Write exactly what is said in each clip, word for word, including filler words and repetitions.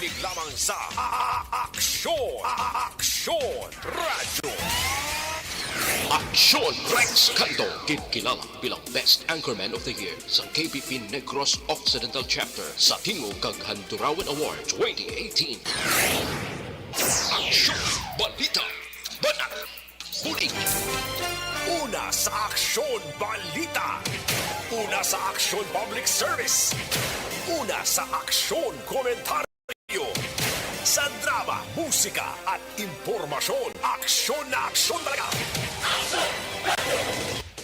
Lamang sa A-, A-, Aksyon, A-, A-, Aksyon Radyo. Aksyon Rex Canto, ginkilala bilang Best Anchorman of the Year sa K B P Negros Occidental Chapter sa Tingog kag Handurawan Award twenty eighteen. Aksyon, balita, banat, bulig. Una sa Aksyon, balita. Una sa Aksyon, public service. Una sa Aksyon, komentaryo. Sa drama, musika, at impormasyon, aksyon na aksyon talaga.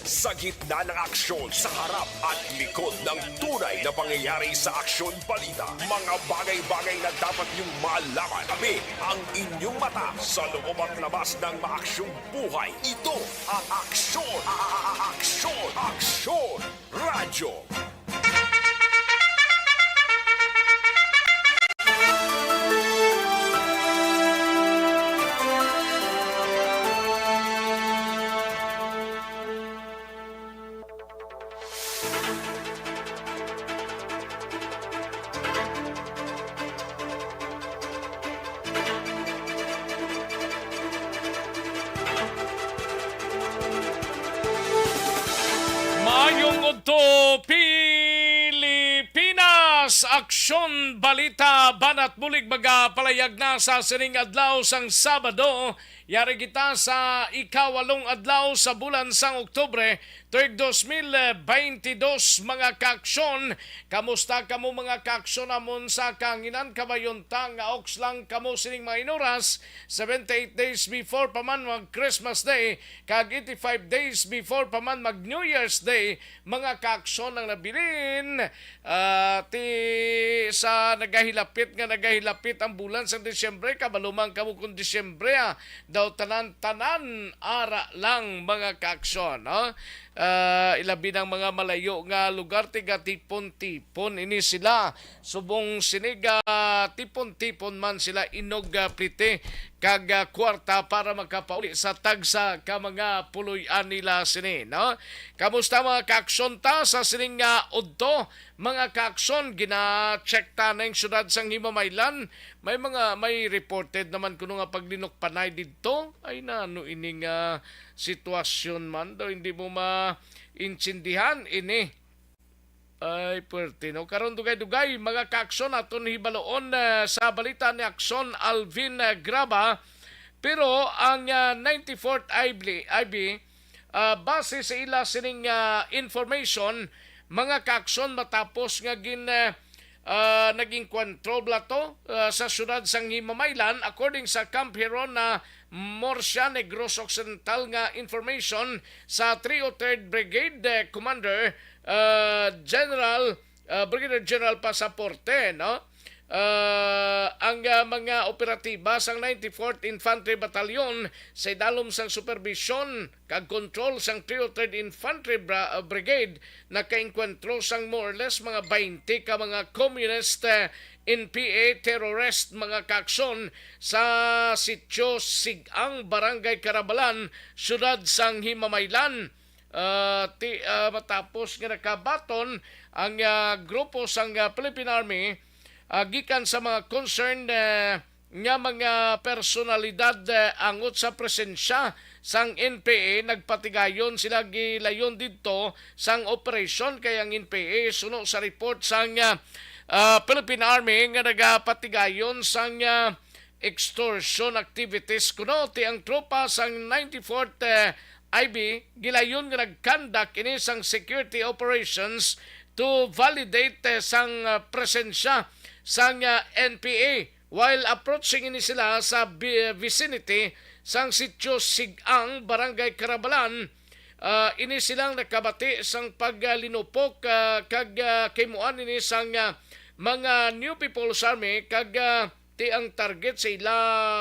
Sa gitna ng aksyon, sa harap at likod ng tunay na pangyayari sa Aksyon Balita, mga bagay-bagay na dapat niyong malaman. Kami ang inyong mata sa loob at labas ng maaksyong buhay. Ito ang Aksyon, a-, a-, a-, Aksyon, Aksyon Radyo. Maayong udto, Pilipinas! Aksyon, balita, banat bulig magapalayag na sa sining adlaw sang Sabado. Yari kita sa ikawalong adlaw sa bulan sang Oktubre, tuig dos mil baynte dos, mga kaaksyon. Kamusta kamo, mga kaaksyon, amon sa kahanginan? Kabayonta nga oks lang kamo sining mga inuras, seventy-eight days before pa man mag Christmas Day, kag eighty-five days before pa man mag New Year's Day, mga kaaksyon, ang nabilin. Ah, ti sa nagahilapit nga nagahilapit ang bulan sang Disyembre, kabalo man kamo kung Disyembre, ah, daw tanan-tanan ara lang, mga kaaksyon, no? Ah, ilabi ng mga malayo nga lugar, tigatipon-tipon ini sila. Subong sini, gatipon-tipon man sila inog, ah, plite kag, ah, kwarta para makapauli sa tagsa ka mga puloy-an nila sini, no? Kamusta, mga kaaksyon, ta sa sining, ah, udto? Mga kaaksyon, gina-check ta na yung syudad sang Himamaylan. May mga, may reported naman kuno nga paglinukpanay didto. Ay, nano ini nga sitwasyon man daw, hindi mo maintindihan ini. Ay, puwerte, no? Karon, dugay-dugay, mga kaaksyon, aton hibaloon, eh, sa balita ni Aksyon Alvin, eh, Graba. Pero ang, ah, ninety-fourth I B, I B, ah, base sa ila sining, ah, information, mga kaaksyon, matapos nga gin, ah, ah, naging control bala to, ah, sa siyudad sang Himamaylan, according sa Camp Herona, Murcia, Negros Occidental nga information sa three oh third Brigade, eh, Commander, ah, General, ah, Brigadier General Pasaporte, no? Ah, ang, ah, mga operatiba sang ninety-fourth Infantry Battalion sa idalom sang supervision kag control sang three oh third Infantry Bra-, ah, Brigade nakaengkwentro sang more or less mga twenty ka mga communist, ah, N P A terrorist, mga kaaksyon, sa Sitio Sigang, Barangay Carabalan, Siyudad sang Himamaylan. Ah, ti-, ah, matapos nga nakabaton ang, ah, grupo sang, ah, Philippine Army, ah, gikan sa mga concerned, ah, nga mga personalidad, ah, angot sa presensya sang N P A, nagpatigayon sila gilayon didto sang operasyon, kay ang N P A, suno sa report sang, ah, ah, Philippine Army, nga nagapatigayon sang, ah, extortion activities kuno, ti ang tropa sang ninety-fourth, eh, I B gilayon nga nag-conduct ini sang security operations to validate, eh, sang, ah, presensya sang, ah, N P A while approaching ini sila sa bi-, vicinity sang Sitio Sigang, Barangay Carabalan. Ah, ini silang nakabati sang paglinupok, ah, kag, ah, kahimuan ini sang, ah, mga New People's Army kag, ah, ti ang target sa ila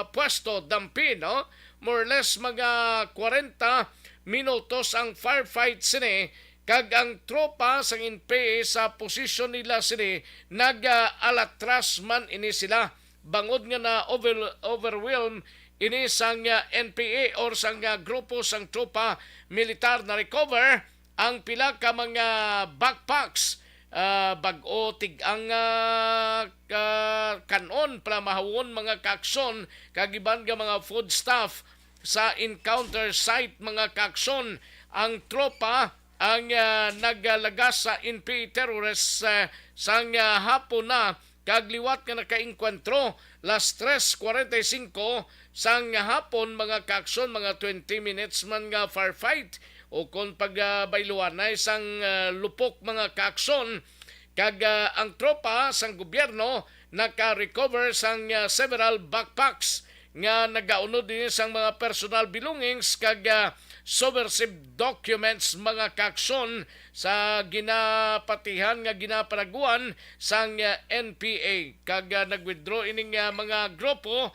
pwesto, dampi, no? More or less, mga kwarenta minutos ang firefight sini, kag ang tropa sang N P A sa posisyon nila sini, nag-, ah, alatras man ini sila. Bangod nga na over-, overwhelm ini sang, ah, N P A or sang, ah, grupo sang tropa militar, na-recover ang pila ka mga backpacks ah, bag-o, tig-ang, ah, ka-, kan-on, palamahawon, mga kaaksyon, kag iban nga mga foodstuff sa encounter site, mga kaaksyon. Ang tropa ang, ah, naglagas sa N P A terrorists, ah, sang, ah, hapon na, kag liwat nga nakaengkwentro las tres cuarenta y cinco sang hapon, mga kaaksyon, mga twenty minutes man nga firefight o kon pagbayluhanay sang, ah, lupok, mga kaaksyon. Kag, ah, ang tropa sang gobyerno naka-recover sang, ah, several backpacks nga nagaunod ini sang mga personal belongings kag, ah, subversive documents, mga kaaksyon, sa ginapatihan nga ginapanaguan sang, ah, N P A. Kag, ah, nag-withdraw ining, ah, mga grupo,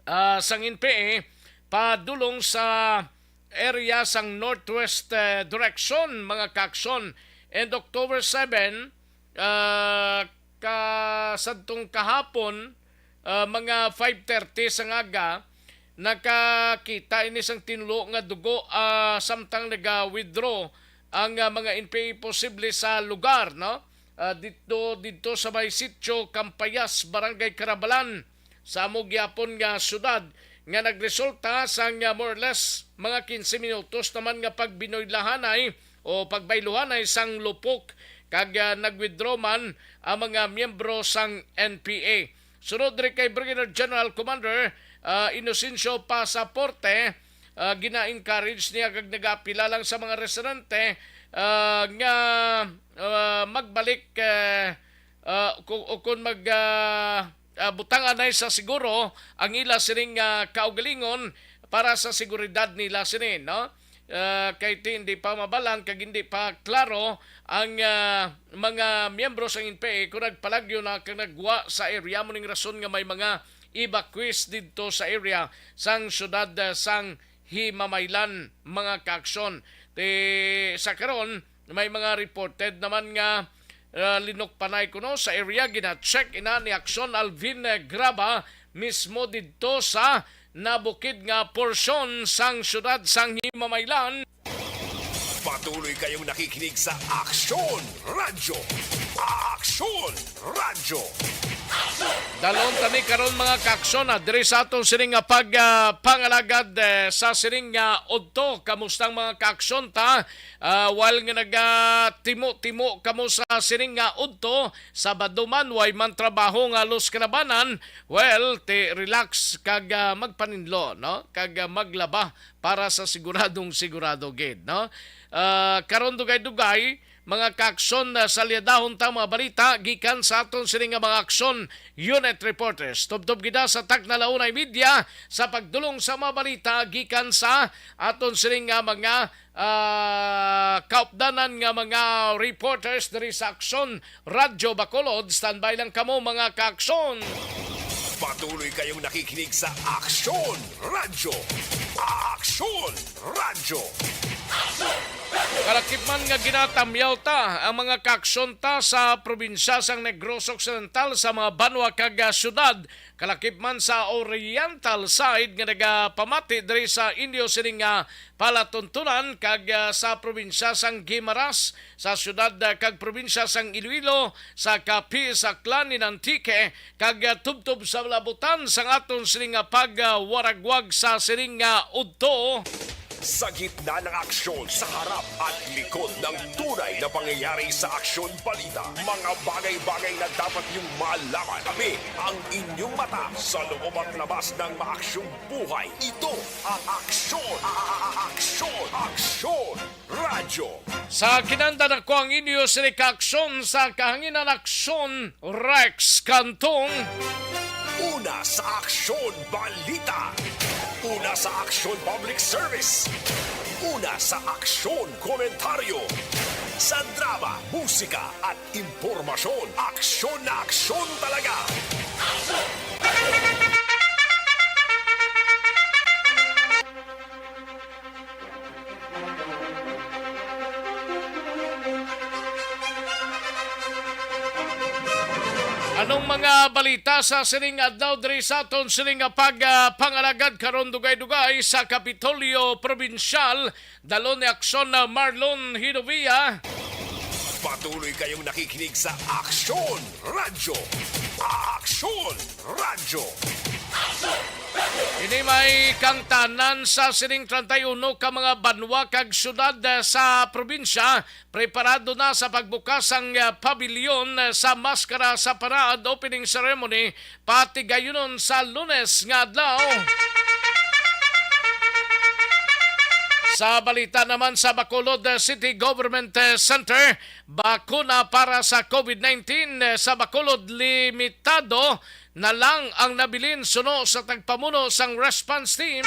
ah, sang N P A padulong sa area sang northwest, eh, direction, mga kaaksyon. And October seven, ah, ka-, sadtong kahapon, ah, mga five thirty sang aga, nakakita ini sang tinulo nga dugo, ah, samtang naga-withdraw ang, ah, mga N P A posible sa lugar, no? Ah, dito, dito sa may Sitio Campayas, Barangay Carabalan, sa amo gyapon nga syudad, nga nagresulta sang, ah, more or less mga quince minutos naman nga pagbinoylahanay o pagbayluhanay sang lupok kag, ah, nag-withdraw man ang mga miyembro sang N P A. Sunod diri kay Brigadier General Commander, ah, Inocencio Pasaporte, ah, gina-encourage niya kag nag-apila lang sa mga residente, ah, nga, ah, magbalik, eh, ah, ku-, o kon mag, ah, ah, butang anay sa siguro ang ila sining, ah, kaugalingon para sa seguridad nila sini, no? Ah, kay ti hindi pa mabalang kag hindi pa klaro ang, ah, mga miyembro sang N P A kung nagpalagyo na kag nagwa sa area. Mo ning rason nga may mga evacuees didto sa area sang syudad, ah, sang Himamaylan, mga kaaksyon. Ti, sa karon, may mga reported naman nga, ah, linukpanay kuno sa area. Gina-check ina ni Aksyon Alvin, eh, Graba mismo didto sa nabukid nga porsyon sang syudad sang Himamaylan. Patuloy kayong nakikinig sa Aksyon Radyo. Aksyon Radyo. Dalon tani karon, mga kaaksyon, ah, diri sa aton sining nga pag, ah, pangalagad, eh, sa sining nga udto. Kamusta ang mga kaaksyon ta? Ah, while nga nagatimo-timo kamo sa sining nga udto, Sabado man, way man trabaho nga halos kalabanan, well, ti relax kag, ah, magpaninlo, no? Kag, ah, maglaba para sa siguradong sigurado gid, no? Ah, karon dugay-dugay, mga kaaksyon, ah, salyadahon ta mga balita gikan sa aton sini nga mga aksyon unit reporters. Tubtob gid sa Tacna Launay Media sa pagdulong sa mga balita gikan sa aton sini nga mga, ah, kaupdanan nga mga reporters diri sa Aksyon Radyo Bacolod. Standby lang kamo, mga kaaksyon. Patuloy kayong nakikinig sa Aksyon Radyo. Aksyon Radyo. Kalakip man nga ginatamyaw ta ang mga kaaksyon ta sa probinsya sang Negros Occidental, sa mga banwa kag, ah, syudad, kalakip man sa oriental side nga nagapamati diri sa inyo sining nga palatuntunan, kag, ah, sa probinsya sang Guimaras, sa syudad, ah, kag probinsya sang Iloilo, sa Capiz, Aklan, in Antique, kag, ah, tubtob sa labutan sang aton sining nga pagwaragwag sa sining nga udto. Sa gitna ng aksyon, sa harap at likod ng tunay na pangyayari sa Aksyon Balita, mga bagay-bagay na dapat niyong malaman. Kami ang inyong mata sa loob at labas ng maaksyong buhay. Ito ang Aksyon, a-, a-, a-, Aksyon, Aksyon Radyo. Sa kinanda nako ang inyo sini ka aksyon sa kahanginan, Aksyon Rex Cantong. Una sa Aksyon Balita. Una sa Aksyon Public Service. Una sa Aksyon Komentaryo. Sa drama, musika at impormasyon, aksyon na aksyon talaga. Anong mga balita sa sining adlaw diri sa aton sining nga pag, ah, pangalagad karon, dugay-dugay sa Kapitolyo Probinsyal? Dalon ni Aksyon na Marlon Hinovia. Patuloy kayong nakikinig sa Aksyon Radyo. Aksyon Radyo. Ini may kangtanan sa sining treinta y uno ka mga banwa kag syudad, eh, sa probinsya. Preparado na sa pagbukas ang, eh, pabilyon, eh, sa maskara sa parade opening ceremony patigayunon sa Lunes nga adlaw. Sa balita naman sa Bacolod, eh, City Government, eh, Center, bakuna para sa COVID nineteen, eh, sa Bacolod, limitado na lang ang nabilin suno sa tagpamuno sang response team.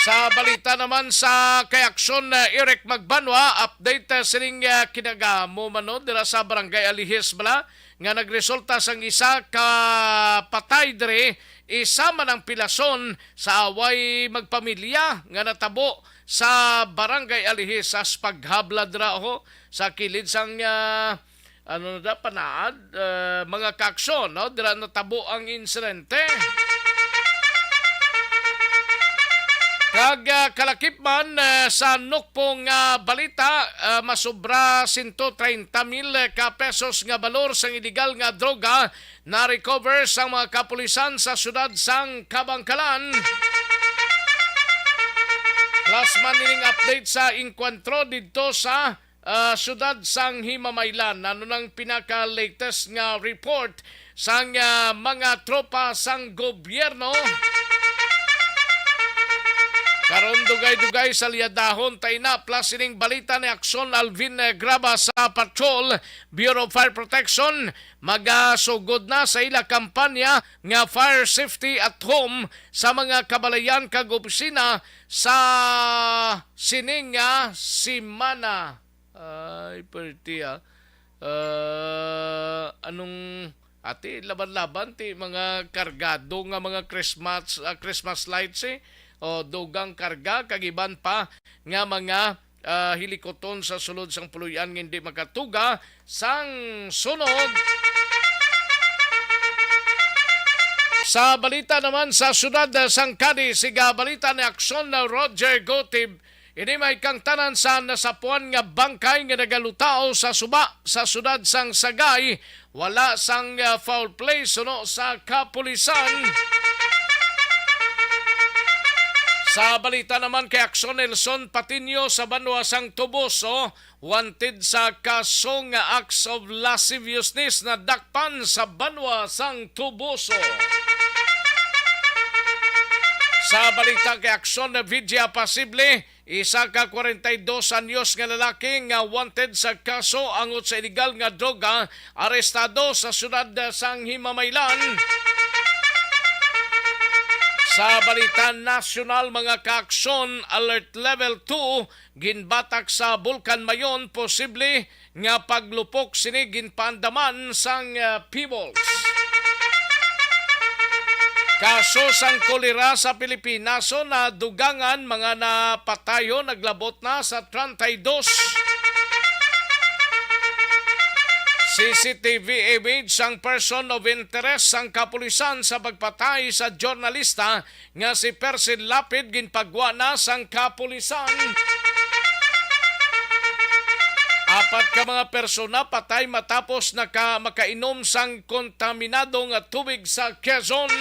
Sa balita naman sa kay Aksyon, eh, Eric Magbanwa, update, eh, sining, eh, kinagamo man, no, dira sa Barangay Alihis bala nga nagresulta sang isa ka patay diri, isa man ang pilason sa away magpamilya nga natabo sa Barangay Alihis sa paghabla dira ho sa kilid sang, ah, ano na da, panaad, ah, mga kaaksyon, no? Dira natabo ang insidente. Kag, ah, kalakip man, ah, sa nukpong, ah, balita, ah, masubra sento treinta mil ka pesos nga balor sang iligal nga droga na-recover sang mga kapulisan sa siyudad sang Kabangkalan. Plus man ining update sa engkwentro didto sa, ah, siyudad sang Himamaylan. Ano nang pinaka-latest nga report sang, ah, mga tropa sang gobyerno? Karon dugay-dugay sa liyadahon ta ina, plus ining balita ni Aksyon Alvin, eh, Graba sa Patrol, Bureau of Fire Protection. Magasugod na sa ila kampanya nga Fire Safety at Home sa mga kabalayan kag opisina sa sining nga semana. Ay, perti, ah. Ah, anong, ati, laban-laban ti mga kargado nga mga Christmas, ah, Christmas lights, eh. O, dugang karga, kag iban pa nga mga, ah, hilikoton sa sulod sang puloy-an nga hindi makatuga sang sunog. Sa balita naman sa siyudad, ah, sang Cadiz, siga balita ni Aksyon na Roger Gotib, ini may kangtanan sa nasapuan nga bangkay nga nagalutaw sa suba sa siyudad sang Sagay. Wala sang, ah, foul play suno sa kapulisan. Sa balita naman kay Aksyon, Nelson Patiño sa banwa sang Toboso, wanted sa kaso nga acts of lasciviousness na dakpan sa banwa sang Toboso. Sa balita kay Aksyon, Vidya Pasible, isa ka kwarenta y dos anyos nga lalaki nga wanted sa kaso angot sa iligal nga droga, arestado sa siyudad sang Himamaylan. Sa balita nasyonal, mga kaaksyon, Alert Level two ginbatak sa Bulkan Mayon, posible nga paglupok sini ginpaandaman sang, ah, Peebles. Kaso sang kolera sa Pilipinas, so, nadugangan, mga napatayon naglabot na sa treinta y dos. C C T V image sang person of interest sang kapulisan sa pagpatay sa journalista nga si Percy Lapid ginpagwa na sang kapulisan. Apat ka mga persona patay matapos naka-, makainom sang kontaminado nga tubig sa Quezon.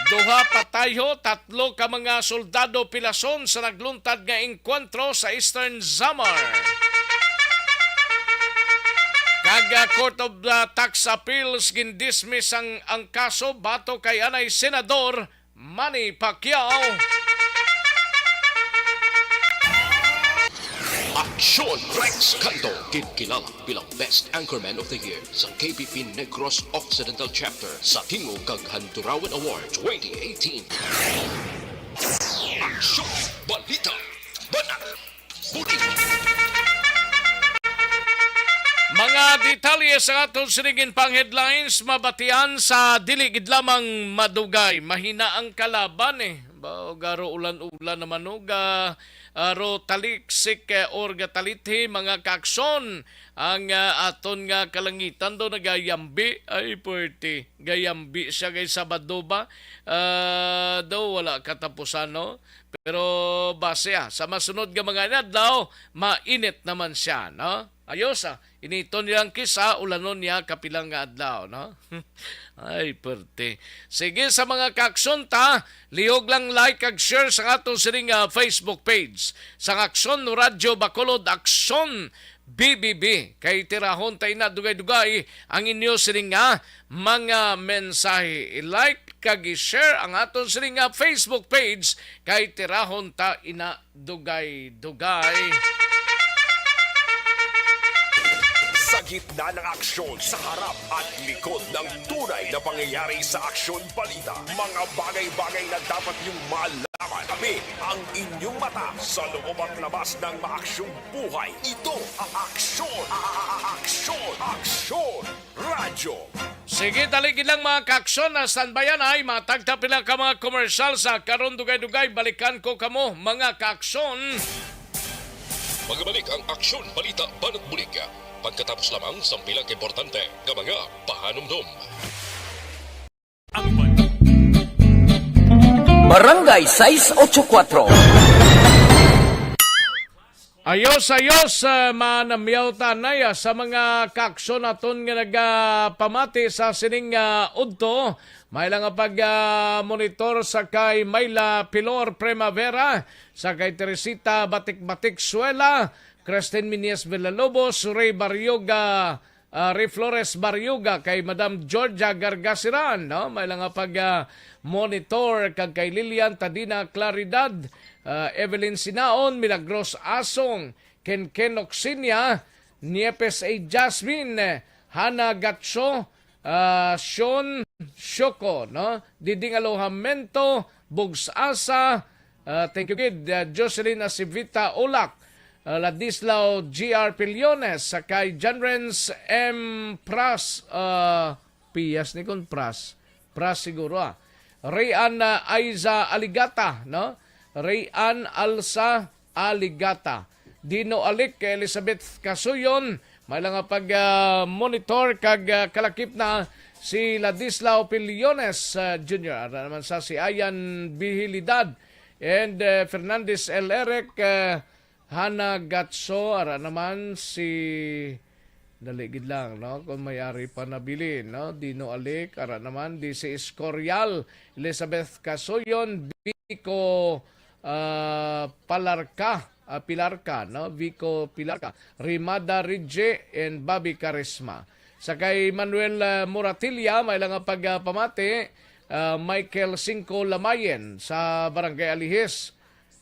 Duha patayho, tatlo ka mga soldado pilason sa nagluntad nga engkwentro sa Eastern Samar. Kag, ah, Court of, ah, Tax Appeals gindismiss ang, ang kaso batok kay anay Senador Manny Pacquiao. Aksyon! Rex Canto, ginkilala bilang Best Anchorman of the Year sa K P P Negros Occidental Chapter sa Tingog kag Handurawan Award twenty eighteen. Aksyon! Balita! Banat! Bulig! Mga detalye sa aton sining pang headlines mabatian sa dili gid lamang madugay. Mahina ang kalaban, eh. Ba, garo ulan-ulan naman, no? Ga, ah, ro taliksik, eh, or gatalithi, mga kaaksyon, ang, ah, aton nga kalangitan daw nagayambi. Ay, puwerte. Gayambi siya kay Sabado ba? Ah, daw wala katapusan, no? Pero base, ah, sa masunod nga mga inadlaw, mainit naman siya, no? Ayos, ah. Initon niya ang kisa, ulanon niya kapilang nga adlaw, no? Ay, perte. Sige, sa mga kaaksyon ta, lihog lang like kag share sa aton sining, ah, Facebook page. Sa Aksyon Radyo Bacolod, Aksyon B B B. Kay tirahon ta ina dugay-dugay ang inyo sining nga mga mensahe. I-like kag i-share ang aton sining nga Facebook page kay tirahon ta ina dugay-dugay. Sa gitna ng aksyon, sa harap at likod ng tunay na pangyayari sa Aksyon Balita, mga bagay-bagay na dapat niyong malaman. Kami ang inyong mata sa loob at labas ng maaksyong buhay. Ito ang Aksyon, Aksyon, Aksyon Radyo. Sige, dali gid lang, mga kaaksyon, na standbyan ay matagta pila ka mga komersyal sa karon dugay-dugay. Balikan ko kamo, mga kaaksyon. Magbalik ang Aksyon Balita Banat Bulig pagkatapos lamang sang pila ka importante nga mga pahanumdom. Barangay sais ocho kuatro. Ayos, ayos, ah, manamyaw tanay, ah, sa mga kaaksyon naton nga nagapamati sa sining, ah, udto. May lang nga pag, ah, monitor sa kay Myla Pilor Primavera, sa kay Teresita Batik-Batik Suela, Kristen Minyes Villalobos, Ray Barrioga, ah, Ray Flores Barrioga, kay Madam Georgia Gargasiran, no? May lang nga pag, ah, monitor kag kay Lilian Tadina Claridad, ah, Evelyn Sinaon, Milagros Asong, Ken Ken Oxinia, Niepes A Jasmine, Hana Gatso, ah, Sean Shoko, no? Diding Alojamento, Bugs Asa, ah, thank you gid, ah, Jocelyn Acivita Ulak, ah, Ladislao G R Pillones, sa kay Janrens M Pras, ah, Pias ni kon Pras, Pras siguro, ah. Rayan, ah, Aiza Aligata, no? Rayan Alsa Aligata. Dino Alik, Elizabeth Kasuyon, may lang nga pag, ah, monitor kag, ah, kalakip na si Ladislao Pillones, ah, Junior. Ara naman sa si Ayan Bihilidad and, ah, Fernandez L. Eric, ah, Hana Gatso, ara naman si, dali gid lang, no? Kung may ari pa nabilin, no? Dino Alik, ara naman, D C Escorial, Elizabeth Kasuyon, Vico, ah, Palarca, ah, Pilarca, no? Vico Pilarca, Rimada Rigi, and Bobby Carisma. Sa kay Manuel, ah, Moratilla, may lang nga pagpamati, ah, Michael Cinco Lamayen sa Barangay Alihis.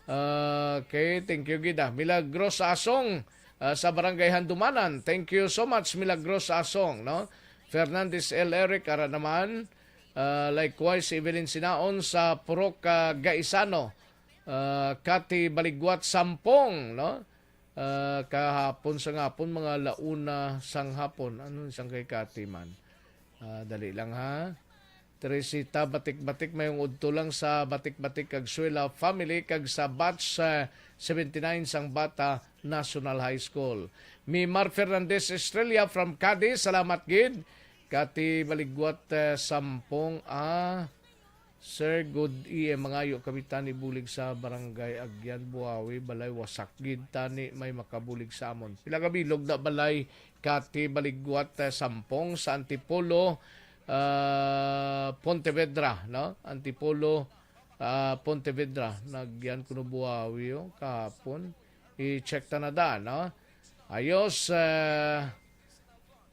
Ah, okay, thank you gid, ah. Milagros Asong, ah, sa Barangay Handumanan. Thank you so much, Milagros Asong, no? Fernandez L. Eric, ara naman. Ah, likewise, Evelyn Sinaon sa Purok, ah, Gaisano. Ah, Cathy Baligwat Sampong, no? Ah, kahapon sa ngapon, mga launa sang hapon. Ano sang kay Cathy man? Ah, dali lang, ha. Teresita Batik-Batik, mayong udto lang sa Batik-Batik kag Suela family kag sa batch, ah, seventy-nine sang Bata National High School. Mimar Fernandez Estrella from Cadiz, salamat gid. Cathy Baligwat, ah, Sampong, ah, Sir, good E M, mangayo kami tani bulig sa Barangay Agyan, Buawi, balay wasak gid tani may makabulig sa amon. Pila ka bilog na balay, Cathy Baligwat, eh, Sampong, sa Antipolo, ah, Pontevedra, no? Antipolo, ah, Pontevedra, Agyan kuno, Buawi, oh, kahapon. I-check ta na da, no? Ayos, eh,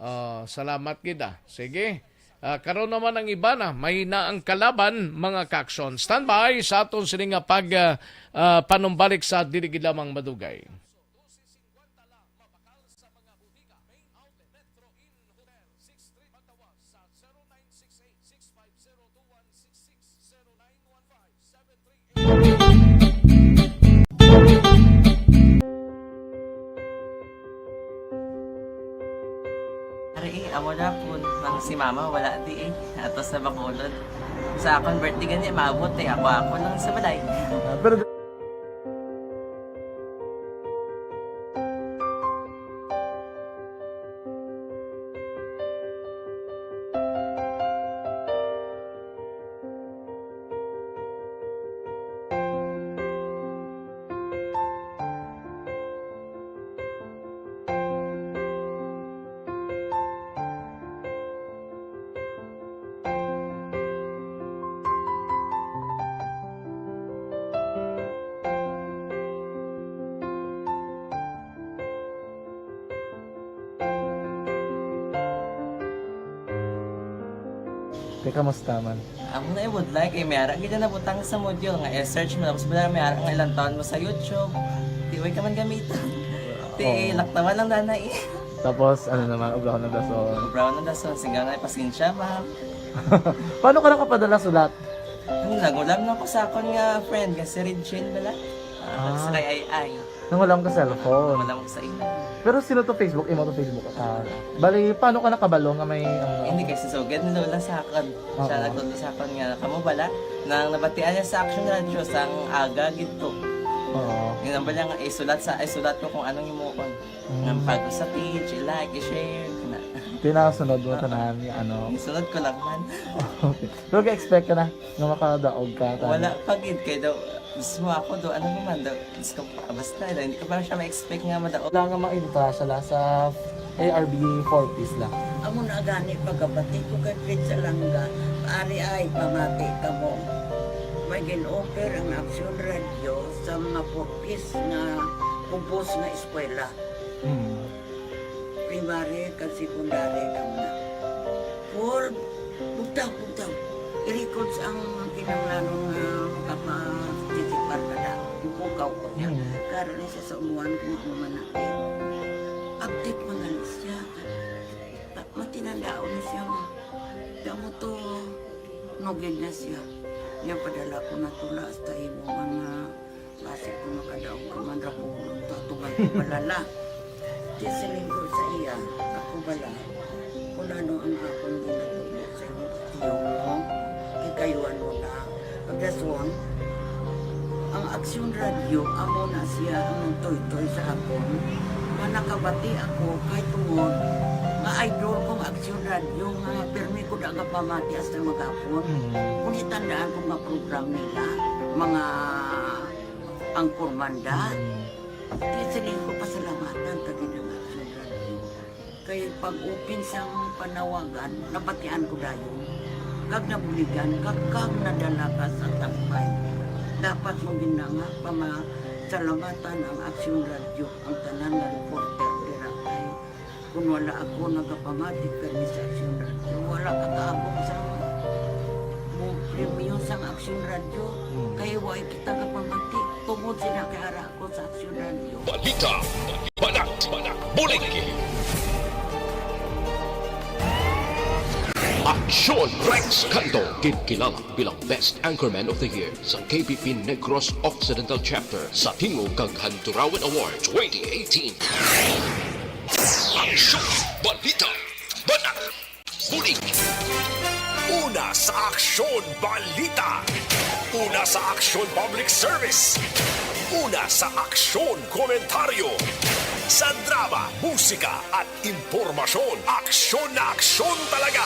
Ah, salamat gid, ah. Sige. Ah, karon naman ang iba na, mahina ang kalaban, mga kaaksyon. Standby sa aton sini nga pag, ah, ah, panumbalik sa dili gid lamang madugay. Ari, eh, amo na po. Nang si mama, wala di eh. Ato sa Bacolod. Sa akon birthday gani, maabot eh. Ako, ako lang sa balay. Ah, pero Di, kamusta man? Ako na, I would like, eh, may ara gid na nabutang sa module nga i-search mo, tapos wala, may ara nga ilang taon mo sa YouTube. Di, way ka man gamiton. Di, Oo. Laktawan lang na na, eh. Tapos, ano naman, ubrahon ng dason. Ubrahon ng dason, singgaw na, pasensya, ma'am. Paano ka nakapadala sulat? Ano, nagulam lang ko sa akon nga friend, nga si Regine bala. Ah, Ah. Sa kay Ai Ai. Nangulam ka cellphone. Wala mo sa ina. Pero sino to Facebook? Imo to Facebook? Ah, bali, paano ka nakabalo nga may, ano? Hindi, kay sugad ni Lola sa akon. Siya Oo. Nagtudlo sa akon nga, kamo bala, nang nabatian niya sa Action Radio, sang aga gid to. Oo. Yun ang bala nga, isulat sa, isulat ko kung anong himuon. Mm. Nga pag sa page, i-like, i-share, kana. Tinasunod mo Oo. Tanan nga, ano? Isunod ko lang man. Okay. Pero ga-expect ka na nga makadaog ka, tanan? Wala pa gid, kay daw, mismo ako do, ano naman daw, Diyos ko, basta, hindi ko pa siya ma-expect nga madaog. Wala nga maintra siya la sa A R B forties la. Amo na gani pagkabati ko kay Fred Salanga, ari ay pamati kamo. May gin-offer ang Action Radio sa mga forties nga kubos nga eskwela. Hmm. Primary kag secondary daw na. Paul, bugtaw, bugtaw. I-records ang kinahanglanon nga makaparticipar ka na. Bukaw ko niya. Mm. Karon ni sa umuan ko nga mama natin. Update man gani siya. Ta-, matinandaon na siya mo. Kamo to, nugid na siya. Niya padala ko na tula hasta imo mga basi ko makadaog ka man ra ko, tatubay ko palala. Di siling ko sa iya, ako bala, kung ano ang akong ginatubo sa imo, tiyo mo, kay kayuan mo na. Pagdason, ang Action Radio, amo na siya ang nagtoytoy sa akon. Nga nakabati ako kay tungod nga idol kong Action Radio nga pirmi ko da nga pamati hasta magapon. Mm. Kung itandaan ko nga program nila, mga Anchorman da. Mm. Di siling ko pasalamatan ka gid ang Action Radio. Kay pag-open sang panawagan, nabatian ko dayon. Kag nabuligan, kag, kag nadala ka sa tampay. Dapat mo gid na nga pamasalamatan ang Action Radio, ang tanan nga reporter dira kay kun wala ako nagapamati kay sa Action Radio, wala ka kaabot sa mo premyo sang Action Radio. Hmm. Kay wa kita kapamati tungod sila kay ara ako sa Action Radio. Balita, banat, bulig. Aksyon Rex Cando, ginkilala bilang Best Anchorman of the Year sa K P P Negros Occidental Chapter sa Tingog kag Handurawan Award twenty eighteen. Aksyon, balita, banat, bulig. Una sa aksyon, balita. Una sa aksyon, public service. Una sa aksyon, komentaryo. Sa drama, musika, at impormasyon, aksyon na aksyon talaga.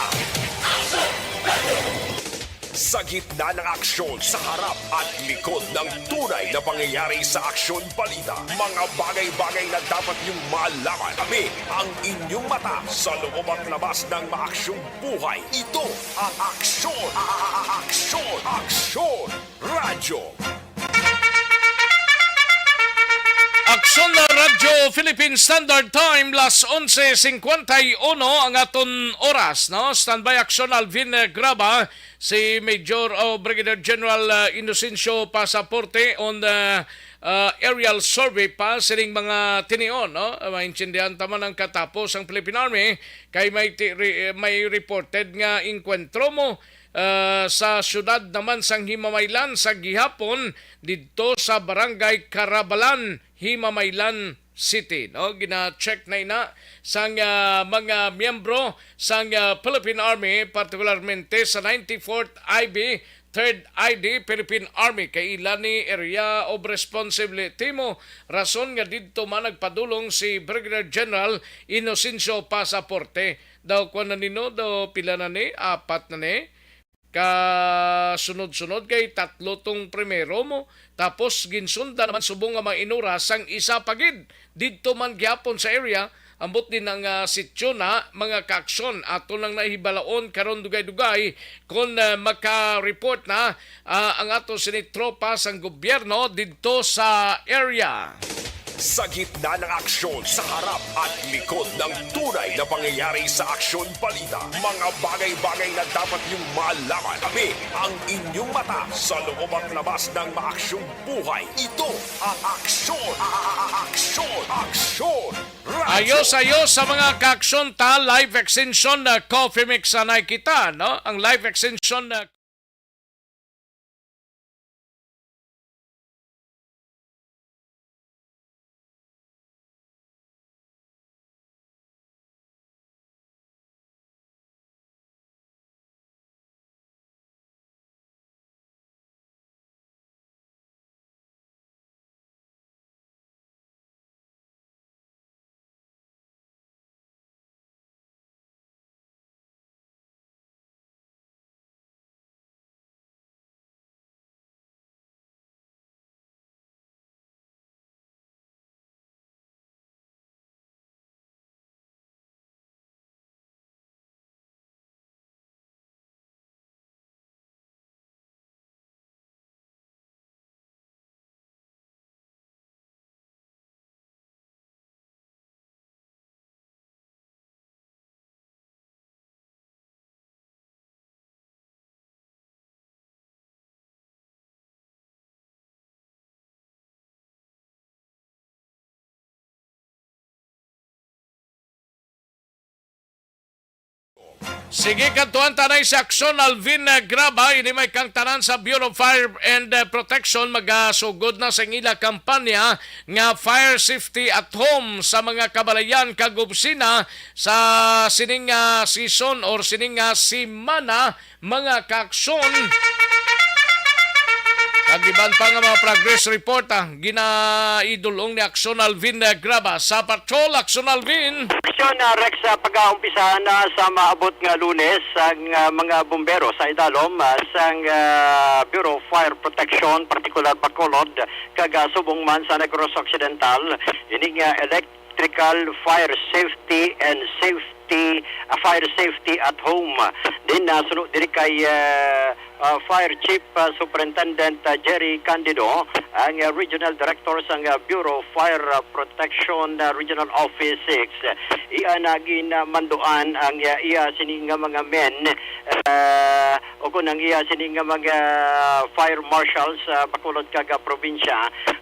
Sa gitna ng aksyon, sa harap at likod ng tunay na pangyayari sa aksyon balita, mga bagay-bagay na dapat niyong malaman. Kami ang inyong mata sa loob at labas ng maaksyong buhay. Ito ang Aksyon, a-, a-, a-, Aksyon, Aksyon Radyo. Aksyon na Radyo Philippine Standard Time, las onse cincuenta y uno ang aton oras, no? Standby Aksyon Alvin, eh, Graba, si Major o Brigadier General, ah, Inocencio Pasaporte on the, ah, aerial survey pa sining mga tinion, no? Ah, maintindihan ta man ang katapos ang Philippine Army kay may ti-, re-, may reported nga engkwentro mo, ah, sa siyudad naman sang Himamaylan sa gihapon didto sa Barangay Carabalan, Himamaylan City, no? Gina-check na ina sang, ah, mga miyembro sang, ah, Philippine Army, partikularmente sa ninety-fourth I B, third I D, Philippine Army, kay ila ni Area of Responsibility mo, rason nga didto man nagpadulong si Brigadier General Inocencio Pasaporte. Daw, kuwan na nino, daw, pila na ni? Apat na ni? Kasunod-sunod kay tatlo tong primero mo. Tapos, ginsundan naman subong nga mga inura sang isa pa gid. Didto man gihapon sa area, ambot din ang, ah, sityo na, mga kaaksyon. Ato lang nahibalaon karon dugay-dugay kon, ah, maka-report na, ah, ang ato sini tropa sang gobyerno didto sa area. Sa gitna ng aksyon, sa harap at likod ng tunay na pangyayari sa Aksyon Balita, mga bagay-bagay na dapat niyong malaman. Kami ang inyong mata sa loob at labas ng maaksyong buhay. Ito ang Aksyon, a- a- a- Aksyon, Aksyon Radyo. Ayos, ayos sa mga kaaksyon ta, live extension na Coffee Mix na nakita, no? Ang live extension na Sige, kadtuan ta anay si Aksyon Alvin, eh, Graba, ini may kangtanan sa Bureau of Fire and, eh, Protection, magasugod na sa ila kampanya nga Fire Safety at Home sa mga kabalayan kag opisina sa sining, ah, season or sining, ah, semana, mga kaaksyon. Kag iban pa nga mga progress report, ah, ginaidulong ni Aksyon Alvin, eh, Graba. Sa patrol, Aksyon Alvin. Aksyon, ah, Rex, ah, pag-aumpisahan na sa maabot nga Lunes ang, ah, mga bumbero sa idalom, ah, sang, ah, Bureau of Fire Protection, partikular Bacolod, kag, ah, subong man sa Negros Occidental. Ining, ah, electrical fire safety and safety, ah, fire safety at home. Din, ah, suno diri kay, ah, ah, Fire Chief, ah, Superintendent, ah, Jerry Candido, ang, ah, Regional Director sang, ah, Bureau of Fire, ah, Protection, ah, Regional Office six. Iya na ginamanduan ang, ah, iya sini nga mga men, ah, o kun ang iya sini nga mga fire marshals sa Bacolod kag, ah, probinsya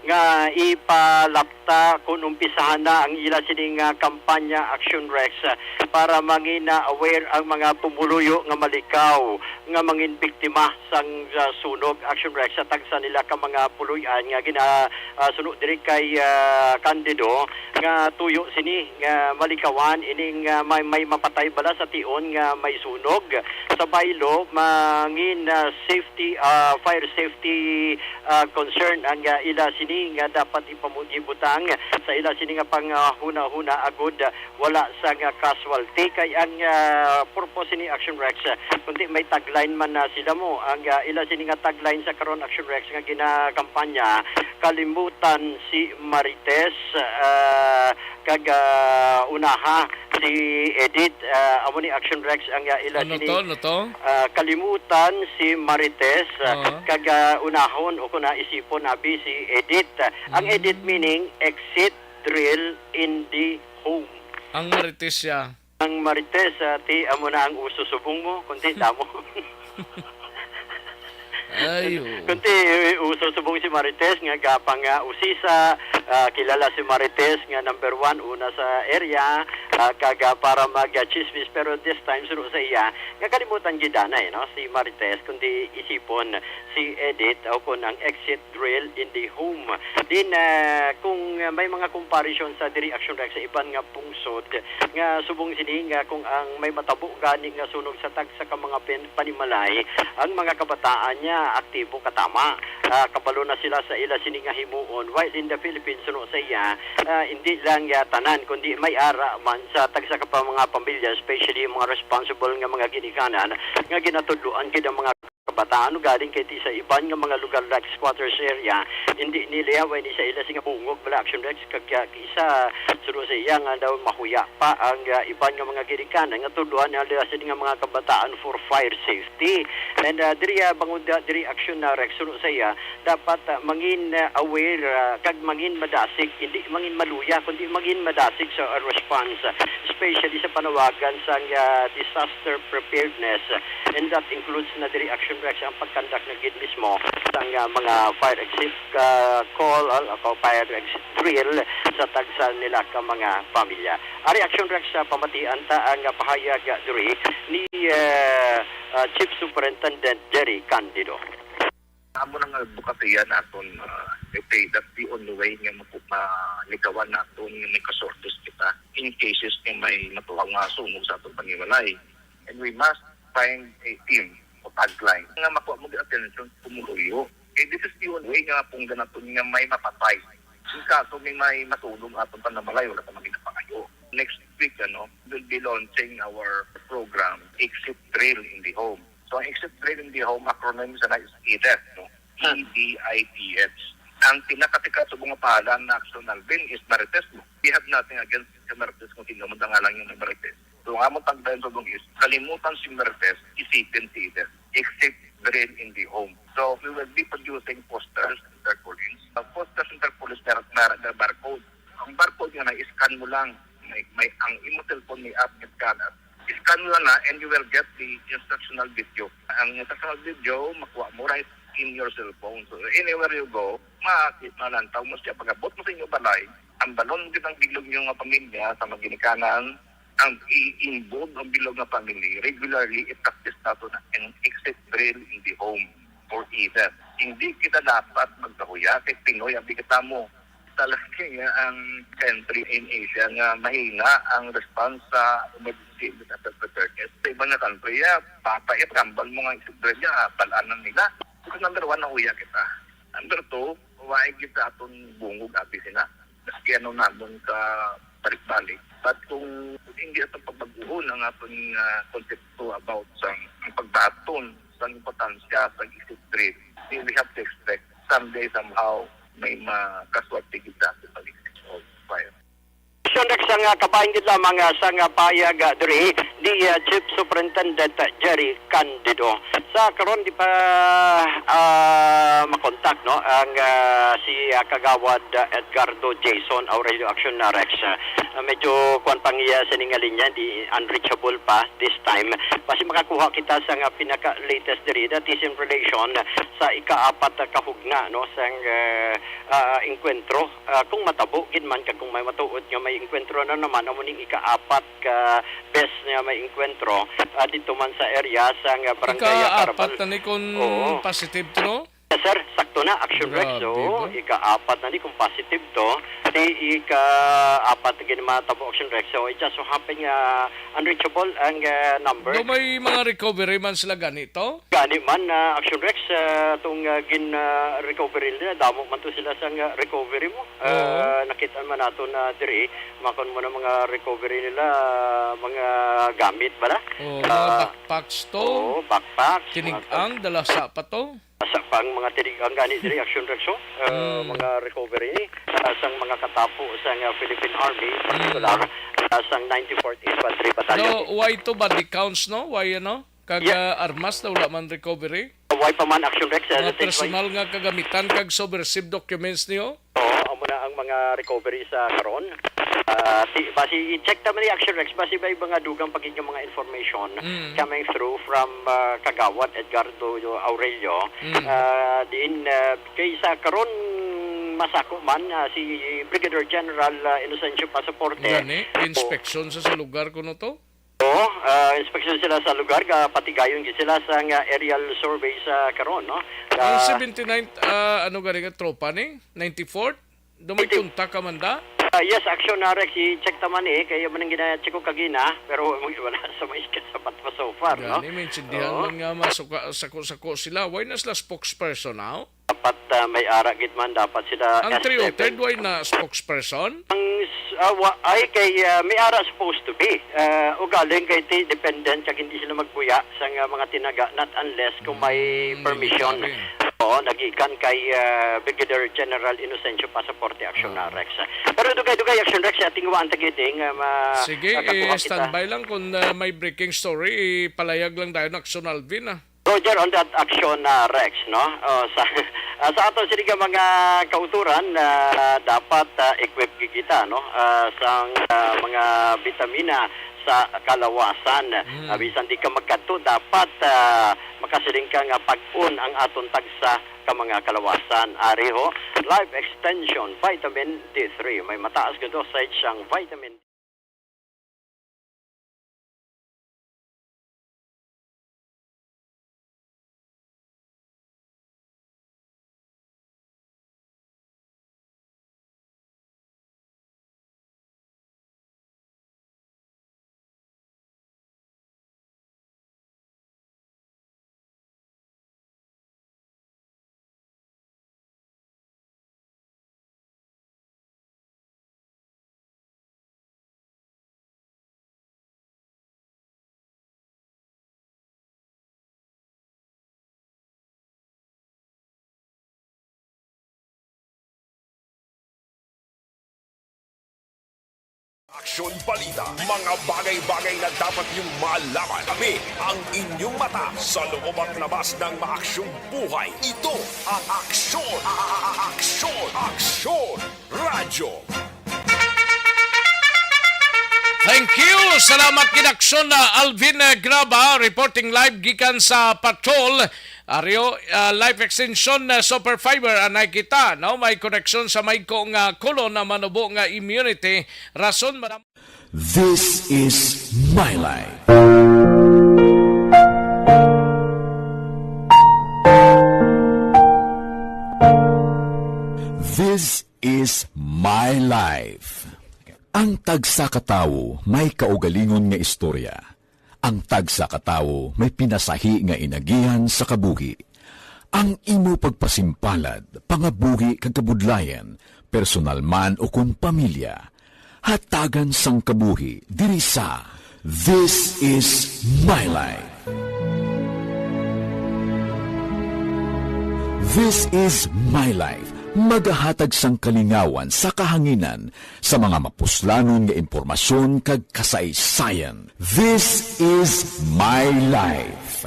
nga ipalapta kun umpisahan na ang ila sini nga kampanya Action Rex, ah, para mangin na aware ang mga pumuluyo nga malikaw nga mangin biktima sang, ah, sunog Action Rex sa tagsa nila ka mga puloy-an nga gina, ah, suno diri kay, ah, Candido nga tuyo sini nga malikawan ining, ah, may, may mapatay bala sa tion nga may sunog sa baylo mangin, ah, safety, ah, fire safety, ah, concern ang, ah, ila sini nga dapat ipamugibutang sa ila sini nga panghunahuna agud wala sang, ah, casualty. Kay ang, ah, purpose ni Action Rex, ah, kundi may tagline man na sila mo. Ang, ah, ila sini nga tagline sa karon Action Rex nga ginakampanya, "Kalimutan si Marites, ah, kag, ah, unaha si Edith." Ah, amo ni Action Rex ang, ah, ila Ano sini, to? Ano to? ah, "Kalimutan si Marites, ah, Oo. kag, ah, unahon o kuna isipon abi si Edith." Ang Mm. Edith meaning exit drill in the home. Ang Marites siya. Ang Marites, ah, ti, amo na ang uso subong mo, kundi damo. Ay, oo. Kundi uso subong si Marites nga gapang, ah, usisa, ah, kilala si Marites nga number one, una sa area, ah, kag, ah, para mag, ah, chismis, pero this time, suno sa iya, nga kalimutan gid anay, no, si Marites, kundi isipon si Edith, o kun ang exit drill in the home. Din, ah, kung, ah, may mga comparison sa diri Action Rex sa iban nga pungsod nga subong sini nga kung ang may matabo gani nga sunog sa tagsa ka mga pin-, panimalay, ang mga kabataan niya aktibo katama. Ah, kabalo na sila sa ila sini nga himuon. While in the Philippines, suno sa iya, ah, hindi lang ya tanan, kundi may ara man sa tagsa ka pa mga pamilya, especially yung mga responsible nga mga ginikanan, nga ginatudloan gid ang mga kabataan, ugaling kay ti sa iban nga mga lugar like squatters area, hindi nila way ni sa ila sing bungog bala, Action Rex, kag, ah, isa suno sa iya nga daw mahuya pa ang, ah, iban nga mga ginikanan nga tudloan nila sini nga mga kabataan for fire safety. And, ah, diri, ah, bangod, ah, diri, Action, ah, Rex, suno sa iya, dapat, ah, mangin, ah, aware, ah, kag mangin madasig, hindi mangin maluya, kundi mangin madasig sa, ah, response, ah, especially sa panawagan sang, ah, disaster preparedness, and that includes na diri, Action Rex, ang pagkandak na gid mismo sang, ah, mga fire exit, ah, call, ah, o fire exit drill sa tagsa nila ka mga pamilya. Ari, Action Rex, ah, pamatian ta ang, ah, pahayag, ah, diri ni, ah, ah, Chief Superintendent Jerry Candido. Amo na nga advokasya naton, ah, I say that's the only way nga mapu-, maligawan naton nga may kasortes kita in cases nga may matuwa nga sunog sa aton panimalay. And we must find a team o tagline nga makuha mo di atensyon, pumuluyo. Kay this is the only way nga punggan naton nga may mapatay. Sa kaso may, may masunog aton panimalay, wala pa maginapangayo. Next week, ano, we'll be launching our program, Exit Drill in the Home. So, ang Exit Drill in the Home, acronym sa na is EDITH, no? Hmm. E D I T H. Ang pinakasikat sa mga pangalan na Action Alvin is Marites, no? We have nothing against the Marites kung sino man ang ngalan yung Marites. So, ang among tagline sa bang is, kalimutan si Marites, isipin si EDITH. Exit Drill in the Home. So, we will be producing posters and tarpaulins. Ang posters and tarpaulins, meron, meron na barcode. Ang barcode nga na-scan mo lang, may, may, ang imong cellphone may app nga scanner. Scan mo lang na and you will get the instructional video. Ang instructional video, makuha mo right in your cellphone. So, anywhere you go, ma-, malantaw mo siya. Pag-abot mo sa inyong balay, ang balon mo kitang bilog niyo nga pamilya sa mga ginikanan, ang i-involve ang bilog nga family, regularly i-practice nato na ang exit drill in the home or even. Hindi kita dapat magkahuya kay Pinoy ang bigit mo. Talaga nga ang country in Asia nga mahina ang response sa emergency disaster preparedness. Sa iba nga country, ah, patay, tambal mo nga exit drill, ah, bal-an lang nila. Because number one, nahuya kita. Number two, why kita aton bungog abi sina? Maski ano namon ka balik-balik. But kung hindi aton pagbaguhon ang aton, ah, konsepto about sa ang pagbaton sa importansya sa exit drill, then we have to expect someday, somehow, may makaswerte kita sa pag-exit of fire. Action Rex, ang, ah, kabahin gid lamang, ah, sang, ah, pahayag, ah, diri ni, ah, Chief Superintendent, ah, Jerry Candido. Sa karon, di pa, ah, makontak, no, ang, ah, si, ah, Kagawad, ah, Edgardo Jason Aurelio, Action, ah, Rex. Ah, medyo kuwan pa ang iya sining linya, di unreachable pa this time. Basi makakuha kita sa nga pinaka-latest diri, that is in relation sa ikaapat ka hugna, no, sang, ah, ah, engkwentro. Ah, kung matabo gid man, kag kung may matuod nga may engkwentro na naman, amo ning ikaapat ka beses nga may engkwentro, ah, dito man sa area sa nga barangay, ah, Ikaapat Carabal. Na ni kung Oo. Positive, no? Yes, sir. Sakto na, Action Rex. Grabe, So, no? Ikaapat na ni kung positive to. Di ikaapat gid matabo, Action Rex. So, it just so happen nga unreachable ang, ah, number. Do may mga recovery man sila ganito? Gani man, ah, Action Rex, ah, tong, ah, gin, ah, recovery nila, damo man to sila sang, ah, recovery mo. Ah, Oo. Nakita man nato na diri, makon mo na mga recovery nila, ah, mga gamit ba na? Oo, mga Ah, backpacks to. Oo, backpacks, mga Kinig-ang, dala sa pa to. Sa pang mga tinig-ang gani diri, Action Rex, oh. Ah, Mm. Mga recovery, ah, sang mga katapo sang, ah, Philippine Army, Mm. particular, ah, sang ninety-fourth Infantry Battalion. No, why to body counts, no? Why, ano? Kag, Yeah. ah, armas na wala man recovery? Why pa man, Action Rex, ah, Mga that is why personal nga kagamitan kag subversive documents niyo? Oo, amo na ang mga recovery sa karon. Ah, si, basi i-check ta man ni, Action Rex, basi may mga dugang pa gid nga mga information Mm. coming through from, ah, Kagawad Edgardo Aurelio. Mm. Ah, diin, ah, kay sa karon masako man, ah, si Brigadier General, ah, Inocencio Pasaporte. Gani, O- inspection sa, sa lugar kuno to? Oo, ah, inspection sila sa lugar, ga-, patigayon gid sila sa nga aerial survey sa karon, no? Ang Ah, seventy-ninth, ah, ano gani nga tropa ni? Ninety-fourth? Do may Eighty. Kontak ka man da? Ah, yes, Action, ah, Rex, i-check ta man eh, kay man ang gina-check ko kagina, pero wala sa may kasapat pa so far, no? Gani, maintindihan Oo. Man nga masuka-, sako-sako sila. Why na sila spokesperson, aw? Dapat, ah, may ara gid man, dapat sila Ang three oh third, S seven. Why na spokesperson? Ang s-, ah, wa-, ay kay, ah, may ara supposed to be. Ah, ugaling kay ti-, dependent kag hindi sila magbuya sa nga mga tinaga, not unless kung may Mm, permission. Military. Oo, nagikan kay, ah, Brigadier General Inocencio Pasaporte, Action Ah. Rex. Pero dugay-dugay, Action Rex, ating waan tagiding, ah, ma-, Sige, makakuha eh, kita. Standby lang kung, ah, may breaking story, palayag lang tayo na Action Alvin, ah. Roger, on that Action, ah, Rex, no? Oh, sa, ah, sa aton sini nga mga kauturan, ah, dapat, ah, equip gid kita, no? Ah, sang, ah, mga bitamina sa kalawasan. Mm. Ah, bisan di ka magkadto, dapat, ah, makasiling ka nga pag-on ang aton tagsa ka mga kalawasan. Ari ho, Life Extension Vitamin D three. May mataas nga dosage sang vitamin Aksyon, balita, mga bagay-bagay na dapat niyong malaman. Kami ang inyong mata sa loob at labas ng maaksyong buhay. Ito ang Aksyon, a-, a-, a-, Aksyon, Aksyon Radyo. Thank you. Salamat gid, Aksyon, ah, Alvin, ah, Graba, reporting live gikan sa Patrol. Ario, ah, Life Extension, ah, Super Fiber, anay kita, no? May koneksyon sa mayko nga kolon na manubo nga immunity. Rason, madam- This is my life. This is my life. Ang tagsa ka tawo may kaugalingon nga istorya. Ang tagsa ka tawo may pinasahi nga inagihan sa kabuhi. Ang imo pagpasimpalad, pangabuhi kag kabudlayan, personal man ukon pamilya, hatagan sang kabuhi diri sa This Is My Life. This Is My Life, magahatag sang kalingawan sa kahanginan sa mga mapuslanon nga impormasyon kag kasaysayan. This Is My Life.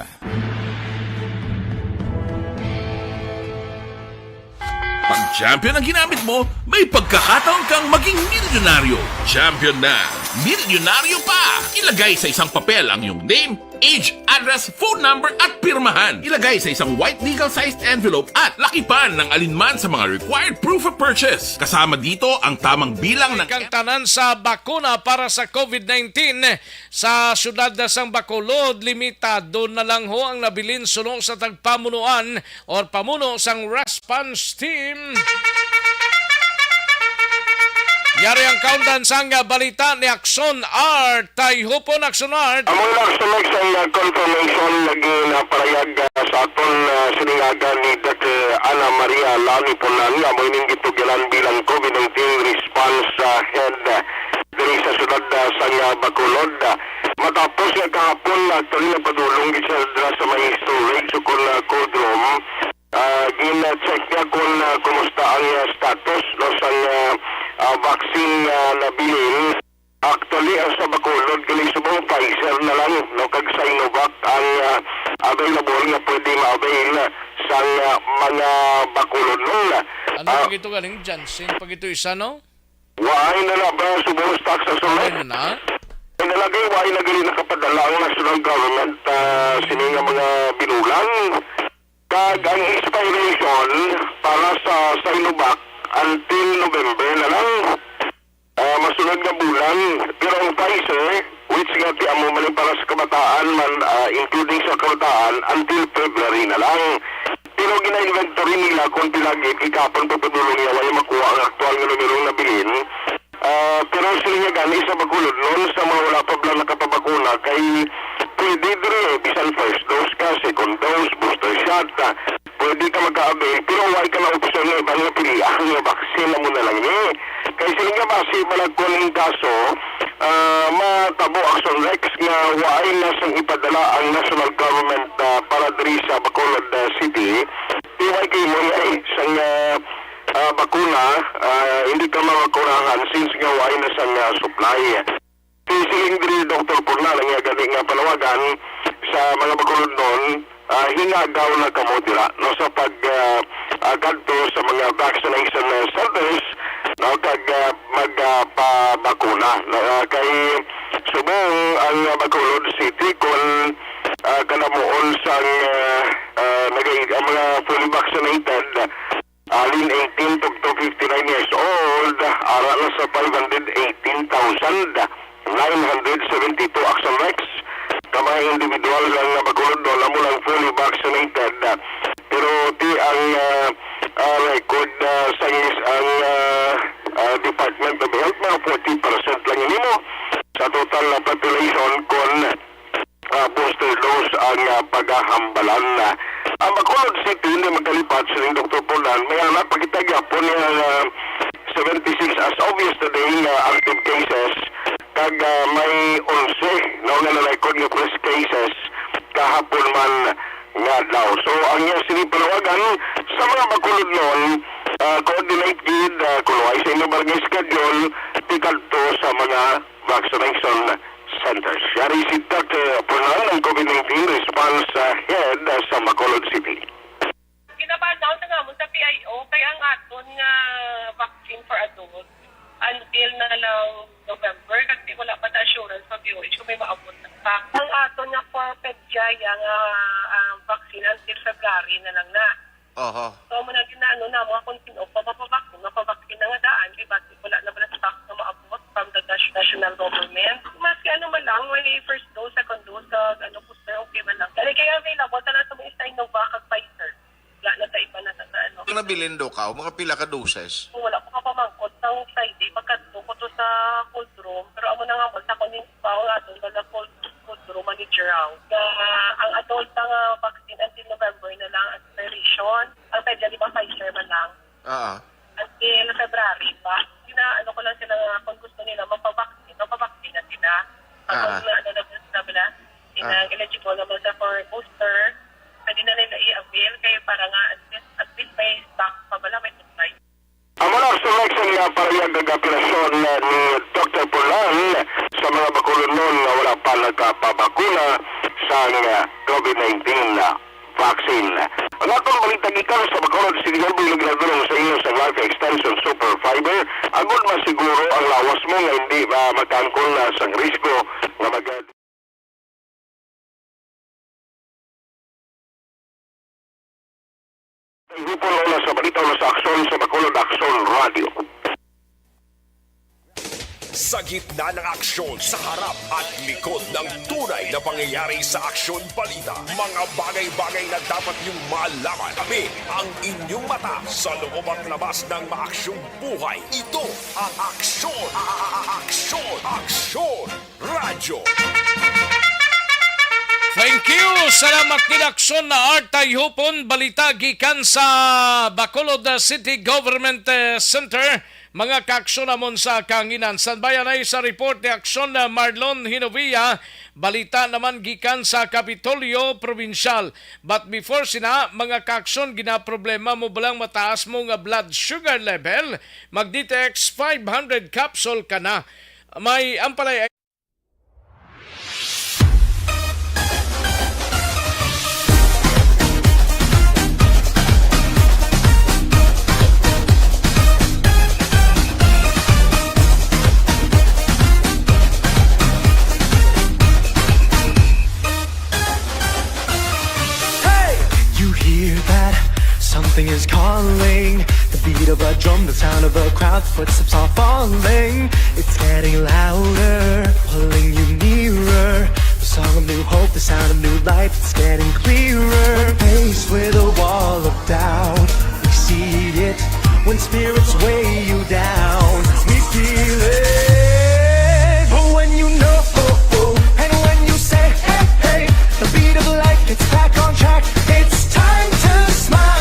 Pag champion ang ginamit mo, may pagkakataon kang maging milyonaryo. Champion na, milyonaryo pa! Ilagay sa isang papel ang iyong name, age, address, phone number, at pirmahan. Ilagay sa isang white legal-sized envelope at lakipan ng alinman sa mga required proof of purchase. Kasama dito ang tamang bilang ng Kang tanan sa bakuna para sa COVID nineteen sa siyudad na sang Bacolod, limitado na lang ho ang nabilin suno sa tagpamunuan or pamuno sang response team. Yari ang kaundan sang balita ni Aksyon Art. Tayhupon, Aksyon Art. Amo na, Aksyon Art, ang, uh, confirmation lagi na parayag, uh, sa aton, uh, silingaga ni Doc Ana Maria Lani Punan, nga amo ining gitugilan bilang COVID nineteen response, uh, head, uh, diri sa siyudad, uh, sa, uh, Bacolod. Uh, matapos nga kahapon, actually, nagpadulong gid siya dira sa may storage o kon, uh, cold room. Ah, gina-check niya kung, ah, kumusta ang, ah, status, no, sang, ah, ah, vaccine nga nabilin. Actually, ang sa Bacolod, gali subong Pfizer na lang, no, kag Sinovac ang, ah, available nga pwede ma-avail sang, ah, mga Bacolodnon. Ano Ah, pag ito galing? Janssen pag ito isa, no? Waay na na ba subong stock sa Waay sulod? na na? Ay, nalagay, waay na gali nakapadala ang national government, ah, sini nga mga binulan. Kag ang expiration para sa Sinovac until November na lang, ah, masunod nga bulan. Pero ang Pfizer, which nga ti amo man ni para sa kabataan man, ah, including sa kabataan, until February na lang. Pero gina-inventory nila kung pila gid, kay kahapon pa padulong niya, wala makuha ang aktual nga numerong nabilin. Ah, pero sila nga gani sa Bacolodnon, sa mga wala pa bala nakapabakuna, kay pwede diri, eh, bisan first dose ka, second dose, booster shot, ah, Pwede ka maka-avail, pero wala ka na opsyon nga iba nga pilian nga vaccine, amo na lang ni. Kay sila nga base bala kon ang kaso, ah, matabo, Action Rex, nga wala na sang ipadala ang national government, ah, para diri sa Bacolod, ah, City. Di wala kay mo ay sang, ah, ah, bakuna, ah, hindi ka mabakunahan since nga wala na sang, ah, supply. Siling diri ni Doktor Purlan, ang iya gani nga panawagan sa mga Bacolodnon, ah, hingagaw na kamo dira, no, sa pag, ah, ah, kadto sa mga vaccination, ah, centers, no, kag, ah, mag, ah, pabakuna, no, ah, kay subong ang, ah, Bacolod City kon, ah, kalamuon sang, ah, ah, nagay-, ang mga fully vaccinated, alin eighteen to, to fifty-nine years old, ara na sa five hundred eighteen thousand nine hundred seventy-two, Action Rex, ka mga individual lang nga Bacolodnon, amo lang fully vaccinated. Pero ti ang, ah, ah, record, ah, sa is-, ang, ah, ah, Department of Health, mga forty percent lang ini mo sa total na population kon ah, booster dose ang, ah, pagahambalan. Ang Bacolod City, hindi magkalipat, siling Doktor Purlan, may anak pa kita gyapon nga, ah, seventy-six as of yesterday nga active cases, kag, ah, may onse, no, nga na-record nga fresh cases kahapon man nga daw. So, ang iya sini panawagan sa mga Bacolodnon, ah, coordinate gid, ah, kung wala sa inyong barangay schedule, tikadto sa mga vaccination centers. Yari si Doctor Punan, ang COVID nineteen response, ah, head, ah, sa Bacolod City. Ginabandaw na nga mo sa P I O kay ang aton nga vaccine for adults until na lang November, kasi wala pa ta assurance sa D O H kung may maabot na pa. Ang aton nga for pedia nga, ah, vaccine until February na lang na. Aha. So, amo na din na, ano, na mga continue pa mapabaksin, mapabaksin na nga daan, di ba? Wala na man ang stock na maabot from the nas-, national government. Maski ano man lang, may first dose, second dose, kag ano, booster, okay man lang. Dali kaya available, tala sa mga Sinovac kag Pfizer. Wala na sa iba na sa, sa ano. Nabilin daw ka, mga pila ka doses? Kung wala ko kapamangkot, sang Friday, pagkadto ko to sa cold room, pero amo na nga mo, sa kuning pa, nga to, sa cold, cold room manager ako. Nga, ang adult nga vaccine until November na lang, expiration. Ang pwede, di ba, Pfizer man lang. Ah. Until February pa. Gina-, ano ko lang sila nga kung gusto nila magpa-vaccine, magpa-vaccine na sila. Tapos Ah. na ano na po sila, sila Ah. eligible naman sa for booster, pwede na nila i-avail kayo para nga at least, at least may stock pa bala, may supply. Amo na ang selection nga parehag nga aplikasyon ni Doktor Pulan sa mga Bacolodnon nga wala pa nagkapabakuna sa, ah, COVID nineteen vaccine. Ang atong balita gikan sa Bacolod City Hall, bilang ginadulong sa inyo sa Life Extension Super Fiber, agud masiguro ang lawas mo nga hindi ba magkaangkon na sang risgo nga mag- Hupon na sa balita, na sa aksyon sa Bacolod Aksyon Radio. Sa gitna ng aksyon, sa harap at likod ng tunay na pangyayari sa Aksyon Balita, mga bagay-bagay na dapat niyong malaman. Tabi ang inyong mata sa loob at labas ng maaksyong buhay. Ito ang Aksyon, a-, a-, a-, Aksyon, Aksyon Radyo. Thank you. Salamat gid, Aksyon na Art Tayhupon. Balita gikan sa Bacolod, uh, City Government, uh, Center. Mga kaaksyon namon sa kahanginan, sanbayan ay sa report ni Aksyon na Marlon Hinovia. Balita naman gikan sa Kapitolyo Probinsyal. But before sina, mga kaaksyon, ginaproblema mo ba lang mataas mo nga blood sugar level? Mag D T X five hundred capsule ka na. May ampalay. Hey! You hear that? Something is calling. The beat of a drum, the sound of a crowd, footsteps are falling. It's getting louder, pulling you nearer. The song of new hope, the sound of new life, it's getting clearer. When faced with a wall of doubt, we see it. When spirits weigh you down, we feel it. But when you know, and when you say, "Hey, hey," the beat of life gets back on track. It's time to smile.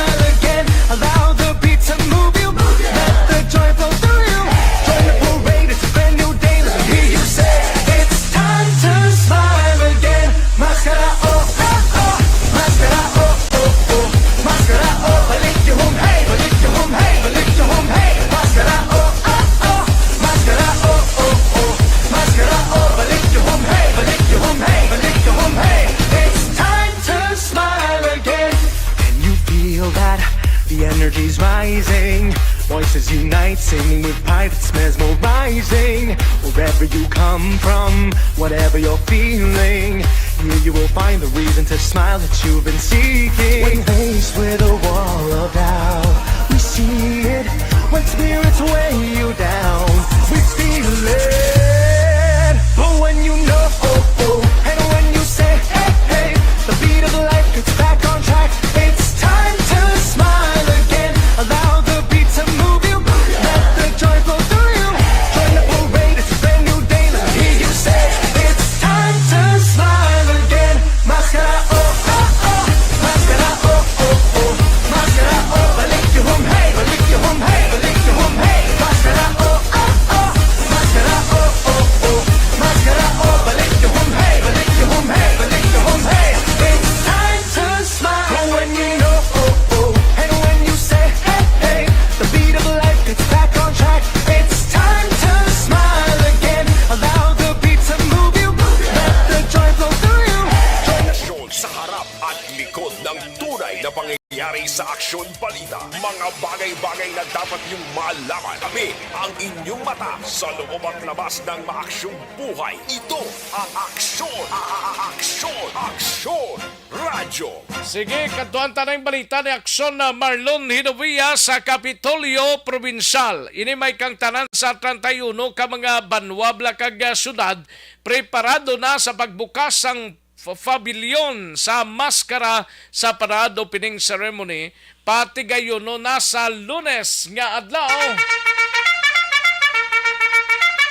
Rising, voices unite, singing with pride, it's mesmerizing. Wherever you come from, whatever you're feeling, here you will find the reason to smile that you've been seeking. When faced with a wall of doubt, we see it. When spirits weigh you down, we feel it. But when you know, oh, oh, and when you say, hey, hey, the beat of life gets back on track. It's time to smile again. Allow the beat to move you. Let the joy flow through you. Join the parade, it's a brand new day. Let me hear you say, it's time to smile again. Maskara, oh, oh, oh. Maskara, oh, oh, oh. Maskara, oh, balik yung hum, hey, balik yung hum, hey, balik yung hum, hey. Maskara, oh, oh, oh. Maskara, oh, oh, oh. Maskara, oh, balik yung hum, hey, balik yung hum, hey, balik yung hum, hey. It's time to smile. When you know, oh, oh, and when you say, hey, hey, the beat of life gets back on track. It's time to smile again. Allow the beat to move you. Let the joy flow through you. Join the Aksyon sa harap at likod ng tunay na pangyayari sa Aksyon Balita. Mga bagay-bagay na dapat niyong malaman. Kami ang inyong mata sa loob at labas ng maaksyong buhay. Ito ang Aksyon, a-, a-, a-, Aksyon, Aksyon Radyo. Sige, kadtuan ta na ang balita ni Aksyon na Marlon Hinovia sa Kapitolyo Probinsyal. Ini may kangtanan sa treinta y uno ka mga banwa, bala kag, ah, syudad, preparado na sa pagbukas sang f-, pabilyon sa maskara sa parade opening ceremony, patigayuno na sa Lunes nga adlaw.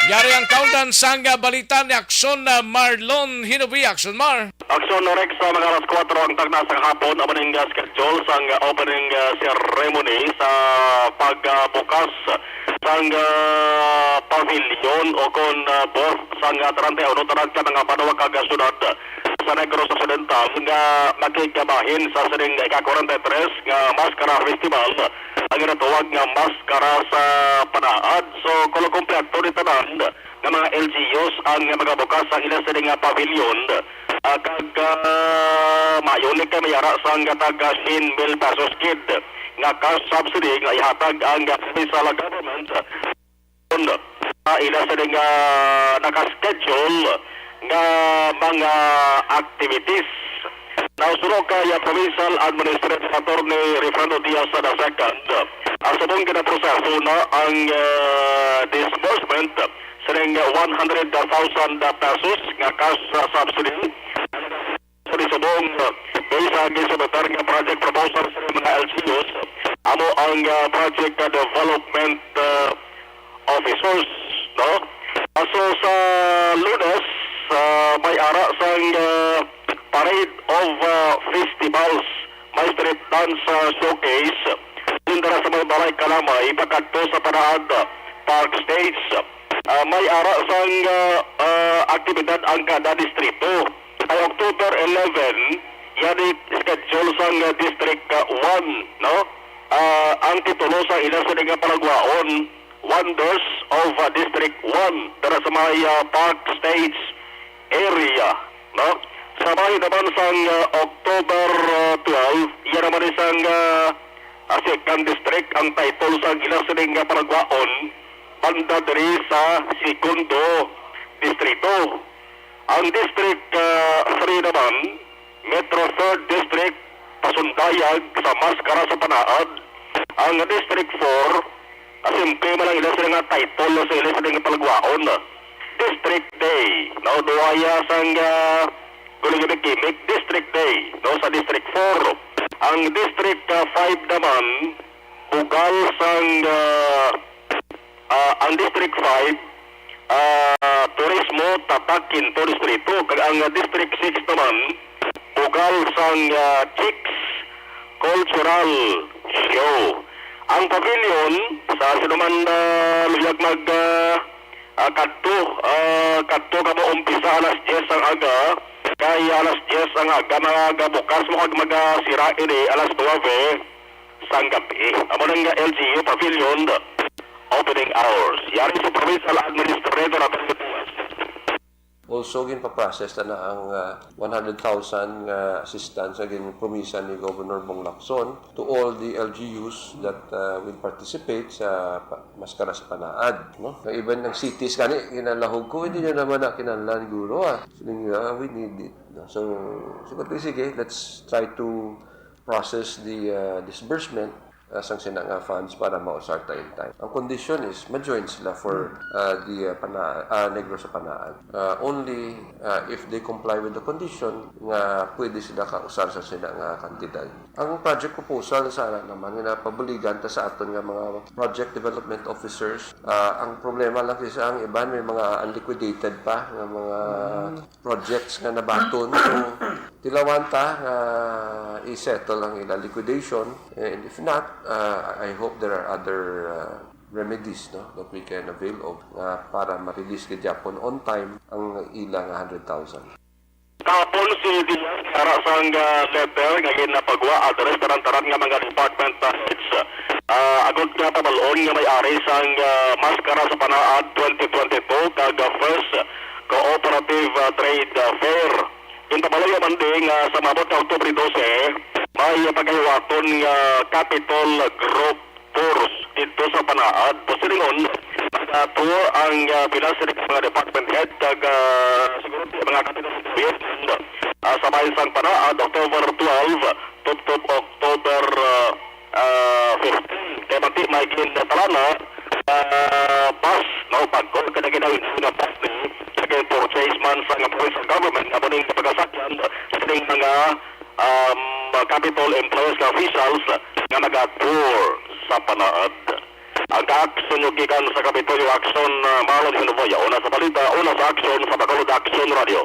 Yari ang kaundan sang balita ni Aksyon na Marlon Hinovia. Aksyon, Mar. Aksyon, Rex, sa mga alas kuwatro ang takna sa kahapon, amo ning, ah, schedule sang, ah, opening, ah, ceremony sa pagbukas sang, ah, pavilion o kon, ah, booth sang, ah, treinta y uno tanan ka mga banwa kag, ah, syudad sa Negros Occidental nga makigbahin sa sining ika-kwarenta y tres nga Maskara Festival, ang ginatawag nga Maskara sa Panaad. So, kulang kompleto ni tanan nga mga L G Us ang magabukas sa ila sini nga pavilion, ah, kag, ah, maayo ni kay may ara sang gatag, ah, siyam mil pesos gid nga cash subsidy nga ihatag ang, ah, provincial government sa ila sini nga naka-schedule nga mga activities. Now, suno kay, ah, Provincial Administrator Attorney Refrando Diaz the second, ah, subong ginaproseso na ang, ah, disbursement sining one hundred thousand pesos nga cash, ah, subsidy. Sa subong, ah, based sa gisubmitar nga project proposal sa mga L G Us, amo ang, ah, project, ah, development, ah, officers, no? Ah, so, sa Lunes, ah, may ara sang, ah, Parade of, ah, Festivals, may street dance, ah, showcase, dira sa may Balay Kalamay, pakadto sa Panaad, ah, Park Stage. Ah, may ara sang, ah, ah, aktibidad ang kada distrito. Kay October eleven, yari schedule sang, ah, District, ah, one, no? Ah, ang titulo sa ila sini nga palagwaon, Wonders of, ah, District one, dira sa may, ah, Park Stage area, no? Sa bahin naman sang, ah, October, ah, twelve, iya naman ni sang, ah, ah, Second District ang title sang ila sining nga palagwaon, banda diri sa Segundo Distrito. Ang District, ah, three naman, Metro Third District, pasundayag sa Maskara sa Panaad. Ang District four, ah, simple man ang ila sila nga title sa ila sila nga palagwaon. District Day, no? Duwaya sang, ah, gimik-gimik, District Day, no? Sa District four. Ang District, ah, five naman, bugal sang, ah, Ah, ang District five, ah, turismo, tatak, kinto distrito, kag ang, ah, District six naman, bugal sang, ah, Chicks Cultural Show. Ang pavilion, sa sinuman, ah, luyag mag, ah, ah, kadto, ah, kadto kamo umpisa alas diyes ang aga, kay alas diyes ang aga, magabukas mo kag magasira ini alas nuwebe sang gabi. Amo na nga L G U Pavilion opening hours. Yari si Provincial Administrator Abel Buas. Also, ginpa-process na na ang, ah, one hundred thousand nga assistance nga ginpromisa ni Governor Bong Lacson to all the L G Us that, ah, will participate sa pa-, Maskara sa Panaad, no? Nga even ang cities gani, kinalahog ko, hindi nyo naman na kinahanglan, guro, ah. Siling, ah, we need it, no? So, sige, sige, let's try to process the, ah, disbursement, ah, sang sina nga funds para mausar ta in time. Ang condition is ma-join sila for, ah, the, ah, Pana-, ah, Negros sa Panaad. Ah, only, ah, if they comply with the condition nga pwede sila kausar sa sina nga kantidad. Ang project proposal sana naman nga napabuligan ta sa aton nga mga project development officers. Ah, ang problema lang kasi ang iban may mga unliquidated pa nga mga projects nga nabaton. So, tilawan ta nga i-settle ang ila liquidation. And if not, uh, I hope there are other, uh, remedies, no, that we can avail of nga para ma-release gid gyapon on time ang ila nga hundred thousand. Kahapon si Diaz, ara sang, ah, letter nga ginapagwa address tanan-tanan nga mga department heads. Ah, agod nga pabal-on nga may ari sang, ah, Maskara sa Panaad twenty twenty-two kag, ah, first Cooperative, ah, Trade, ah, Fair. Ginpabal-an man di nga sa maabot nga Oktubre dose, may pagahiwaton nga Capitol Group Tours dito sa Panaad. Pasilingon, nag-tour ang, ah, pila sini ka mga department head kag, ah, siguro mga Capitol Employees, ah, sa bahin sang Panaad, October twelve to, to October, ah, ah, fifteen. Kay bati may gintalana, ah, bus, no, bag-o ka na ginahinay nga bus ni, sa kay purchase man sa nga provincial government, nga muning pagkasakyan, sining mga, um, Capitol employees nga officials nga maga-tour sa Panaad. Ang kaaksyon nyo gikan sa Kapitolyo Aksyon, ah, Marlon Hinovoya, una sa balita, una sa aksyon sa Bacolod Aksyon Radio.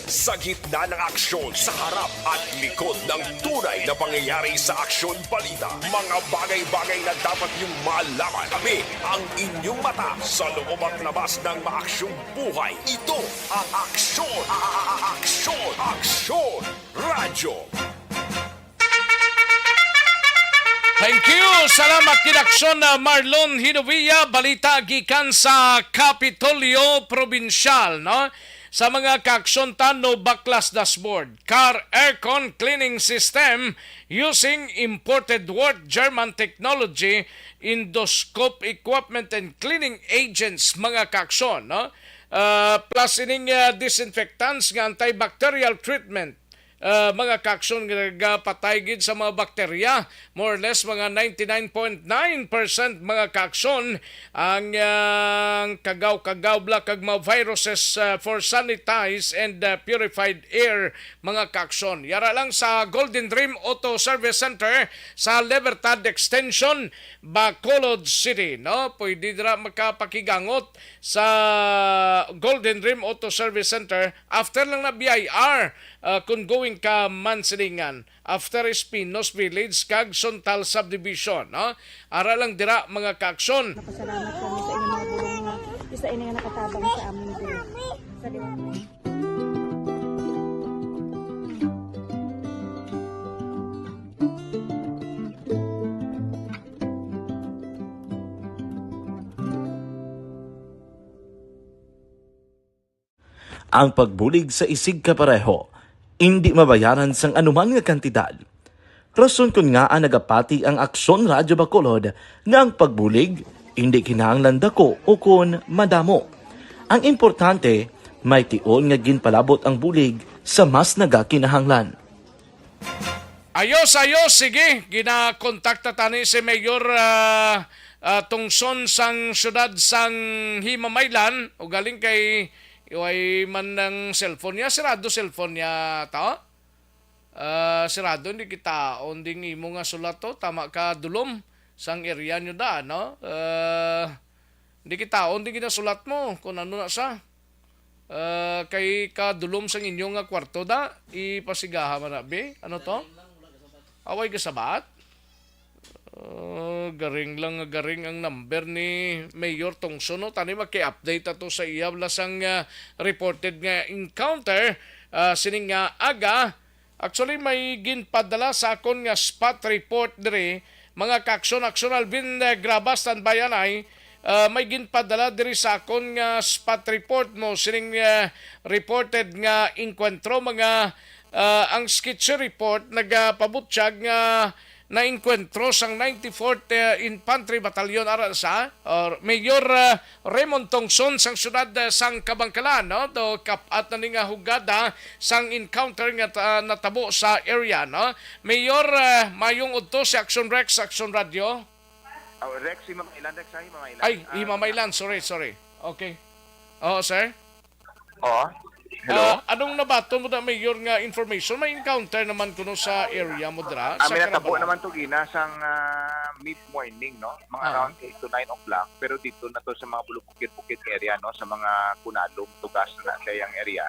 Sa gitna ng aksyon, sa harap at likod ng tunay na pangyayari sa Aksyon Balita, mga bagay-bagay na dapat niyong malaman. Kami ang inyong mata sa loob at labas ng maaksyong buhay. Ito ang Aksyon, a-, a-, a-, Aksyon, Aksyon Radyo. Thank you. Salamat gid, Aksyon, ah, Marlon Hinovia. Balita gikan sa Kapitolyo Probinsyal, no? Sa mga kaaksyon ta, no baklas dashboard, car aircon cleaning system using imported Worth German technology, endoscope equipment and cleaning agents, mga kaaksyon, no? Ah, plus ining, ah, disinfectants nga antibacterial treatment, ah, mga kaaksyon nga nagapatay gid sa mga bakterya, more or less mga ninety-nine point nine percent, mga kaaksyon, ang, ah, kagaw-kagaw bala kag mga viruses, ah, for sanitized and, ah, purified air, mga kaaksyon. Yara lang sa Golden Dream Auto Service Center sa Libertad Extension, Bacolod City, no? Pwede dira makapakigangot sa Golden Dream Auto Service Center after lang na B I R, ah, kung going ka Mansilingan, after Espinos Village kag Suntal Subdivision, no? Ara lang dira, mga kaaksyon. Napasalamat kami sa inyong mga bulong nga isa ini nga nakatabang sa amin diri. Sa liwat. Ang pagbulig sa isigkapareho, indi mabayaran sang anuman nga kantidad. Rason kon ngaa nagapati ang Aksyon Radyo Bacolod nga ang pagbulig indi kinahanglan dako ukon madamo. Ang importante, may tion nga ginpalabot ang bulig sa mas nagakinahanglan. Ayos, ayos. Sige, ginakontakta tani si Mayor, ah, ah, Tungson sang siyudad sang Himamaylan. Ugaling kay way man ang cellphone niya, sirado cellphone niya, to? Ah, sirado, hindi kita on ding imo nga sulat to. Tama ka, Dulom, sang area nyo da, no? Ah, hindi kita on ding ginasulat mo kung ano na sa. Ah, kay ka Dulom sang inyo nga kwarto da, ipasigaha man na, be. Ano to? Away ka sabat? Ah, garing lang nga garing ang number ni Mayor Tongso, no? Tani maki-update ato sa iya bala sang, ah, reported nga encounter, ah, sining nga aga. Actually, may ginpadala sa akon nga spot report diri, mga kaaksyon. Aksyon Alvin, eh, Graba, standby anay. Ah, may ginpadala diri sa akon nga spot report mo sining, ah, reported nga engkwentro, mga, ah, ang sketchy report nagapabutyag nga naengkwentro sang ninety-fourth, ah, Infantry Battalion ara sa, or Mayor, ah, Raymond Tongson sang siyudad, ah, sang Kabangkalan, no? Do kap-at na ni nga hugada sang encounter nga ta-, natabo sa area, no? Mayor, ah, mayong udto si Action Rex, Action Radio. Oh, Rex, si Mama Ilan, Rex, ay, Mama Ilan. Ay, Ah, hi Mama Ilan, sorry, sorry. Okay. Oo, sir. Oo. Hello? Ah, anong nabaton mo na, Mayor, nga information? May encounter naman kuno sa area mo dira, Ah, sa may natabo Carabalan? naman to gina sang, ah, mid-morning, no? Mga Ah. around eight to nine o'clock, pero dito na to sa mga bulubukid-bukid area, no? Sa mga Kunalom, Tugas na siya yung area.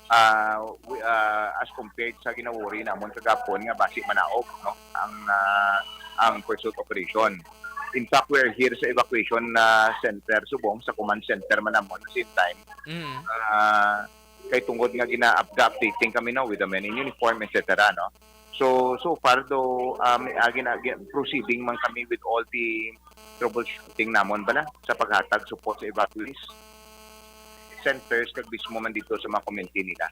Ah, we, ah, as compared sa ginawori namon kagapon nga basi manaog, no? Ang, ah, ang pursuit operation. In fact, we're here sa evacuation, ah, center subong, sa command center man namon, same time. Mm. Ah, kay tungod nga gina-, ga-updating kami, no, with the men in uniform, et cetera, no? So, so far, though, um, agi na, agi, proceeding man kami with all the troubleshooting namon bala sa paghatag support sa evacuees centers kag mismo man dito sa mga community nila.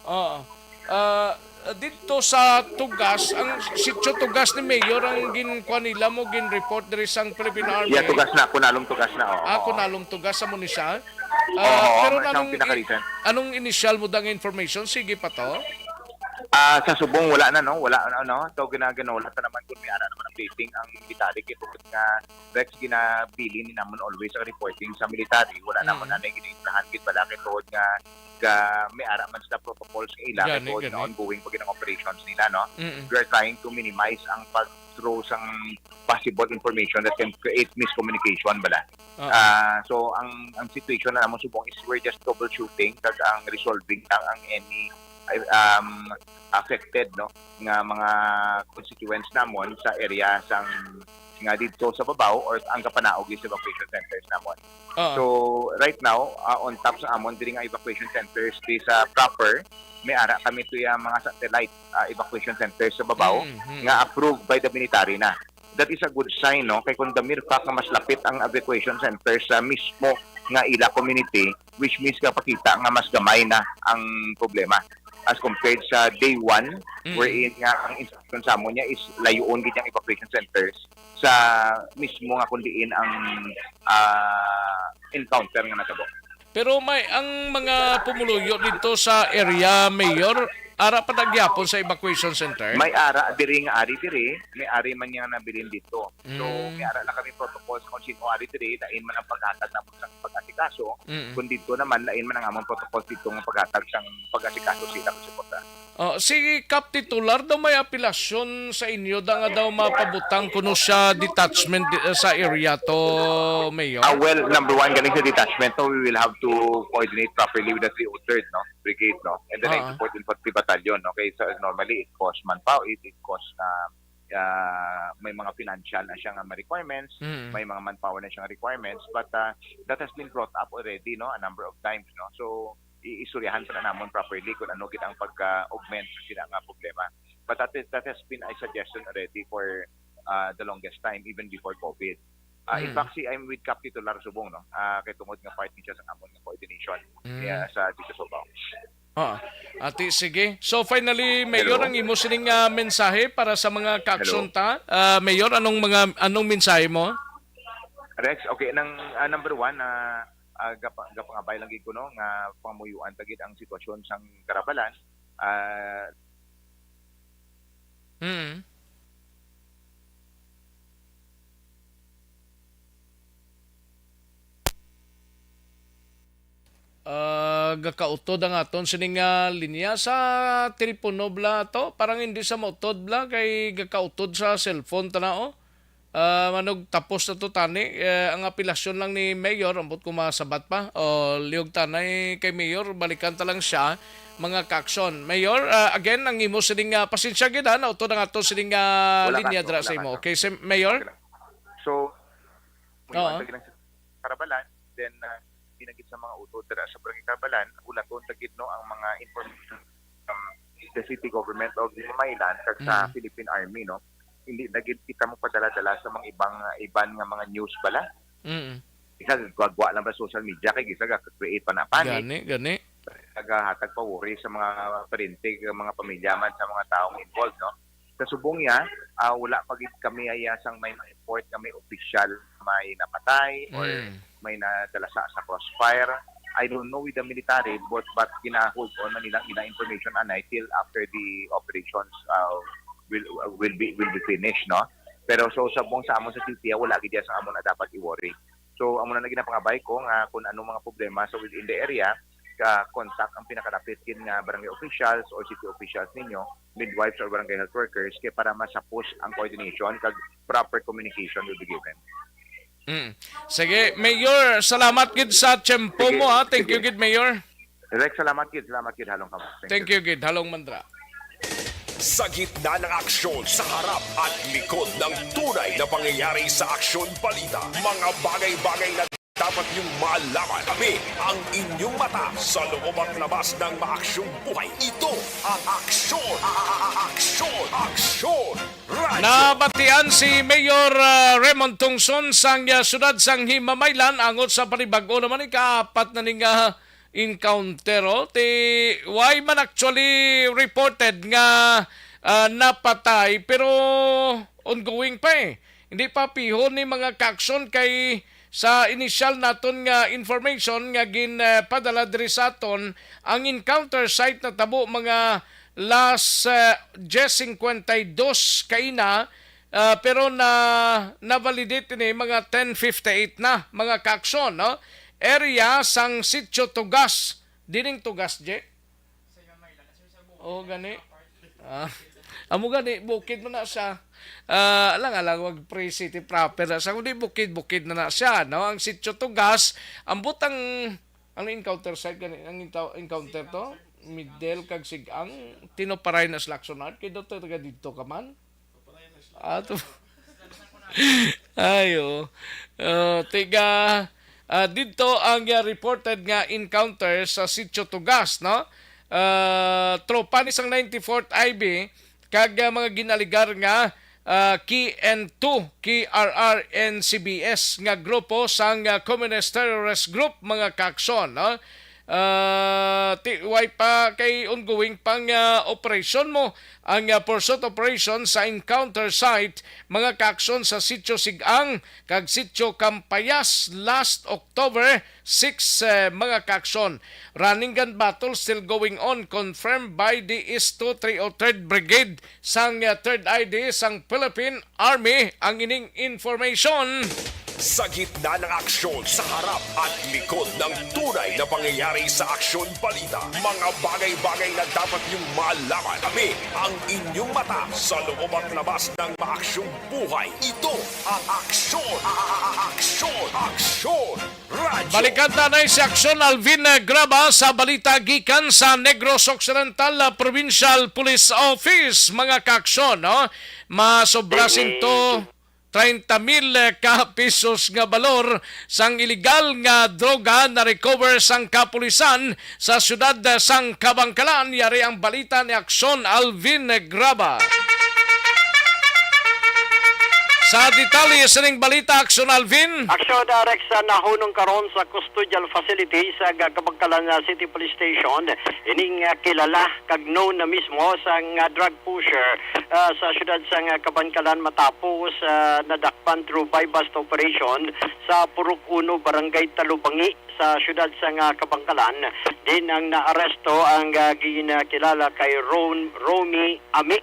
Oo. Ah, dito sa Tugas, ang sitio Tugas ni Mayor ang ginkuha nila mo, gin-report diri sang Philippine Army. Yeah, Tugas na, Kunalom Tugas na, oo. Ah, Kunalom Tugas sa Munisal. Oo, Ah, oo, pero may isang anong i-, pinaka-recent. anong initial mo dang information? Sige pa to? Ah, sa subong, wala na, no? Wala, ano, no? So, gina-, ginahulat na naman kung may ara naman updating ang military kay tungod nga Rex, ginabilin ni namon always ang reporting sa military. Wala Mm. naman na naginitrahan gid bala kay tungod nga, nga may ara man sila protocols nga ila kay Gani, tungod nga gani. ongoing pa gid ang operations nila, no? Mm. We are trying to minimize ang pag-throw sang possible information that can create miscommunication bala. Oo. Ah, so ang, ang situation na namon subong is we're just troubleshooting kag ang resolving lang ang any, um, affected, no, nga mga constituents namon sa area sang nga dito sa Babaw or ang kapanaog is evacuation centers namon. Oo. So, right now, ah, on top sa amon diri nga evacuation centers di sa proper, may ara kami tuya mga satellite, ah, evacuation centers sa Babaw Mm, mm. nga approved by the military na. That is a good sign, no? Kay kung the mere fact nga mas lapit ang evacuation centers sa mismo nga ila community, which means nga pakita nga mas gamay na ang problema as compared sa day one, Mm. wherein nga ang instruction sa amon niya is layuon gid ang evacuation centers sa mismo nga kung diin ang, ah, encounter nga natabo. Pero may, ang mga pumuluyo dito sa area, Mayor, ara pa na gyapon sa evacuation center? May ara diri nga ari diri, may ari man nga nabilin dito. So, Mm. may ara na kami protocols kung sino ari diri, lain man ang paghatag namon sa pag-asikaso. Mm. Kung dito naman, lain man ang among protocols dito nga paghatag sang pag-asikaso sila sa suporta. Oh, si Kap Titular daw may apelasyon sa inyo da nga daw mapabutang kuno siya detachment di-, sa area to, Mayor? Ah, well, number one, galing sa detachment, no, we will have to coordinate properly with the three oh third, no, brigade, no, and the Ah. ninety-fourth Infantry Battalion, no, kay sa, normally it costs manpower, it, it costs, ah, ah, may mga financial na siya nga requirements, Mm. may mga manpower na siya nga requirements, but, ah, that has been brought up already, no, a number of times, no, so i-istoryahan pa na namon properly kung ano gid ang pag-augment sa sila nga problema. But that is, that has been a suggestion already for, ah, the longest time, even before COVID. Ah, in Mm. fact, si, I'm with Kap Titular subong, no? Ah, kay tungod nga part ni siya sa amon nga coordination Mm. niya sa dito sa Babaw. Ah, ati, sige. So, finally, Mayor, Hello? ang imo sining, ah, mensahe para sa mga Hello? kaaksyonta? Ah, Mayor, anong mga, anong mensahe mo? Rex, okay, nang, ah, number one, ah, ah, gapa-, gapangabay lang gid ko, no, nga pamuyuan ta gid ang sitwasyon sang Carabalan. Ah, Mm. Ah, gakautod ang aton sining, ah, linya sa telepono bala to. Parang hindi sa mautod bala kay gakautod sa cellphone tana, oh. Ah, manog tapos na to tani. Eh, ang apelasyon lang ni Mayor, ambot ko masabat pa. O, liog tanay kay Mayor, balikan ta lang siya, mga kaaksyon. Mayor, ah, again, ang imo sining, ah, pasensya gid, ha, nautod ang ato sining, ah, Wala linya kaso, dra wala sa imo. kaso. Okay, si Mayor? Okay lang. So, Oo. Muyo ang sa Carabalan, then, ah, pinagid sa mga utod dira sa Barangay Carabalan, ulaton ta gid, no, ang mga information from the city government of Mamaylin kag sa Mm. Philippine Army, no. Hindi na gid kita mo padala-dala sa mga ibang, ah, iban nga mga news bala. Mm. Isa, gwa-gwa lang ba social media, kay isa ga-create pa na panic. Gani, gani. Nagahatag pa worry sa mga parente, mga pamilya man sa mga taong involved, no? Sa subong niya, ah, wala pa gid kami aya sang may ma-report nga may opisyal may napatay or Mm. may nadala sa, sa crossfire. I don't know with the military, but, but gina-hold on man nilang ina information anay till after the operations, uh, will, will be, will be finished, no? Pero so, subong sa amon sa city, wala gid sa amon na dapat i-worry. So, amo na lagi na pangabay ko nga kung anong mga problema sa within the area, ka contact ang pinakadapit gid nga barangay officials or city officials ninyo, midwives or barangay health workers, kay para masapos ang coordination kag proper communication will be given. Mm. Sige, Mayor, salamat gid sa tiyempo Sige, mo, ha. Thank you sige. gid, Mayor. Rex, salamat gid, salamat gid, halong kamo. Thank Thank you. you gid, halong man dira. Sa gitna ng aksyon, sa harap at likod ng tunay na pangyayari sa Aksyon Balita, mga bagay-bagay na dapat niyong malaman. Kami ang inyong mata sa loob at labas ng maaksyong buhay. Ito ang Aksyon, a-, a-, a-, Aksyon, Aksyon Radyo. Nabatian si Mayor, ah, Raymond Tungson sang, ah, siyudad sang Himamaylan angot sa panibag-o naman ikaapat na ning, ah, encounter, oh. Ti, why man actually reported nga, ah, napatay, pero ongoing pa, eh. Hindi pa pihon ni mga kaaksyon kay sa initial naton nga information nga ginpadala diri sa aton, ang encounter site natabo mga las, ah, diyes cincuenta y dos kaina, ah, pero na, na-validate ni mga ten fifty-eight na mga kaaksyon, no? Area sang Sitio Tugas. Dining Tugas, Je? Oh, gani. Ah, amo gani, bukid man na siya. Ah, alang-alang, wag pre city proper na siya, kundi bukid-bukid na na siya, no? Ang Sitio Tugas, ang butang, ang encounter site gani, ang intaw-, encounter to, Middle kag Sigang, tinuparay na sa Lacson Art, kay daw taga dito ka man. Ato. Ayo. Uh, tiga, ah, dito ang, ah, reported nga encounter sa Sitio Tugas, no? Ah, tropa ni sang ninety-fourth I B kag, ah, mga ginaligar nga, ah, K N two, K R R and C B S nga grupo sang, ah, Communist Terrorist Group, mga kaaksyon, no? Ah, ti-, way pa kay ongoing pang, ah, operasyon mo ang, ah, pursuit operation sa encounter site, mga kaaksyon sa Sitio Sigang kag Sitio Campayas last October six, eh, mga kaaksyon. Running gun battle still going on, confirmed by the S two three oh third Brigade sang, ah, Third I D sang Philippine Army ang ining information. Sa gitna ng aksyon, sa harap at likod ng tunay na pangyayari sa Aksyon Balita, mga bagay-bagay na dapat niyong malaman. Kami ang inyong mata sa loob at labas ng maaksyong buhay. Ito ang Aksyon, a-, a-, a-, Aksyon, Aksyon Radyo. Balikan ta na si Aksyon Alvin, eh, Graba sa balita gikan sa Negros Occidental, ah, Provincial Police Office, mga kaaksyon, no? Masobra sinto treinta mil ka pesos nga balor sang iligal nga droga na-recover sang kapulisan sa siyudad sang Kabangkalan. Yari ang balita ni Aksyon Alvin Graba. Sa detalye sining balita, Aksyon Alvin. Aksyon, uh, Rex, uh, nahunong karon sa custodial facility sa Ga-, Kabangkalan, uh, City Police Station ining, uh, kilala kag known na mismo sang, uh, drug pusher, ah, sa siyudad sang, ah, Kabangkalan matapos, ah, nadakpan through buy-bust operation sa Purok Uno, Barangay Talubangi sa siyudad sang, ah, Kabangkalan. Din ang naaresto ang, ah, ginkilala kay Ron-, Romy Ami.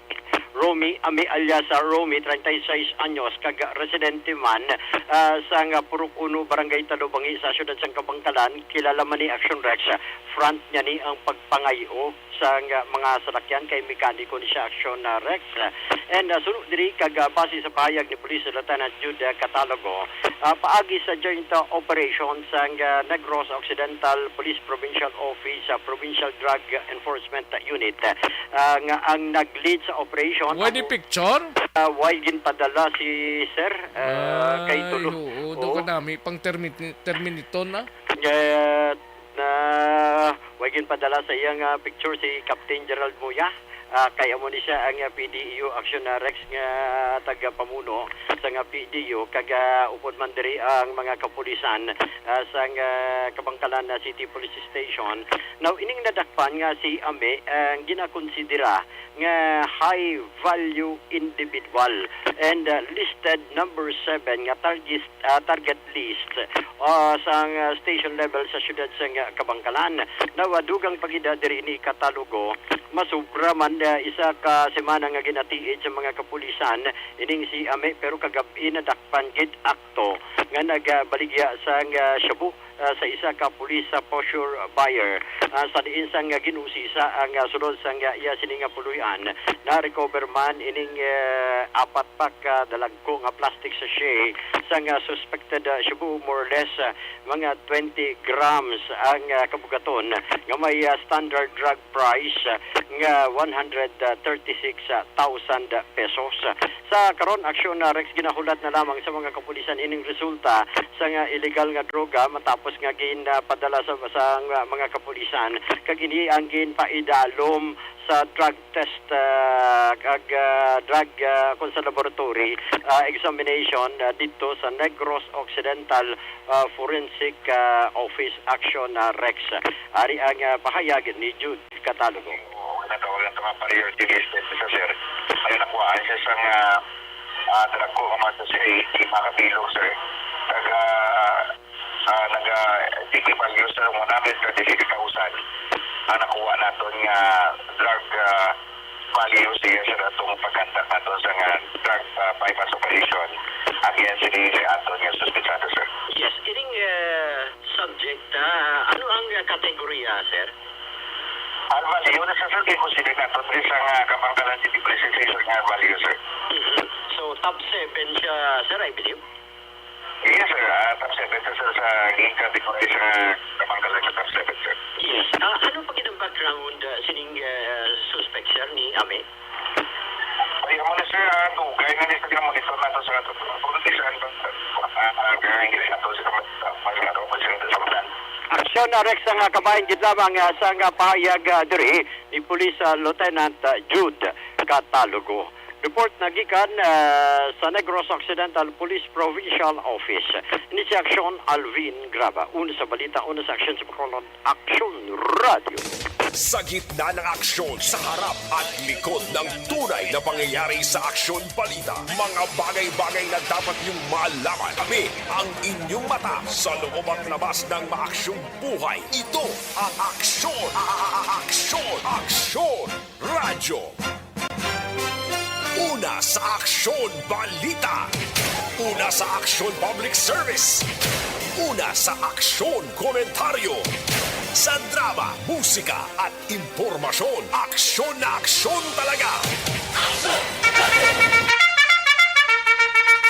Romy Ami alias, ah, Romy, treinta y seis anyos, kag residente man, ah, sang, ah, Purok Uno, Barangay Talubangi sa siyudad sang Kabangkalan. Kilala man ni Action Rex, front niya ni ang pagpangayo sang mga salakyan kay mekaniko ni siya, Action, ah, Rex. And, ah, suno diri kag, ah, base sa pahayag ni Police Lieutenant Jude, ah, Catalogo, ah, paagi sa joint, ah, operation sang, ah, Negros Occidental Police Provincial Office, ah, Provincial Drug Enforcement Unit, ah, nga ang nag-lead sa operation. Way ni amo picture? Ah, way ginpadala si Sir, ah, kay Ay, Tulo. Oo, do Oo. Ka nami pang termi-, terminator na. Eh, na way ginpadala sa iyang, ah, picture si Captain Gerald Muya. Ah, kay amo ni siya ang, ah, P D U Action, ah, Rex, nga tagapamuno sa nga P D U, kag, ah, upod man diri ang mga kapulisan, ah, sa nga Kabangkalan, ah, City Police Station. Now, ining nadakpan nga si Ame ang ginakonsidera nga high value individual and, ah, listed number seven nga target, ah, target list, ah, sang, ah, station level sa siyudad sang, ah, Kabangkalan. Nawa dugang pa gid, ah, diri ni Catalogo, masubra man, ah, isa ka semana nga ginatiid sa mga kapulisan ining si Ame, pero kagab-i nadakpan gid akto nga nagabaligya sang, ah, shabu, ah, sa isa ka police, ah, poseur buyer. Ah, sa diin sang, ah, gin-usisa ang, ah, sulod sang, ah, iya sini nga puloy-an, na-recover man ining, ah, apat pa ka dalagko nga plastic sachet sang, ah, suspected, ah, shabu, more or less, ah, mga twenty grams ang, ah, kabugaton, nga may, ah, standard drug price, ah, nga one hundred thirty-six thousand pesos. Sa karon, Aksyon, ah, Rex, ginahulat na lamang sa mga kapulisan ining resulta sa nga illegal nga droga matapos nga ginpadala sa, sa nga mga kapulisan, kag ini ang ginpaidalom sa drug test, ah, kag, ah, drug, ah, kung sa laboratory, ah, examination, ah, didto sa Negros Occidental, ah, Forensic, ah, Office, Aksyon, ah, Rex. Ari ang, ah, pahayag ni Jude Catalogo. Oo, natawag ang mga priority list sa, sir. Ay, nakuhaan siya sa nga, ah, truck ko, mga sa, sir, di makabilog, sir. Taga, ah, naga, di value sa one hundred thirty-six thousand ang nakuha naton nga drug, ah, value siya sa atong pagkanta nato sa nga drug, ah, buy-bust operation against sa aton nga suspetsado, sir. Yes, ining, ah, subject, ah, ano ang, ah, kategorya, sir? Ang value na sa, sir, kay consider nato diri sa nga Kabangkalan City Police Station nga value, sir. Mhm. So, top seven siya, sir, I believe? Yes, sir. Ah, top seven, sir, sa ginkabit ko sa Kabangkalan sa top seven, sir. Yes. Ah, ano pa gid ang background, ah, sining, ah, suspect, sir, ni Ame? Ay, amo na, sir, ah, dugay na ni sa monitor nato sa ato. Kung di siya, ah, ah, kaya hindi nato sa mga, ah, mga, ah, mga, ah, Aksyon, ah, Rex, ang, ah, kabahin gid lamang, ah, sa nga pahayag, ah, diri ni Police, ah, Lieutenant, ah, Jude Catalogo. Report na gikan, ah, sa Negros Occidental Police Provincial Office. Ini si Aksyon Alvin Graba. Una sa balita, una sa aksyon sa Bacolod, Aksyon Radio. Sa gitna ng aksyon, sa harap at likod ng tunay na pangyayari sa Aksyon Balita, mga bagay-bagay na dapat niyong malaman. Kami ang inyong mata sa loob at labas ng maaksyong buhay. Ito ang Aksyon, a-, a-, a-, Aksyon, Aksyon Radyo. Una sa Aksyon Balita. Una sa Aksyon Public Service. Una sa Aksyon Komentaryo. Sa drama, musika, at impormasyon, aksyon na aksyon talaga.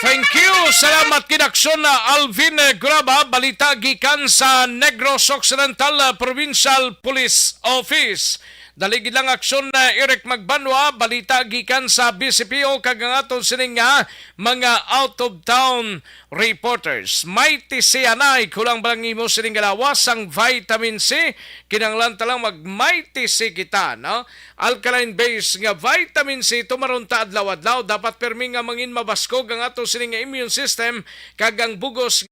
Thank you. Salamat gid, Aksyon na Alvin, eh, Graba. Balita gikan sa Negros Occidental, ah, Provincial Police Office. Dali gid lang, Aksyon na Eric Magbanwa. Balita gikan sa B C P O kag ang aton sining nga mga out-of-town reporters. Mighty C N I, kulang ba lang imo sining nga lawas ang vitamin C? Kinahanglan ta lang mag Mighty C kita, no? Alkaline base nga vitamin C, tumaron ta adlaw-adlaw. Dapat pirmi nga mangin mabaskog ang ato sining nga immune system, kag ang bugos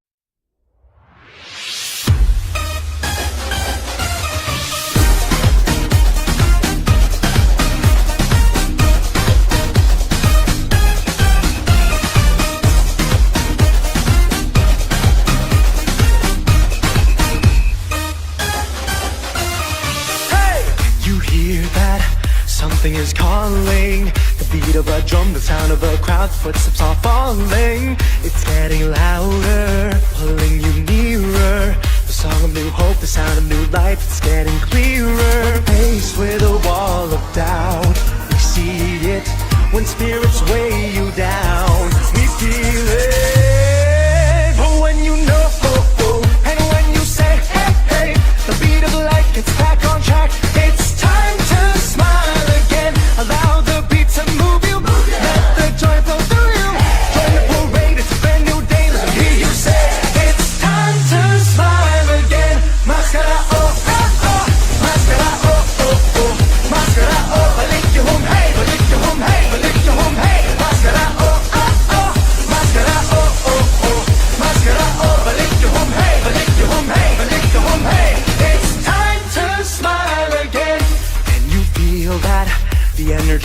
Hey! You hear that? Something is calling. The beat of a drum, the sound of a crowd, footsteps are falling. It's getting louder, pulling you nearer. The song of new hope, the sound of new life, it's getting clearer. Faced with a wall of doubt, we see it. When spirits weigh you down, we feel it. But when you know, and when you say, hey, hey, the beat of life gets back on track. It's time to smile again. Allow the beat to move you. Let the joy flow through you. Join the parade, it's a brand new day. Let me hear you say, it's time to smile again. Maskara, oh, oh, oh. Maskara, oh, oh, oh. Maskara, oh, balik yung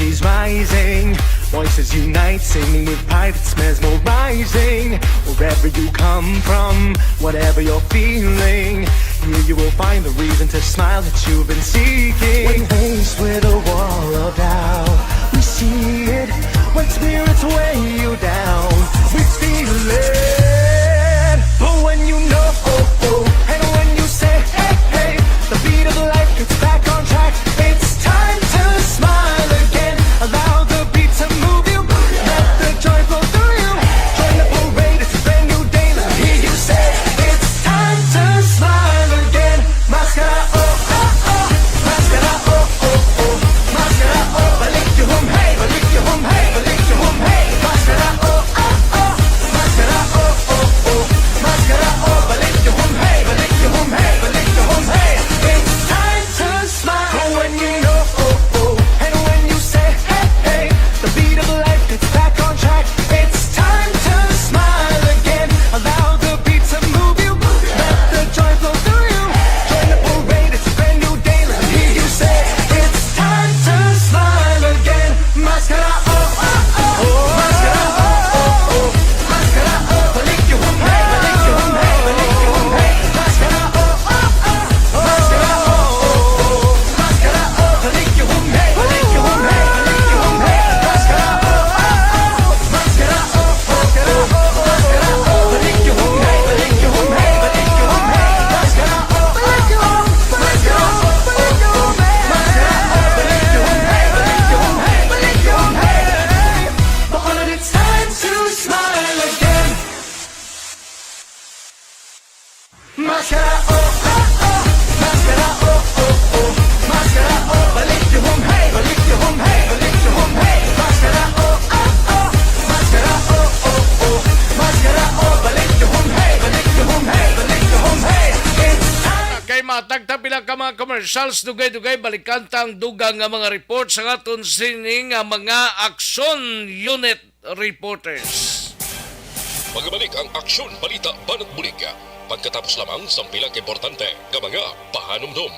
is rising. Voices unite, singing with pride that's mesmerizing. Wherever you come from, whatever you're feeling, here you will find the reason to smile that you've been seeking. When faced with a wall of doubt, we see it. When spirits weigh you down, we feel it. But when you know, oh, oh, and when you say, hey, hey, the beat of life gets back on track. It's time to smile again. Allow the beat to move you. Let the joy flow through you. Join the parade, it's a brand new day. Let me hear you say, it's time to smile again. Maskara, oh, oh, oh. Maskara, oh, oh, oh. Maskara, oh, balik yung hum, hey, balik yung hum, hey, balik yung hum, hey. Maskara, oh, oh, oh. Maskara, oh, oh, oh. Maskara, oh, balik yung hum, hey, balik yung hum, hey, balik yung hum, hey. It's time to smile. But when you know, oh, oh, and when you say, hey, hey, the beat of life gets back on track. It's time to smile again. Allow the beat to move you. Let the joy flow through you. Join the parade, it's a brand new day. Let me hear you say, it's time to smile again. Maskara, oh, oh, oh. Maskara, oh, oh, oh. Maskara, oh, balik yung hum, hey, balik yung hum, hey, balik yung hum, hey. Maskara, oh, oh, oh. Maskara, oh, oh, oh. Maskara, oh, balik yung hum, hey, balik yung hum, hey, balik yung hum, hey. Maskara, oh, oh, oh. Maskara, oh, oh, oh. Maskara, oh, balik yung hum, hey, balik yung hum, hey, balik yung hum, hey. Maskara, oh, oh, oh. Maskara, oh, oh, oh. Maskara, oh, balik yung hum, hey, balik yung hum, hey, balik yung hum, hey. Bacolod, it's time to smile again. Maskara, oh, oh, oh. Maskara, oh, oh, oh. Maskara, oh, balik yung hum, hey, balik yung hum, hey, balik yung hum, hey. Maskara, oh, oh, oh. Maskara, oh, oh, oh. Maskara, oh, balik yung hum, hey, balik yung hum, hey, balik yung hum, hey. It's time. Kay matag ta pila ka mga commercials, dugay-dugay, balikan ta ang dugang nga mga report sa aton sining nga mga action unit reporters. Magbalik ang Aksyon, Balita, Banat Bulig pagkatapos lamang sang pila ka importante nga mga pahanumdom.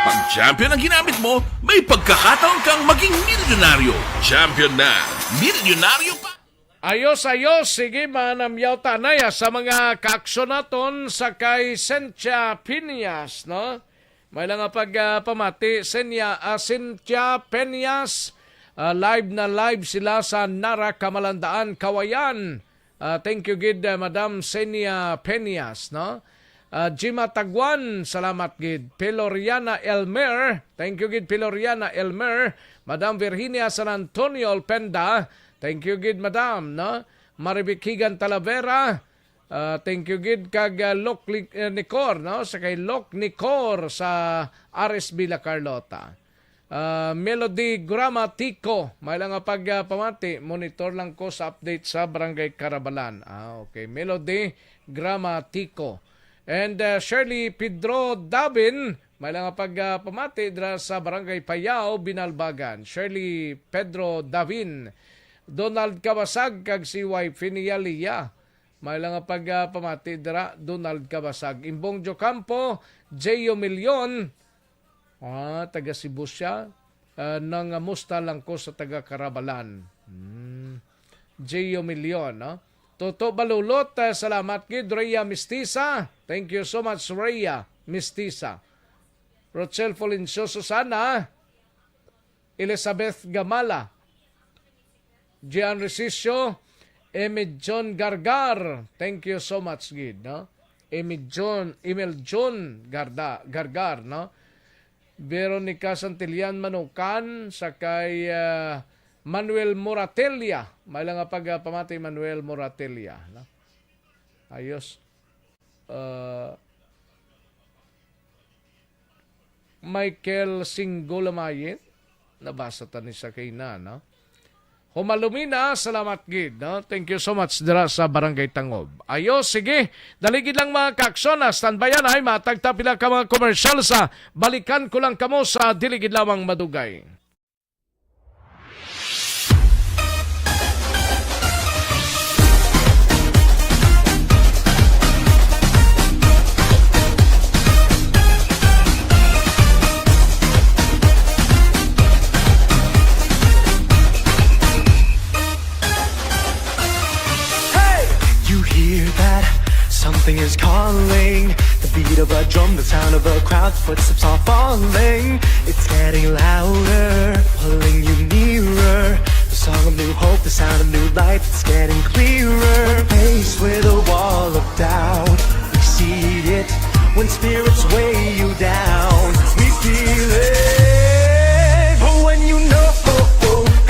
Pag champion ang ginamit mo, may pagkakataon kang maging milyonaryo. Champion na, milyonaryo pa. Ayos, ayos. Sige, manamyaw ta na ya sa mga kaaksyon naton sa kay Cynthia Piñas, no? May lang nga pag, ah, pamati, Cynthia, ah, Cynthia Peñas, ah, live na live sila sa Nara, Kamalandaan, Cauayan. Ah, thank you gid, ah, Madam Cynthia Peñas, no? Ah, Jima Taguan, salamat gid. Peloriana Elmer, thank you gid, Peloriana Elmer. Madam Virginia San Antonio Olpenda, thank you gid, Madam, no? Maribic Higan Talavera, ah, thank you gid, kag, ah, Lok Li-, eh, Nicor, no? Sa kay Lok Nicor sa Ares Villa Carlota. Ah, Melody Gramatico, may lang nga pag, ah, pamati, monitor lang ko sa update sa Barangay Carabalan. Ah, okay. Melody Gramatico. And, ah, Shirley Pedro Davin, may lang nga pag, ah, pamati dira sa Barangay Payao, Binalbagan. Shirley Pedro Davin, Donald Kabasag, kag si wife niya, Lia. May lang nga pag, ah, pamati dira, Donald Kabasag. Imbong Jocampo, Jeyo Milion, ah, taga Cebu siya. Ah, nangamusta lang ko sa taga Carabalan. Hmm. Jeyo Milion, no? Toto Balulot, ah, salamat gid. Rhea Mistisa, thank you so much, Rhea Mistisa. Rochelle Fulencio Susana, Elizabeth Gamala, Gian Resicio, Emil John Gargar. Thank you so much gid, no? Emil John, Emil John Garda, Gargar, no? Veronica Santillan Manukan, sa kay, ah, Manuel Moratelia. May lang nga pag, ah, pamati, Manuel Moratelia, no? Ayos. Ah, Michael Singgo Lamayin. Nabasa ta ni sa kay na, no? Humalumina, salamat gid, no? Thank you so much dira sa Barangay Tangob. Ayo, sige. Dali gid lang, mga kaaksyon, ha? Standby-an, ay matag ta pila ka mga commercial sa balikan ko lang kamo sa dili gid lamang madugay. Sing is calling, the beat of a drum, the sound of a crowd, footsteps are falling. It's getting louder, pulling you nearer. The song of new hope, the sound of new life, it's getting clearer. Faced with a wall of doubt, we see it. When spirits weigh you down, we feel it. But when you know,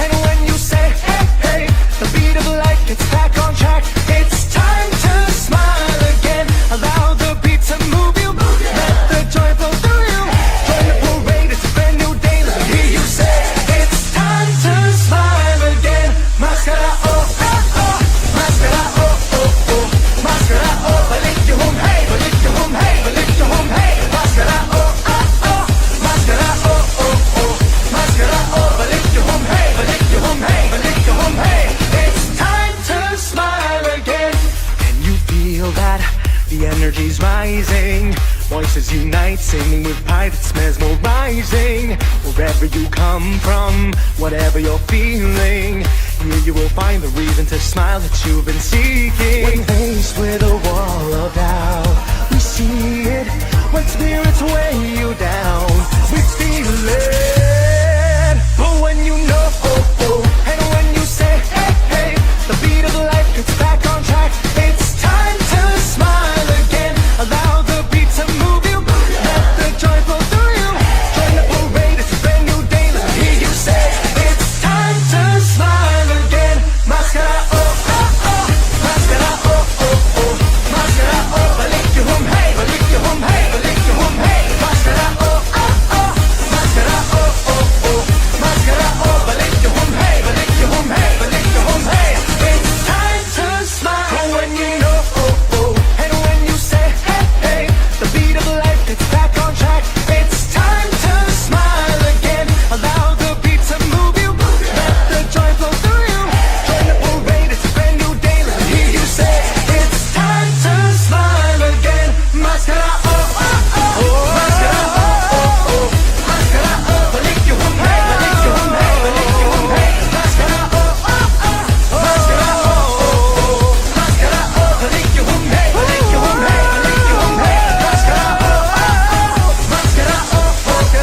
and when you say, hey, hey, the beat of life gets back on track. It's time to smile again. Allow the beat to move you. Let the joy flow through you. Join the parade, it's a brand new day. Let me hear you say, it's time to smile again. Maskara, oh, oh, oh. Maskara, oh, oh, oh. Maskara, oh, balik yung hum, hey, balik yung hum, hey, balik yung hum, hey. Maskara, oh, oh, oh. Maskara, oh, oh, oh. Maskara, oh, balik yung hum, hey, balik yung hum, hey, balik yung hum, hey. It's time to smile again. Can you feel that? The energy's rising. Voices unite, singing with pride. It's mesmerizing. Wherever you come from, whatever you're feeling, here you will find the reason to smile that you've been seeking. When faced with a wall of doubt, we see it. When spirits weigh you down, we feel it. But when you know, oh, oh, and when you say, hey, hey, the beat of life gets back on track. It's time to smile again. Allow the beat to move you. Let the joy flow through you. Join the parade, it's a brand new day. Let me hear you say, it's time to smile again. Maskara, oh, oh, oh. Maskara, oh, oh, oh. Maskara, oh, balik yung hum, hey, balik yung hum, hey, balik yung hum, hey. Maskara, oh, oh, oh. Maskara, oh, oh, oh. Maskara, oh, balik yung hum, hey, balik yung hum, hey, balik yung hum, hey. It's time to smile. But when you know, oh, oh, and when you say, hey, hey, the beat of life gets back on track. It's time to smile again. Allow the beat to move you. Let the joy flow through you. Join the parade, it's a brand new day. Let me hear you say, it's time to smile again. Maskara, oh, oh, oh. Maskara, oh, oh, oh. Maskara, oh, balik yung hum, hey, balik yung hum, hey, balik yung hum, hey. Maskara, oh, oh, oh. Maskara, oh, oh, oh. Maskara, oh, balik yung hum, hey, balik yung hum, hey, balik yung hum, hey. Maskara, oh, oh, oh. Maskara, oh, oh, oh.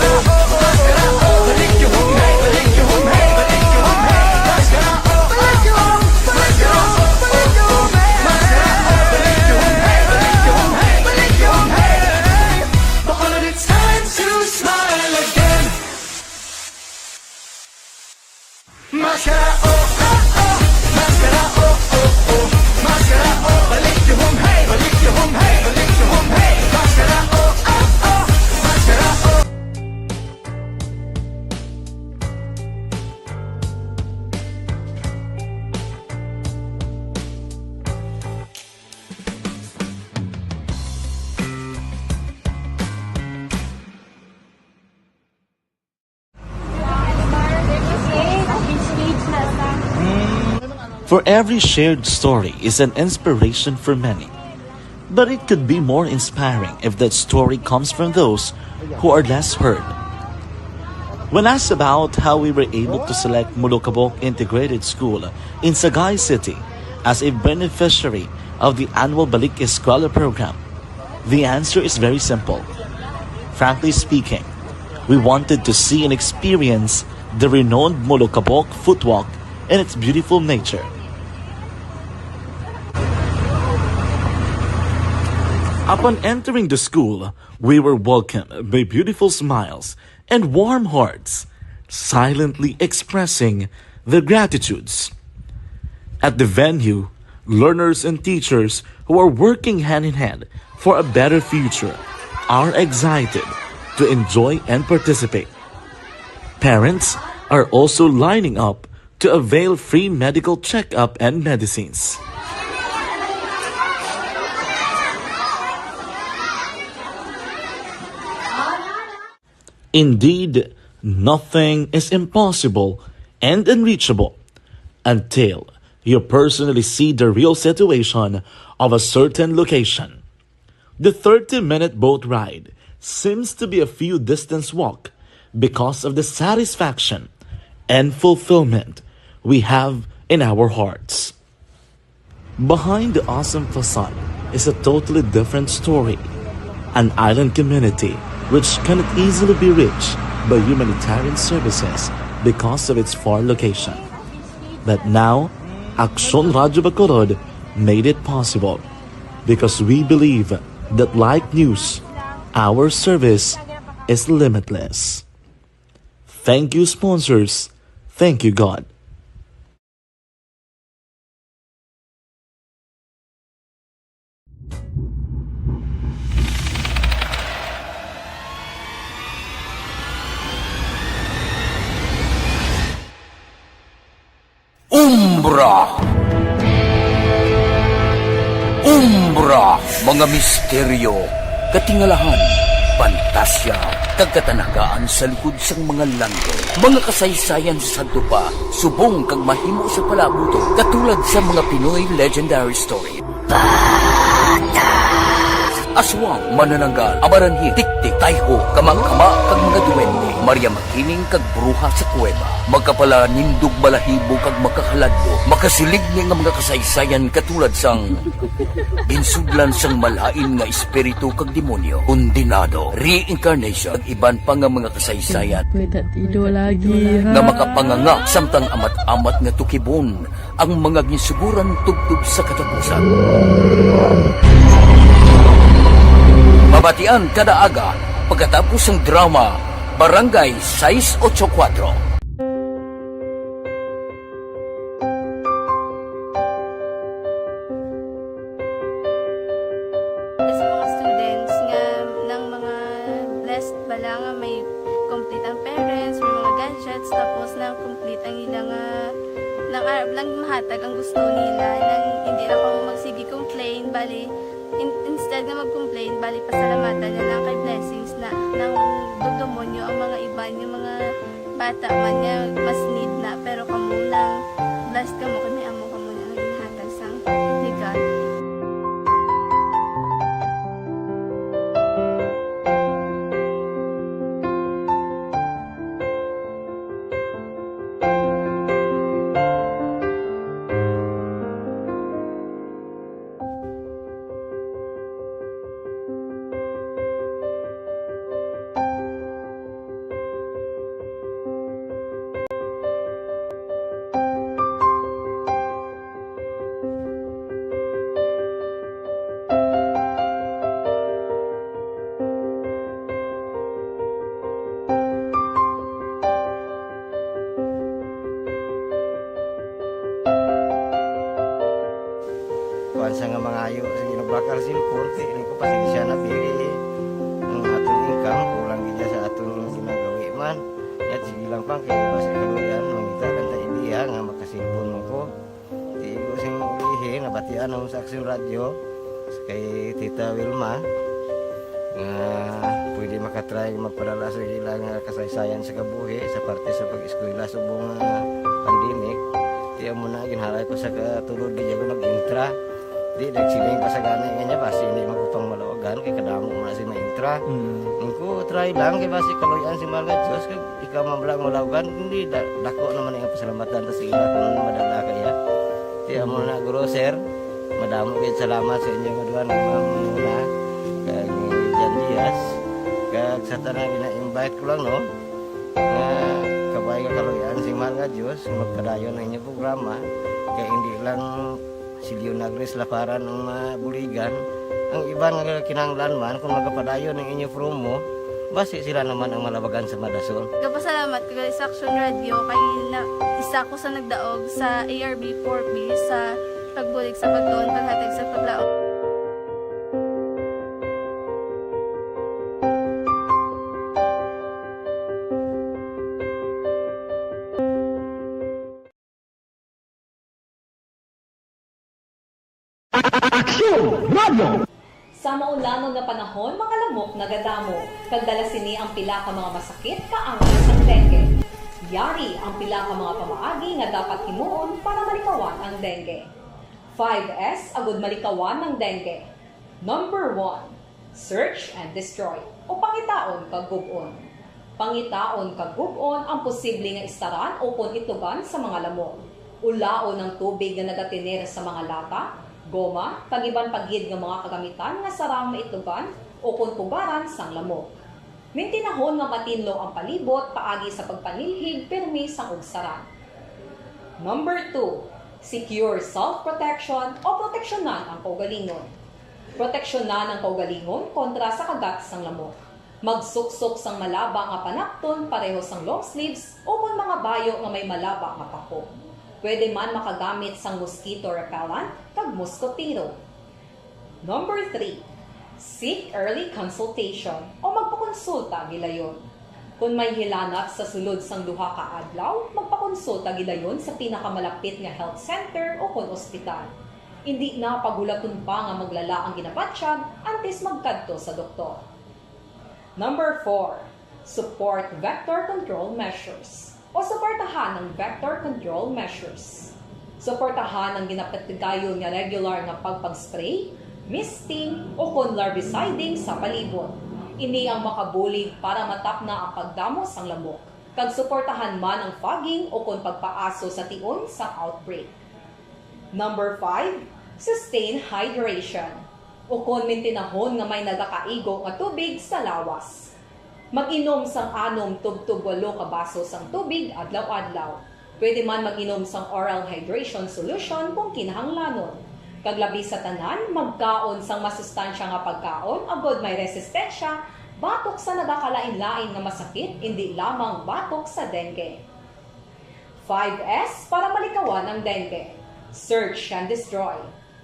Maskara, oh, balik yung hum, hey, balik yung hum, hey, balik yung hum, hey. Maskara, oh, oh, oh. Maskara, oh, oh, oh. Maskara, oh, balik yung hum, hey, balik yung hum, hey, balik yung hum, hey. But all of it's time to smile again. Maskara, oh, oh, oh. Maskara, oh, oh, oh. Maskara, oh, balik yung hum, hey, balik yung hum, hey, balik yung hum, hey. Maskara, oh, oh, oh. Maskara, oh. For every shared story is an inspiration for many. But it could be more inspiring if that story comes from those who are less heard. When asked about how we were able to select Molokabok Integrated School in Sagay City as a beneficiary of the annual Balik Eskwela program, the answer is very simple. Frankly speaking, we wanted to see and experience the renowned Molokabok Footwalk and its beautiful nature. Upon entering the school, we were welcomed by beautiful smiles and warm hearts, silently expressing their gratitudes. At the venue, learners and teachers who are working hand in hand for a better future are excited to enjoy and participate. Parents are also lining up to avail free medical checkup and medicines. Indeed, nothing is impossible and unreachable until you personally see the real situation of a certain location. The thirty-minute boat ride seems to be a few distance walk because of the satisfaction and fulfillment we have in our hearts. Behind the awesome facade is a totally different story. An island community which cannot easily be reached by humanitarian services because of its far location. But now, Aksyon Radyo Bacolod made it possible because we believe that like news, our service is limitless. Thank you, sponsors. Thank you, God. Umbra. Umbra, mga misteryo, katingalahan, pantasya, kag katanagaan sa likod sang mga landong. Mga kasaysayan sa sadto pa, subong kag mahimo sa palabuton, katulad sa mga Pinoy legendary story. Aswang, manananggal, amaranhit, tiktik, tayho, kama-kama, kag mga duwende, Maria Makiling, kag bruha sa kuweba. Magkapalanindog balahibo kag makahaladlo, makasilig ni nga mga kasaysayan katulad sang ginsudlan sang malain nga espiritu kag demonyo, kondenado, reincarnation, kag iban pa nga mga kasaysayan May tatido lagi, ha? nga makapanganga samtang amat-amat nga tukibon ang mga ginsuguran tubtob sa katapusan. Mabatian kada aga pagkatapos sang drama Barangay sais ocho kuwatro. Sa mga students nga nang mga blessed bala nga may complete ang parents, may mga gadgets, tapos nang complete ang ila nga, nang arap lang mahatag ang gusto nila, nang hindi na kamo magsige complain, bali, in-, instead nga mag-complain, bali, pasalamatan na lang kay blessings na, nang dugdumon nyo ang mga iban, yung mga bata man nga mas need na, pero kamo lang, blessed kamo kay may amo kamo nga ginhatag sang ni God. Kuan sa nga mangayo, sige, nagbakal cellphone, kay ko pasensya na, biri. Ang aton income, kulang gid sa aton ginagawi man. Yat, sige lang, pang, kay basi kaluyan, mangita lang ta ideya nga makaselpon mo ko. Di ko sing ulihi, nabatian ako sa Aksyon Radyo, kay Tita Wilma, nga pwede makatry magpadala sa ila nga kasaysayan sa kabuhi sa parte sa pag-eskwela subong nga pandemic. Di amo na, ginhalay ko sa katulod, di ako nag-intra. Di, nagsiling pa sa gani nga niya, basi hindi man ko pang malawagan, kay kadamo mo na si maintra. Mm. Ang ko, try lang, kay basi kaluyan si Mahal nga Diyos, kag ikaw man lang malawagan, hindi, da-, dako naman ang pasalamatan ta sa ila kung madala kaya. Di, amo na, Guro, Sir, madamo gid salamat sa inyo nga duha nga mga muna, kag ni Jan Diaz, kag sa tanan gina-invite ko lang, no, nga kabay nga kaluyan si Mahal nga Diyos, magpadayon ang inyong programa, kay hindi lang si Leonagris Laparan ang mabuligan. Ang iban nga kinahanglan man, kung magapadayon ang inyo promo, basi sila naman ang malabagan sa madasol. Gapasalamat ko gali sa Aksyon Radyo kay na, isa ko sa nagdaog sa A R B four B sa pagbulig sa pagtuon, paghatag sa paglaom. Aksyon Radio! Sa maulanon nga panahon, mga lamok nagadamo, kag dala sini ang pila ka mga masakit nga angay sang dengue. Yari ang pila ka mga pamaagi nga dapat himuon para malikawan ang dengue. Five S agud malikawan ang dengue. Number one, search and destroy, o pangitaon kag gub-on. Pangitaon kag gub-on ang posible nga istaran ukon itlogan sa mga lamok. Ulaon ang tubig nga nagatener sa mga lata, goma, kag iban pa gid nga mga kagamitan nga sarang maitlogan ukon pugaran sang lamok. Mintinahon nga matinlo ang palibot paagi sa pagpanilhig pirmi sang ugsaran. Number two, secure self-protection o proteksyonan ang kaugalingon. Proteksyonan ang kaugalingon kontra sa kagat sang lamok. Magsuksok sang malaba nga panapton pareho sang long sleeves ukon mga bayo nga may malaba nga pako. Pwede man makagamit sang mosquito repellent kag moskotero. Number three, seek early consultation o magpakonsulta gilayon. Kon may hilanat sa sulod sang duha ka adlaw, magpakonsulta gilayon sa pinakamalapit nga health center ukon ospital. Indi na paghulaton pa nga maglala ang ginabatyag antes magkadto sa doktor. Number four, support vector control measures o suportahan ang vector control measures. Suportahan ang ginapatigayon nga regular nga pagpag-spray, misting, ukon larviciding sa palibot. Ini ang makabulig para matapna ang pagdamo sang lamok, kag suportahan man ang fogging ukon pagpaaso sa tion sang outbreak. Number five, sustain hydration. Ukon mintinahon nga may nagakaigo nga tubig sa lawas. Mag-inom sang anom tubtob walo ka baso sang tubig adlaw-adlaw. Pwede man mag-inom sang oral hydration solution kung kinahanglanon. Kag labi sa tanan, magkaon sang masustansya nga pagkaon agod may resistensya batok sa nagakalain-lain nga masakit, indi lamang batok sa dengue. Five S para malikawan ang dengue. Search and destroy.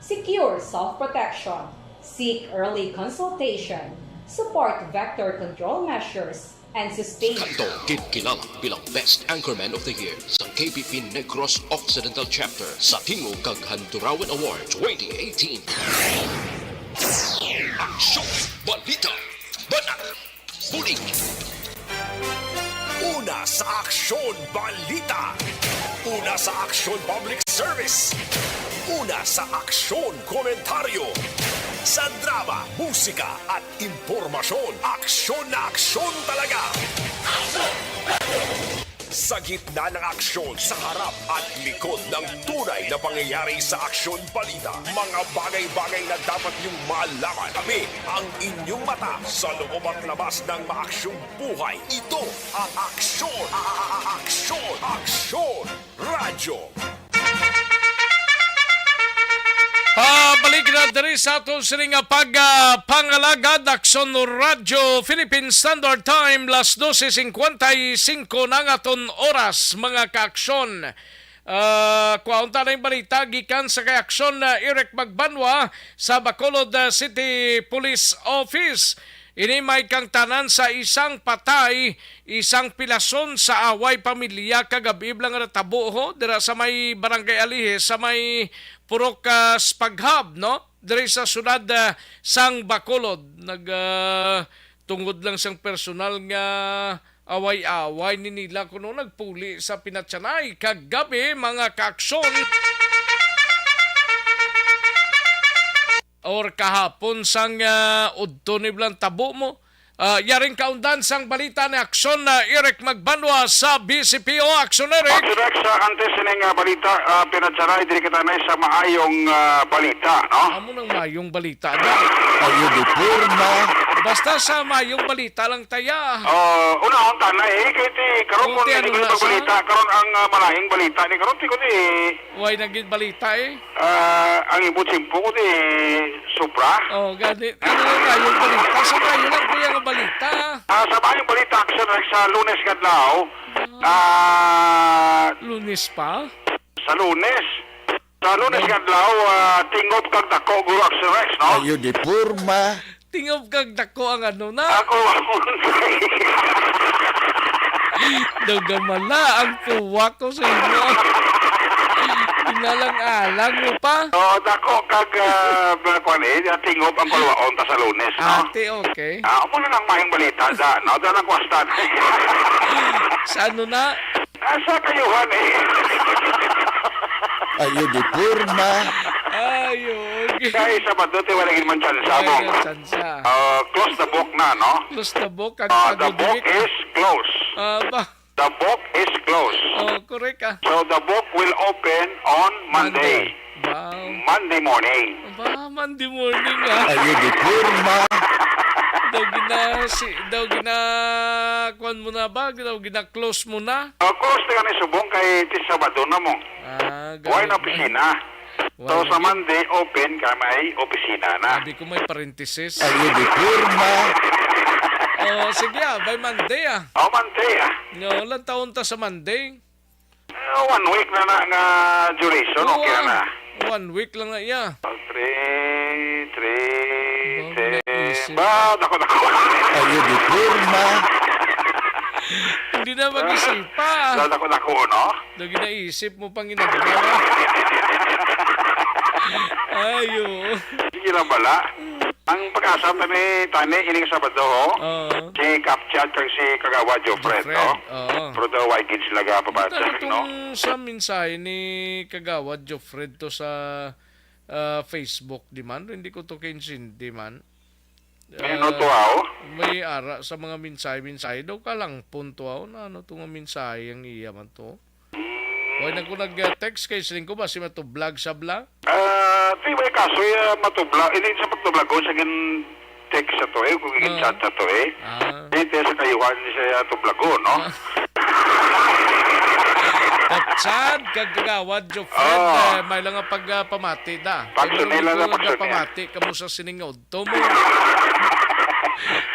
Secure self-protection. Seek early consultation. Support vector control measures. And sustain. Kadto gid kilala bilang Best Anchorman of the Year sa K P P Negros Occidental Chapter sa Tingog kag Handurawan Award twenty eighteen. Aksyon, balita, banat, bulig. Una sa Aksyon Balita. Una sa Aksyon Public Service. Una sa Aksyon Komentaryo. Sa drama, musika, at impormasyon, aksyon na aksyon talaga. Sa gitna ng aksyon, sa harap at likod ng tunay na pangyayari sa Aksyon Balita, mga bagay-bagay na dapat niyong malaman. Kami ang inyong mata sa loob at labas ng maaksyong buhay. Ito ang Aksyon, a-, a-, a-, Aksyon, Aksyon Radyo. Pabalik na diri sa aton sini nga pag, ah, pangalagad, Aksyon Radyo Philippine Standard Time, las dose cincuenta y cinco na ang aton oras, mga kaaksyon. Ah, kuhaon ta na yung balita gikan sa kay Aksyon, ah, Eric Magbanwa sa Bacolod, ah, City Police Office. Ini may kangtanan sa isang patay, isang pilason sa away pamilya kagab-i lang nga natabo, ho, dira sa may Barangay Alihis, sa may Purok, ah, Spaghab, no? Diri sa siyudad, ah, sang Bacolod. Nag, ah, tungod lang sang personal nga away-away ni nila kuno nagpuli sa pinatyanay kagabi, mga kaaksyon. Or kahapon sang, ah, udto ni blang tabo mo. Ah, yaring kaundan sang balita ni Aksyon na Eric Magbanwa sa B C P O. Aksyon, Eric. Aksyon, Eric, sa antes sining, ah, balita, ah, pinatsaray, diri kita na sa maayong, ah, balita, no? Amo nang maayong balita na. Ayo di porma. Basta sa maayong balita lang taya. Oh, unahon ta na, eh, kay ti, karon Oh, kung ti, ano hindi ko na sa? Balita, karon ang, ah, malayong balita ni karon, ti ko ni Way naging balita, eh. Ah, ang ibot simpo ko di sobra. Oh, gani. Ano lang nga yung balita? Sa kayo lang, kuya, nga balita. Ah, sa maayong balita, Aksyon, sa Lunes kadlaw, ah, Lunes pa? Sa Lunes. Sa Lunes kadlaw, ah, tingog kag dako, Guro Aksyon Rex, no? Ayo di porma. Tingog kag dako ang ano na. Ako, ako. Nagamala ang puwa ko sa inyo. Inalang-alang mo pa. Oh, dako kag, ah, kuwan eh, tingog ang kulwaon ta sa Lunes, no? Ate, okay. Ah, amo na lang maayong balita, da, no? Da lang kwastan. Sa ano na? Asa kayo, han, eh? Ayo di porma. Ayo, okay. Kay Sabado, ti wala gid man tsansa mo. Wala tsansa. Ah, close the book na, no? Close the book and Ah, the book is closed. Ah, ba? The book is closed. Oh, correct, ah. So, the book will open on Monday. Monday. Wow. Monday morning. Ba, Monday morning, ah. Ay, di porma. Daw gina-, si, daw gina-, kuwan mo na ba? Daw gina-close mo na? O, close na kami subong kay ti Sabado na mo. Ah, Why ganun na ba? Opisina? So, Why sa na? Monday, open ka, may opisina na. Sabi ko may parenthesis. Ay, di porma. Oh, sige, ah, by Monday, ah. Oh, Monday, ah. No, ilang taon ta sa Monday? Ah, one week na na nga duration, Oo, okay na na. Ah. One week lang na iya. Three, three, Ba, ten. Naisip. Ba, dako, dako. Ay, di porma. Hindi na mag-isipa. Ba, dako, dako, no? Lagi naisip mo pang ginagawa. Ay, oo. Sige lang bala. Ang pag-asa pa ni Tani, ining Sabado, ho? Oo. Si Kap Chad kag si Kagawad Jofred, Jofred, no? Oo. Pero daw, why gid sila ga Buta pabatag, na no? Tong sa mensahe ni Kagawad Jofred to sa, ah, Facebook, di man? Hindi ko to kaintindi man. May ano to, Ah, aw? May ara sa mga mensahe-mensahe daw, kalangpon to, aw, na ano to nga mensahe ang iya man to. Why na ko nag-text kay siling ko ba si matublag sa bla? Ah, di may kaso, ah, matubla. Hindi sa pagtublag ko, sa gin-text sa to, eh, kung Ah. gin-chat sa to, eh. Ah. Hindi sa kayuhan siya tublago, no? Ah. Kachad, kag Kagawad Jofred, Ah. eh, may lang nga pag, ah, pamati da. Paksyon Pero nila na, ko paksyon niya. Pamati, kamo sa sining udto mo.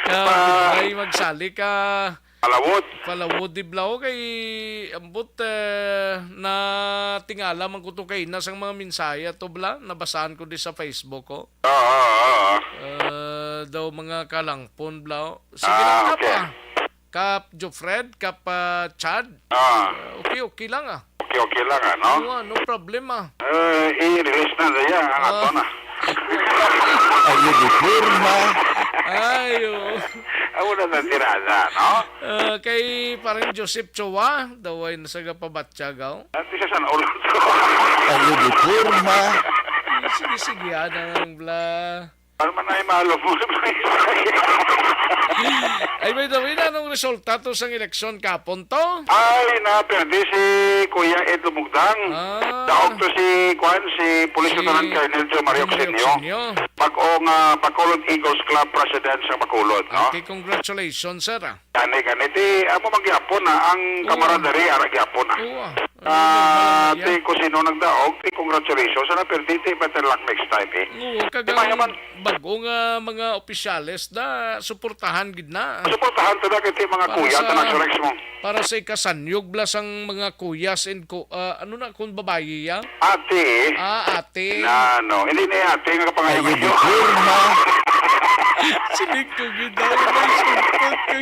Ka, Pa- ay, magsali ka. Palawod. Palawod di bla, o kay ambot, eh, na tingala man ko to kay na sang mga mensahe ato bla, nabasahan ko di sa Facebook, oh. Oo, oo, oo. Eh, daw mga kalangpon bla, oh. Sige Ah, lang, Kap, okay. Ah. Kap Jofred, Kap, ah, Chad. Ah. Eh, okay, okay lang, ah. Okay, okay lang, ano? Oo, ah, no problem, ah. Eh, i-release na niya ang Ah. ato na. Ay, di porma. Ay, oo. Amo na ang tirada, no? Ah, kay Parang Joseph Chua, daw ay nasa gapabatyagaw. Dati sa San Olo to. Ay, di porma. Sige, sige, anang bla. Ano man ay malo mo? Ay, by the way, na anong resulta to sang eleksyon kapon to? Ay, naperde si Kuya Ed Lumugdang. Ah. Daog to si, kuan, si Police Si Lieutenant Colonel Joe Mario Joe Mario Oxenio. Oxenio. Bag-o nga Bacolod Eagles Club President sa Bacolod, no? Okay, congratulations, sir, ah. Gani, gani. Ti, amo man gyapon na ang Oo. Camaraderie, ara gyapon na. Oo, ah. Ah, Ano, ti, kung sino nagdaog, ti, congratulations. Sana perdite, better luck next time, eh. Oo, Di ba kagang naman? Bag-o nga mga opisyales na suportahan gid na. Suportahan to na kay ti mga Para kuya, sa, tanang surex mo. Para sa ikasanyog bla sang mga kuyas and ku-, ah, ano na kung babayi ya? Ate. Ah, ate. Na, no. Hindi na ate nga kapangayo Ay, ko. Di porma. Sinig ko gid daw, may sumpot ko.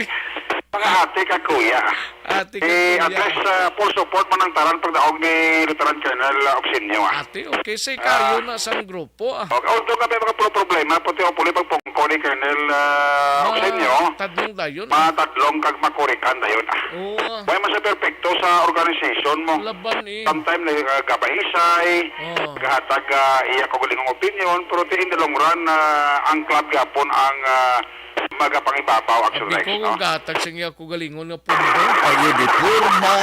Mga ate ka kuya. Ate ka kuya. I-address, ah, full support man ang tanan pagdaog ni Lieutenant Colonel, ah, Oxenio, ah. Ate, okay. Sa ikayo Ah. na sang grupo, ah. Okay, although nga may mga pro-, problema, pati ang puli pagpungko ni Colonel, ah, Ah, Oxenio, tadlong dayon, ah. Matadlong kag makurikan dayon, ah. Oo, ah. May man sa perpekto sa organization mo. Laban, eh. Sometimes, nagabahisay, Oo. gahatag, ah, iya kaugalingong opinion, pero ti in the long run, ah, ang club gapon ang, ah, magapangibabaw, Abi Action Rex, ko no? Kung gahatag sa iya kaugalingon nga pundo. Ay, di porma.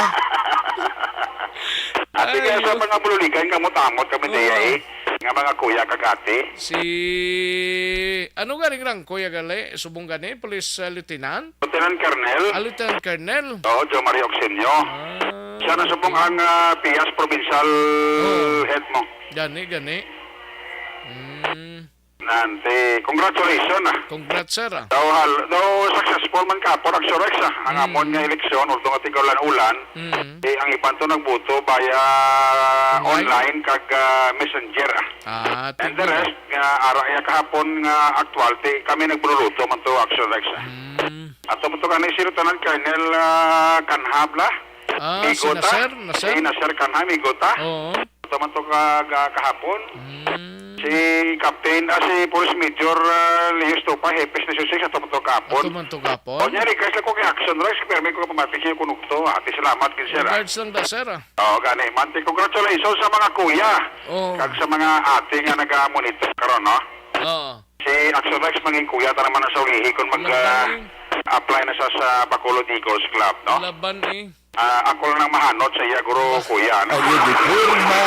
Ate, Ay, kaya sa yun. Mga bululigan, kamot-amot kami Oo. Diya, eh. Nga mga kuya kag ate. Si, ano galing rangko ya gali? Subong gani, Police, uh, Lieutenant? Lieutenant Colonel. Ah, Lieutenant Colonel. Oo, Joe Mario Oxenio. Ah, Siya na subong okay. Ang, ah, Pias Provincial Oo. Head mo. Gani, gani. Hmm. Nante, congratulations, ah. Congrats, sir, ah. Daw hal-, daw successful man ka, Action Rex, ah. Ang Mm. amon nga eleksyon, although nga tig-ulan-ulan, Mm. eh, ang iban to nagboto via Online? Online kag, ah, messenger, ah. Ah, And the tingnan. Rest, nga ara ya kahapon nga aktual, ti kami nagbululuto man to, Action Rex, ah. Mm. Ato man to kani si Lieutenant Colonel, ah, Canha bla. Ah, Migo si ta. Nasir, Nasir. Si Nasir Canha, migo ta. Oo. Ato man to ka, ka-, kahapon. Mm. Si Captain, ah, si Police Major, ah, Leo Estupa, Hepe Station six, ato man to kahapon. Ato man to kahapon. O niya, request lang ko kay Action Rex, pero may ko kapamati siya kung nugto. Ate, salamat gid, sir, ah. Regards lang da, sir, ah. Oo, gani. Manti, congratulations sa mga kuya. Oo. Kag sa mga ate nga naga-monitor karon, no? Oo. Si Action Rex, mangin kuya, ta naman sa ulihi kung mag, Laban, ah, eh. Apply na sa, sa Bacolod Eagles Club, no? Laban, eh. Ah, ako lang nang mahanot sa iya, guro, kuya, no? Ay, di porma.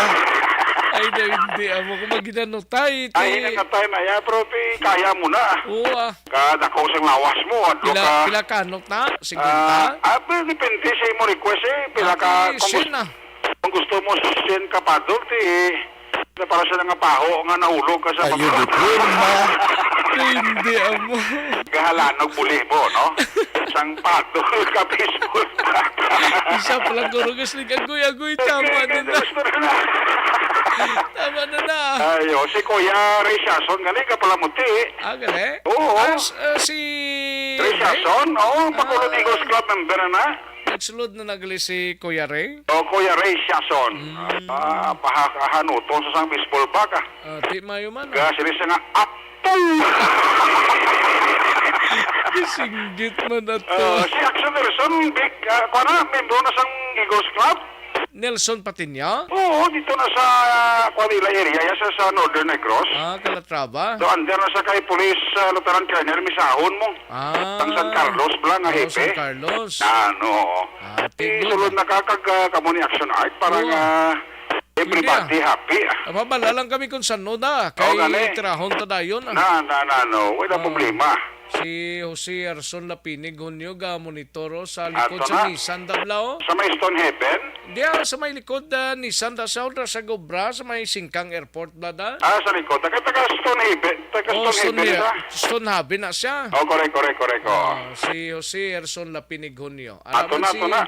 Ay, na hindi, amo ko maginanotay, Ay, ti. Hinangatay na ya, pero ti kaya mo na. Oo, ah. Kadako sang lawas mo, adto Pila, ka. Pila kanot na? Ah, Singkwenta? Ah, pero depende sa imo request, eh. Pila ka, Ati, kung sure gusto, na. Kung gusto mo, send ka pa doon, ti, na para sa nga baho nga nahulog ka sa Ay, baba. Uniform na. Hindi, amo. Gahalanog buli mo, no? Sang pato ka baseball bat. Isa pa lang, Gurugos, ni agoy-agoy, tama na na. Gusto na na. Tama na na. Ayo, si Kuya Ray Siason, gali ka pala muti. Ah, gali? Oo. Ah, s-, ah, si Ray Siason, oo, Ah. Bacolod Eagles Club member na na. Nagsulod na nagali si Kuya Ray? O, Kuya Ray Siason. Mm. Ah, paha-, hanuton sa sang baseball bat, ah. Ah, di mayo man, ah. Ga, sila siya nga, "Apo!" Singgit man ato. Ah, si Action Nelson, big, ah, kuwan na, membro na sang Eagles Club. Nelson Patiño? Oo, dito na sa, ah, kuwan nila area, ya sa, sa Northern Negros. Ah, Calatrava? So, under na sa kay Police, ah, Lieutenant Colonel Misahon mo. Ah. Sang San Carlos, bala nga Oh, hepe. San Carlos. Ano? Ah, ti-, good. Sulod na ka kag, ah, kamo ni Action Art para Oo. nga everybody Hindi, ah. happy, ah. Mabala lang kami kung san-o na. Oo, Kay gani. Trahon ta dayon, ah. Na, na, na, no. Wala Oo. problema. Si Jose Arson Lapinig Hunyo ga monitor, oh, sa likod Ato sa na. Nissan Dablao. Sa may Stone Heaven? Diya, sa may likod, ah, Nissan da sa Obra, sa Gobra, sa may Singkang Airport, blada. Ah, sa likod. Taga, taga Stone Haven. Taga Oh, Stone Haven Stone, siya. Stone Haven na siya. Oh, correct, correct, correct, oh. Ah, si Jose Erson Lapinig Hunyo. Ato Alaman na, si ato na.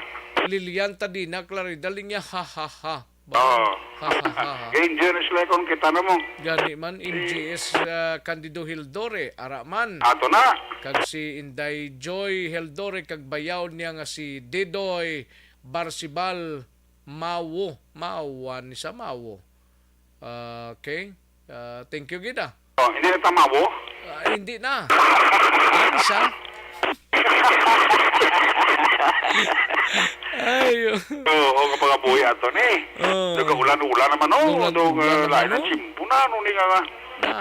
Lilian Tadina Claridad, linya, ha, ha, ha. Ba? Oh. Ha, ha, ha, ha. Gay engineers lang kung kita na mo. Gani man, M G S, ah, Candido Hildore, ara man. Ato na. Kag si Inday Joy Hildore, kag bayaw niya nga si Didoy Barcibal Mawo. Mawa ni sa Mawo. Ah, okay. Ah, thank you, gid, ah. Oh, hindi na tamawo? Ah, hindi na. Ano siya? Ay, oh. Oo, kapag buhi ato ni. Oh. Nagkaulan-ulan naman, oh. Ulan, Dong, ulan uh, naman, lain ang oh. Simpo na, ano ni nga. Na,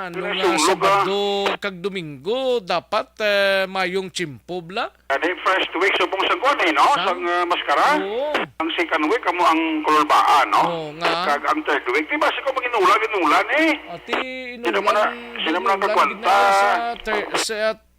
ano Ano nga, yung sulog, ah? Sabado kag Domingo, dapat, eh, mayong tsimpo, bla? Kani first week, subong sa kuwan eh, no? Sang? Sang, ah, maskara. Oo. Ang second week, amo ang kululbaan, no? Oo nga. Kag ang third week, di ba, sa kung mag-inulan, inulan eh. Ati, Sino man na, inulan, sino man ang inulan kakwanta? Gina sa thir-, sa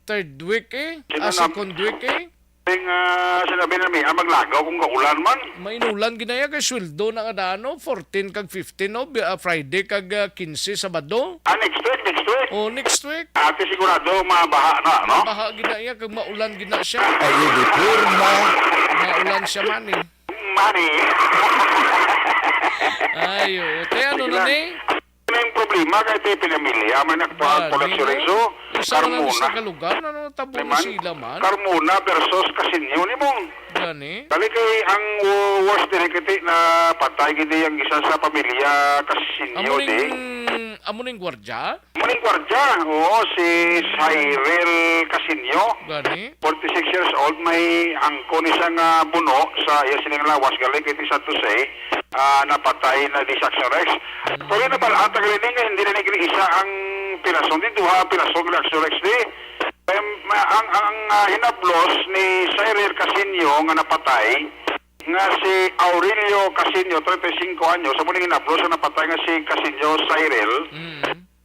third week eh. Sino Ah, na, second week eh. Sing, ah, sinabi na mi, ah, maglagaw kung kaulan man. Mainulan ginaya kay sweldo na nga daan, no? Fourteen kag fifteen, no? Bi-, ah, Friday kag, ah, quince, Sabado. Ah, next week, next week. Oh, next week. Ate, sigurado, mabaha na, no? Mabaha gid na iya, kag maulan gid na siya. Ay, uniform na. Maulan siya man, eh. Mani. Ay, oo. Te, ano Sige na lang. ni? Ano yung problema kay te pinamilya? May nagpa-, Gani, koleksyon no? Iso, Usa na lang Carmona. Sa kalugar, ano, tabo Di na man? Sila man. Carmona versus Casinio, ni mong Gani? Dali kay ang, uh, worst diri kiti na patay gid ang isa sa pamilya Casinio, Amo ning, di? Amo ning gwardya? Muning gwardya, oo, si Cyril Casinio, Gani? forty-six years old, may angko ni siya nga buno sa iya sining lawas, galing kay San Jose, ah, napatay na di si Action Rex. Mm. Pero nabalaan ta gali nga hindi na ni isa ang pirason, di duha ang pirason ni Action Rex, di. Em, ma-, ang, ang, ah, hinablos ni Cyril Casinio nga napatay, nga si Aurelio Casinio, treinta y cinco anyos, amo ning hinablos sa napatay nga si Casinio Cyril. Mm.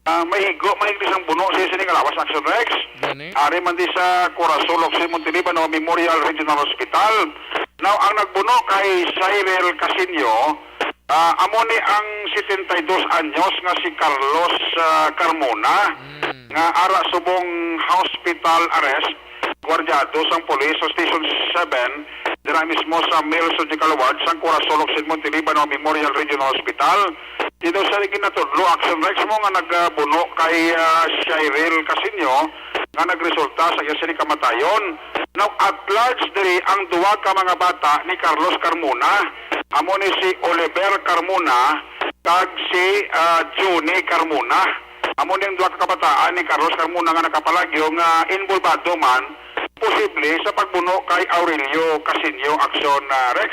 Ah, may higo, may isang buno siya sining lawas, Action Rex. Gani. Ari man di sa Corazon, Locsin, Montiliban, no, Memorial Regional Hospital. Now, ang nagbuno kay Cyril Casinio, ah, amo ni ang setenta y dos anyos nga si Carlos, ah, Carmona, Mm. nga ara subong hospital arrest, gwardyado sang pulis sa Station seven, dira mismo sa Male Surgical Ward sang Corazon, Locsin, Montiliban, no, Memorial Regional Hospital. Dito sa ginatudlo, Action Rex mo nga nagbuno kay, ah, Shirel Casinio nga nagresulta sa iya sini kamatayon. Now, at large diri ang duwa ka mga bata ni Carlos Carmona. Amo ni si Oliver Carmona kag si, ah, Johnny Carmona. Amo ning duha ka kabataan ni Carlos Carmona nga nakapalagyo nga involbado man posible sa pagbuno kay Aurelio Casinio, Action, ah, Rex.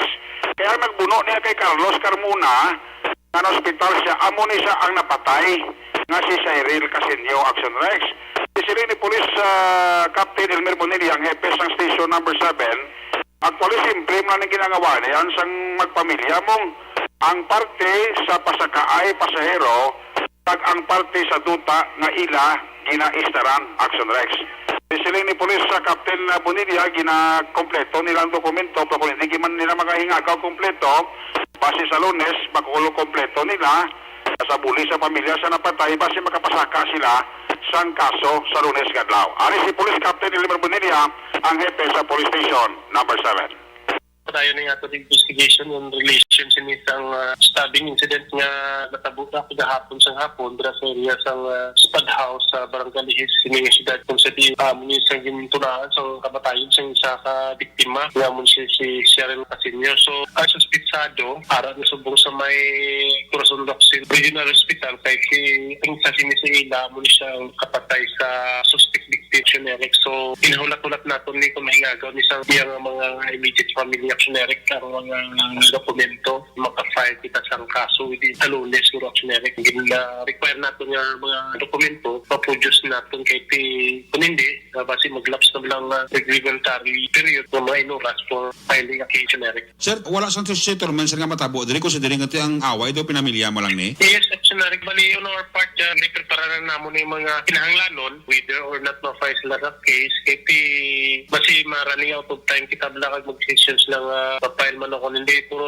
Kaya ang nagbuno niya kay Carlos Carmona, nga naospital siya, amo ni siya ang napatay nga si Cyril Casinio, Action Rex. Siling ni Police, ah, Captain Elmer Bonilla, ang hepe sang Station Number Seven, actually, simple man ang ginagawa niya sang magpamilya mong Ang parte sa pasakaay pasahero kag ang parte sa duta nga ila ginaistaran, Action Rex. Siling ni Police sa Captain Bonilla, ginakompleto nila ang dokumento, pero kung hindi man nila makahingaga og kompleto, basi sa Lunes, makukulo kompleto nila sa buli sa pamilya sa napatay, basi makapasaka sila sang kaso sa Lunes nga adlaw. Ari si Police Captain Elmer Bonilla, ang hepe sa Police Station Number Seven. Padayon ning ato investigation in relation sini sang, ah, stabbing incident nga natabo na kagahapon sang hapon dira sa area sang, ah, Spad House sa Barangay Lihis sini nga siyudad, kung sa di, ah, amo ni sang gintunaan sang kamatayon sang isa ka biktima nga amo si, si Cheryl Casinio. So, ang suspitsado ara na subong sa may Corazon Locsin Regional Hospital kay si, ang sa sini sa ila amo ni siya ang kapatay sa suspect victim, Action Rex. So, ginahulat-hulat naton ni kung mahingaw ni sa iyang mga immediate family, Action Rex, ang mga dokumento, makafile kita sang kaso within sa Lunes, siguro, Action Rex. Gina-require naton nga mga dokumento, ma-produce naton kay ti-, kung hindi, ah, basi mag-lapse na lang, ah, regulatory period ng mga inuras for filing a case, Action Rex. Sir, wala sang settlement, sir, nga matabo diri, kung sa diri nga ti ang away daw pinamilya mo lang ni? Yes, Action Rex. Bali, on our part, ah, giprepara na namon yung mga kinahanglanon, whether or not ma-file sila sa case, kay ti, basi ma-running out of time kita bala kag mag-decision sila nga ma-file man o kung hindi. Pero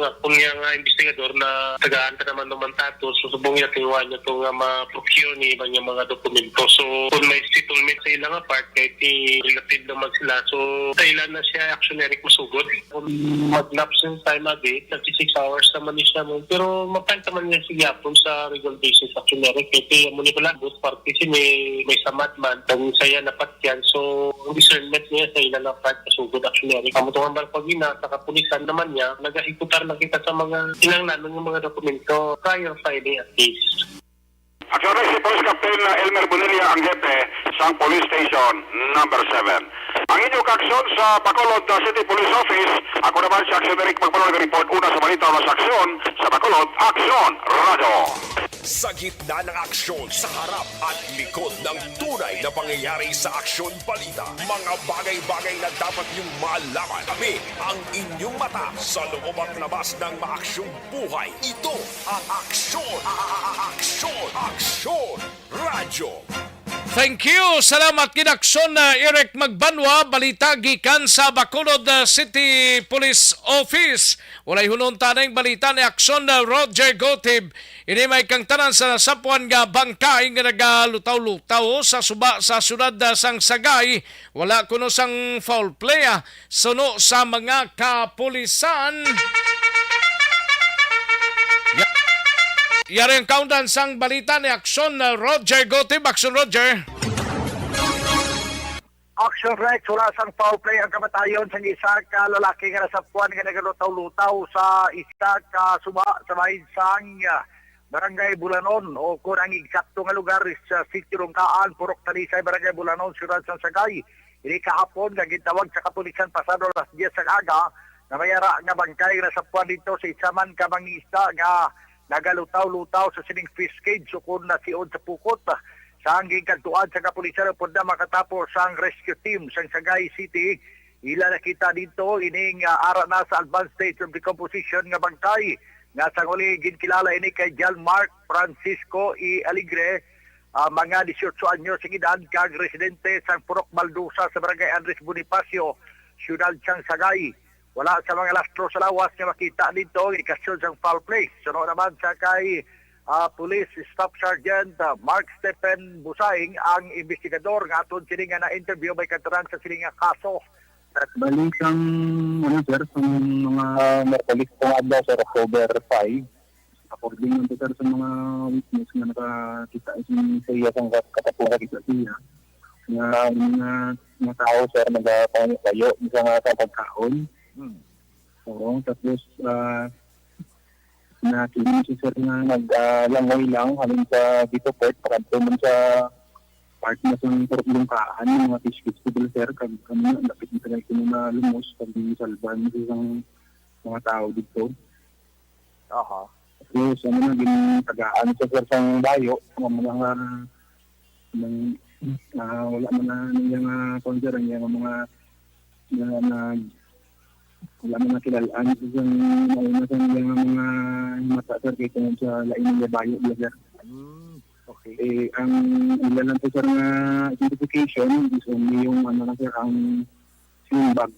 nga, kung iya nga investigador na tagaan ta naman naman tato, so subong niya, tinuan niya to nga ma-procure ni iban niya mga dokumento. So, kung may settlement sa ilang part, kay ti relative naman sila. So, sa ilan na siya, Action Rex, masugod. Kung mag-lapse yung time agi, thirty-six hours naman ni siya mo. Pero ma-file naman niya sa gihapon sa regular basis, Action Rex. Kay ti, amo ni pala, both parties, may, may samad man, kung saya napatyan. So, ang discernment niya sa ilang part, masugod, Action Rex. Amo tong hambal ko gina, sa kapulisan naman niya, nagahikutar lang kita sa mga kinahanglanon ng mga dokumento prior filing a case. Action Rex, si Police Captain Elmer Bonilla ang hepe sang Police Station Number Seven. Ang inyo kaaksyon sa Bacolod, uh, City Police Office, ako naman si Action Eric Magbalon, nag-report una sa balita, una sa aksyon sa Bacolod, Aksyon Radyo. Sa gitna ng aksyon, sa harap at likod ng tunay na pangyayari sa Aksyon Balita, mga bagay-bagay na dapat niyong malaman. Kami ang inyong mata sa loob at labas ng maaksyong buhay. Ito ang Aksyon, a-, a-, a-, Aksyon, Aksyon Radyo. Thank you. Salamat gid, Aksyon, uh, Eric Magbanwa. Balita gikan sa Bacolod, uh, City Police Office. Walay hunontaning balita ni Aksyon, uh, Roger Gotib. Ini may kang tanan sa nasapuan nga bangkay nga nagalutaw-lutaw sa suba sa siyudad, uh, sang Sagay. Wala kuno sang foul play, ah. Suno sa mga kapulisan. Ya-, yari ang kaundan sang balita ni Aksyon, uh, Roger Gotib. Aksyon, Roger. Action Rex, wala sang foul play ang kamatayon sang isa ka lalaki nga nasapuan nga nagalutaw-lutaw sa isa ka suba sa bahin sang, ah, Barangay Bulanon, o kung ang eksakto nga lugar is sa Sitio Lungkaan, Purok Talisay, Barangay Bulanon, Siyudad sang Sagay. Ini kahapon nga gintawag sa kapulisan pasado alas diyes sang aga nga may ara nga bangkay nga nasapuan dito sa isa man ka mangingisda nga nagalutaw-lutaw sa sining fish cage, o kung nasiod sa pukot. Sa ang ginkadtuan sa kapulisan, upod na makatapos ang rescue team sang Sagay City, ila nakita dito ining, ah, ara na sa advanced stage of decomposition nga bangkay, nga sang huli ginkilala ini kay John Mark Francisco E. Alegre, ah, mga dieciocho anyos ang edad, kag residente sang Purok Baldusa sa Barangay Andres Bonifacio, Siyudad sang Sagay. Wala sa mga lastro sa lawas nga makita dito ang indikasyon sang foul play. Suno naman sa kay, ah, Police Staff Sergeant, ah, Mark Stephen Busaing, ang investigador nga aton sini nga na-interview may kataran sa sini nga kaso. Bali sang, ano, sir, sang mga Merkulis kung adlaw, sir, October five, according lang to, sir, sa mga witness nga nakakita sa, sa iya, sang kat-, katapusan sa iya, nga mga, mga tao, sir, nagapangayo-ayo sa nga sa pagkaon. Hmm. Oo, tapos, ah, na kini si sir nga nag, ah, langoy lang halin sa Vito Port, pakadto man sa part na sa Purok Lungkaan, yung mga fish festival, sir, kag kami na, dapit na tayo sa mga lumos, kag salban sa isang mga tao dito. Aha. Tapos, ano na, gintagaan sa sir sang bayo, mga, mga, mga, ah, wala man na niya nga, kung sir, ang iyang mga, na, na, wala man na kilalaan sa isang, nauna sa iyang mga Sa, sir, kay tungod sa lain nga bayo diya, sir. Hmm, okay. Eh, ang ila lang po, sir, nga identification is only yung, ano lang, sir, ang sling bag.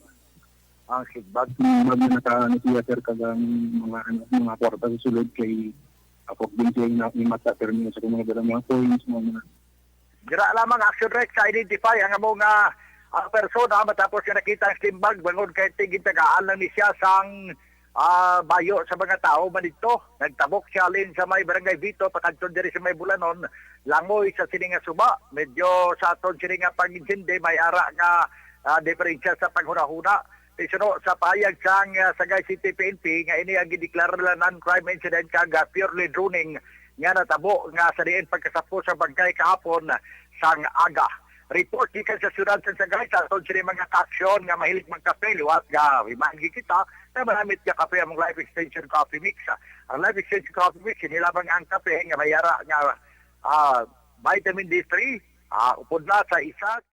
Ah, sling bag. Sling bag na naka, ano siya, sir, kag ang mga, ano, mga kwarta sa sulod kay ako din siya yung na-, yung mata, pero yung sa mga dala, mga coins, mga, mga Dira lamang, Action Rex, sa identify ang amo nga, ah, persona matapos nga nakita ang sling bag, bangod kay tingin tagaan lang ni siya sang, ah, bayo sa mga tawo man didto. Nagtabok siya halin sa may Barangay Vito, pakadto diri sa may Bulanon, langoy sa sini nga suba. Medyo sa aton sini nga pag-intindi, may ara nga, ah, diferensya sa paghunahuna. Isuno sa pahayag sang, ah, Sagay City P N P nga ini ang gideklara nila non-crime incident kag, ah, purely drooning nga natabo nga sa diin pagkasapo sa bangkay kahapon sang aga. Report gikan sa siyudad sa Sagay sa aton sini mga kaaksyon nga mahilig magkape, liwat nga himangi kita nga manamit nga kape among Life Extension Coffee Mix. Ang Life Extension Coffee Mix, ini lamang ang kape nga may ara nga, ah, vitamin D three, ah, upod na sa isa.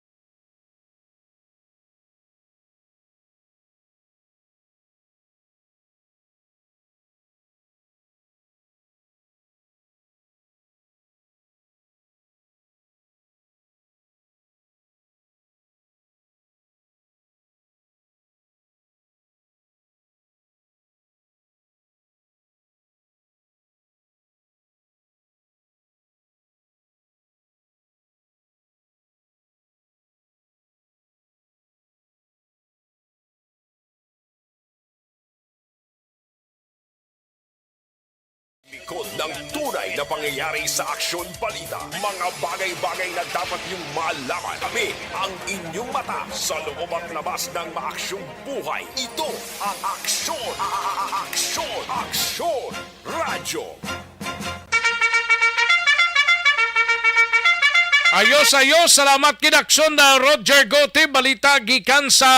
Likod ng tunay na pangyayari sa Aksyon Balita, mga bagay-bagay na dapat niyong malaman. Kami ang inyong mata sa loob at labas ng maaksyong buhay. Ito ang Aksyon, a-, a-, a-, Aksyon, Aksyon Radyo. Ayos, ayos. Salamat gid, Aksyon, ah, Roger Gote. Balita gikan sa,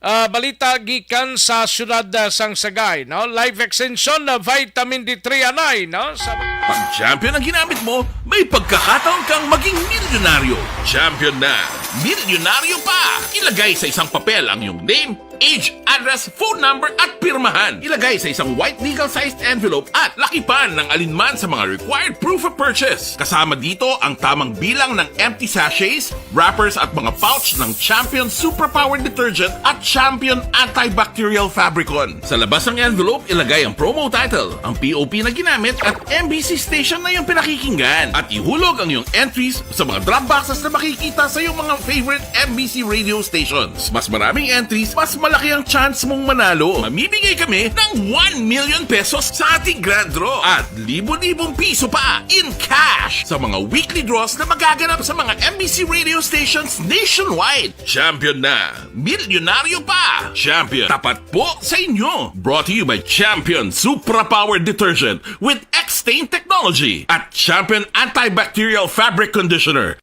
ah, balita gikan sa siyudad, ah, sang Sagay, no? Life Extension, ah, Vitamin D three anay, no? Sa Pag Champion ang ginamit mo, may pagkakataon kang maging milyonaryo. Champion na, milyonaryo pa! Ilagay sa isang papel ang iyong name, age, address, phone number, at pirmahan. Ilagay sa isang white legal-sized envelope at lakipan ng alinman sa mga required proof of purchase. Kasama dito ang tamang bilang ng empty sachets, wrappers, at mga pouch ng Champion Superpower Detergent at Champion Antibacterial Fabricon. Sa labas ng envelope, ilagay ang promo title, ang P O P na ginamit, at M B C station na iyong pinakikinggan. At ihulog ang iyong entries sa mga drop boxes na makikita sa iyong mga favorite M B C radio stations. Mas maraming entries, mas malaki ang chance mong manalo. Mamimigay kami ng one million pesos sa ating grand draw at libo-libong piso pa in cash sa mga weekly draws na magaganap sa mga M B C radio stations nationwide. Champion na! Milyonaryo pa! Champion, tapat po sa inyo! Brought to you by Champion Supra Power Detergent with X-Stain Technology at Champion Antibacterial Fabric Conditioner.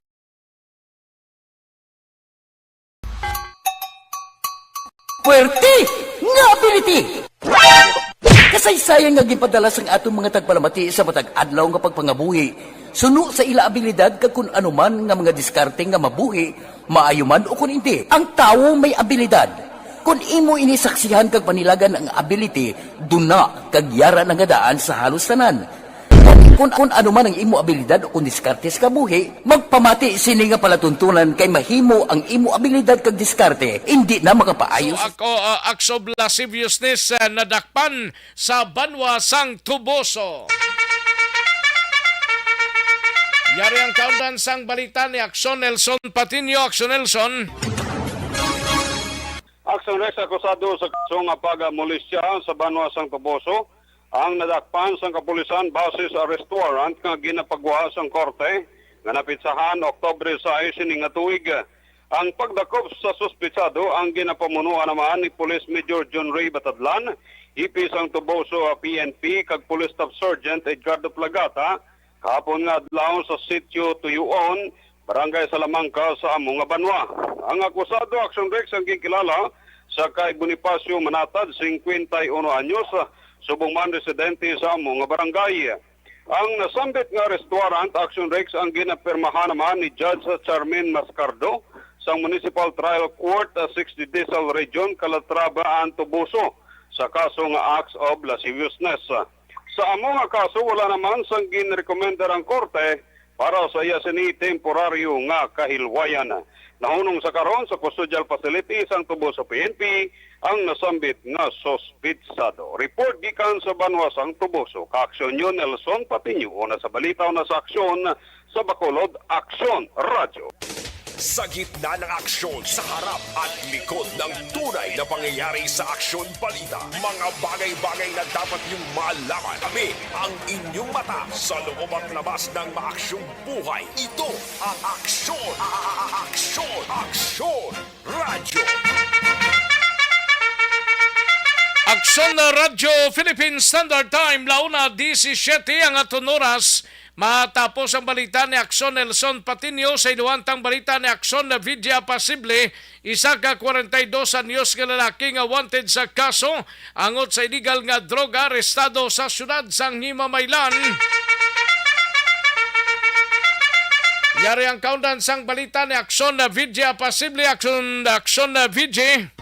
Puwerte nga ability! Kasaysayan nga ginpadala sang aton mga tagpalamati sa matag adlaw nga pagpangabuhi, suno sa ila abilidad kag kun ano man nga mga diskarte nga mabuhi, maayo man o kun indi. Ang tawo may abilidad. Kun imo ini saksihan kag panilagan ang ability, duna kag yara na nga daan sa halos tanan. Kun, kun ano man ang imo abilidad o kun diskarte sa kabuhi, magpamati sini nga palatuntunan kay mahimo ang imo abilidad kag diskarte indi na makapaayo sa Ako, ah, acts of lasciviousness, ah, nadakpan sa banwa sang Toboso. Yari ang kaundan sang balita ni Aksyon Nelson Patiño. Aksyon Nelson. Aksyon Rex, akusado sa kaso nga pagmolestya sa banwa sang Toboso ang nadakpan sang kapulisan base sa arrest warrant nga ginapagwa sang korte nga napitsahan Oktubre sais sining nga tuig. Ang pagdakop sa suspetsado ang ginapamunuan naman ni Police Major John Ray Batadlan, E P sang Toboso P N P, kag Police Staff Sergeant Edgardo Plagata, kahapon nga adlaw sa Sitio Tuyuon, Barangay Salamanca sa amo nga banwa. Ang akusado, Aksyon Rex, ang ginkilala sa kay Bonifacio Manatad, singkwenta y uno anyos, subong man residente sa amo nga barangay. Ang nasambit nga arrest warrant, Aksyon Rex, ang ginapirmahan naman ni Judge Charmin Mascardo sang Municipal Trial Court, ah, six Judicial Region, Calatrava and Toboso, sa kaso nga acts of lasciviousness. Sa amo nga kaso, wala naman sang ginrekomendar ang korte para sa iya sini temporaryo nga kahilwayan. Nahunong sa karon sa custodial facility sang Toboso P N P ang nasambit nga suspetsado. Report gikan sa banwa sang Toboso, Kaaksyon Nelson Patiño, una sa balita, una sa aksyon, sa Bacolod, Aksyon Radyo. Sa gitna ng aksyon, sa harap at likod ng tunay na pangyayari sa Aksyon Balita, mga bagay-bagay na dapat niyong malaman. Kami ang inyong mata sa loob at labas ng maaksyong buhay. Ito ang Aksyon, a- a- a- Aksyon, Aksyon Radyo. Aksyon na Radyo Philippine Standard Time, la una diecisiete ang aton oras. Matapos ang balita ni Aksyon Nelson Patiño, sa iluwantang balita ni Aksyon na Vidya Pasible, isa ka kwarenta y dos anyos nga lalaki nga wanted sa kaso angot sa iligal nga droga arestado sa siyudad sang Himamaylan. Yari ang kaundan sang balita ni Aksyon na Vidya Pasible, Aksyon, Aksyon na Vidya.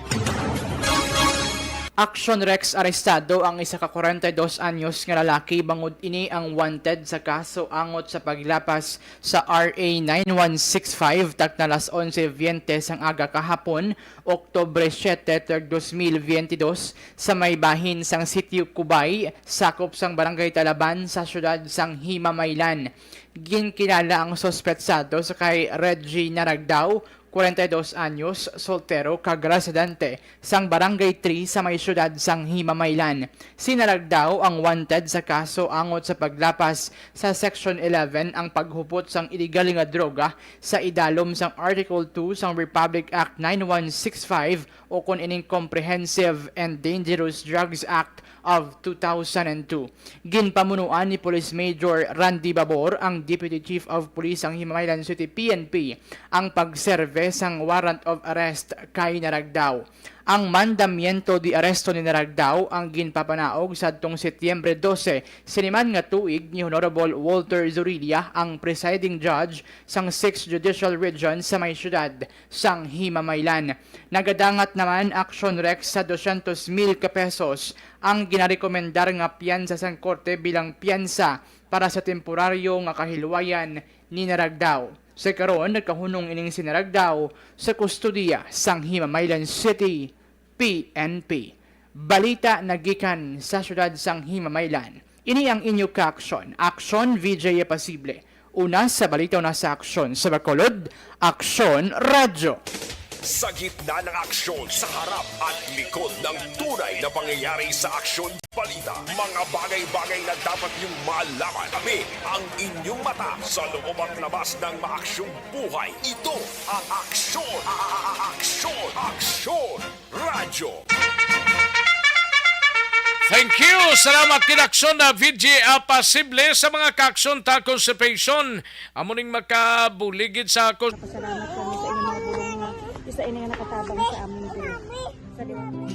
Aksyon Rex, arestado ang isa ka kwarenta y dos anyos nga lalaki, bangod ini ang wanted sa kaso angot sa paglapas sa R A nine one six five, takna alas onse veinte sang aga kahapon, Oktubre siete, tuig dos mil veintidós, sa may bahin sang Sitio Cubay, sakop sang Barangay Talaban sa siyudad sang Himamaylan. Ginkilala ang suspetsado sa kay Reggie Naragdao, kwarenta y dos anyos, soltero kag residente sang Barangay three sa may siyudad sang Himamaylan. Si Naragdao ang wanted sa kaso angot sa paglapas sa Section eleven, ang paghupot sang iligal nga droga, sa idalom sang Article two sang Republic Act nine one six five, o kon ining Comprehensive and Dangerous Drugs Act of two thousand and two. Ginpamunuan ni Police Major Randy Babor, ang Deputy Chief of Police sang Himamaylan City P N P, ang pagserve sang warrant of arrest kay Naragdao. Ang mandamiento de arresto ni Naragdao ang ginpapanaog sadtong Setyembre dose siniman nga tuig ni Honorable Walter Zorilla, ang presiding judge sang Sixth Judicial Region sa may siyudad sang Himamaylan. Nagadangat naman, Aksyon Rex, sa dosyentos mil ka pesos ang ginarekomendar nga piyansa sang korte bilang piyansa para sa temporaryo nga kahilwayan ni Naragdao. Sa karon, nagkahunong ining si Naragdao sa kustodiya sang Himamaylan City P N P. Balita nagikan sa siyudad sang Himamaylan. Ini ang inyo kaaksyon, Aksyon V J Pasible. Una sa balita, una sa aksyon, sa Bacolod, Aksyon Radyo. Sa gitna ng aksyon, sa harap at likod ng tunay na pangyayari sa Aksyon Balita, mga bagay-bagay na dapat niyong malaman. Kami ang inyong mata sa loob at labas ng maaksyong buhay. Ito ang Aksyon, a- a- a- Aksyon, Aksyon Radyo. Thank you. Salamat kay Aksyon na V G Pasible sa mga kaaksyon ta constipation. Amo ning makabuligid sa kon- Pasalamat kami sa inyong mga bulong nga isa ini nga nakatabang sa amin diri. Sa liwanag.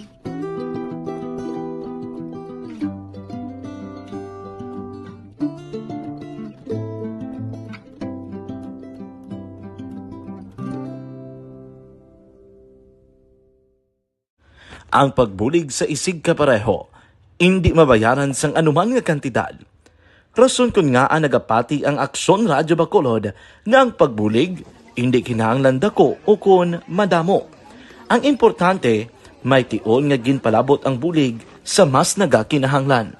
Ang pagbulig sa isigkapareho indi mabayaran sang anuman nga kantidad. Rason kon ngaa nagapati ang Aksyon Radyo Bacolod nga ang pagbulig indi kinahanglan dako ukon madamo. Ang importante, may tion nga ginpalabot ang bulig sa mas nagakinahanglan.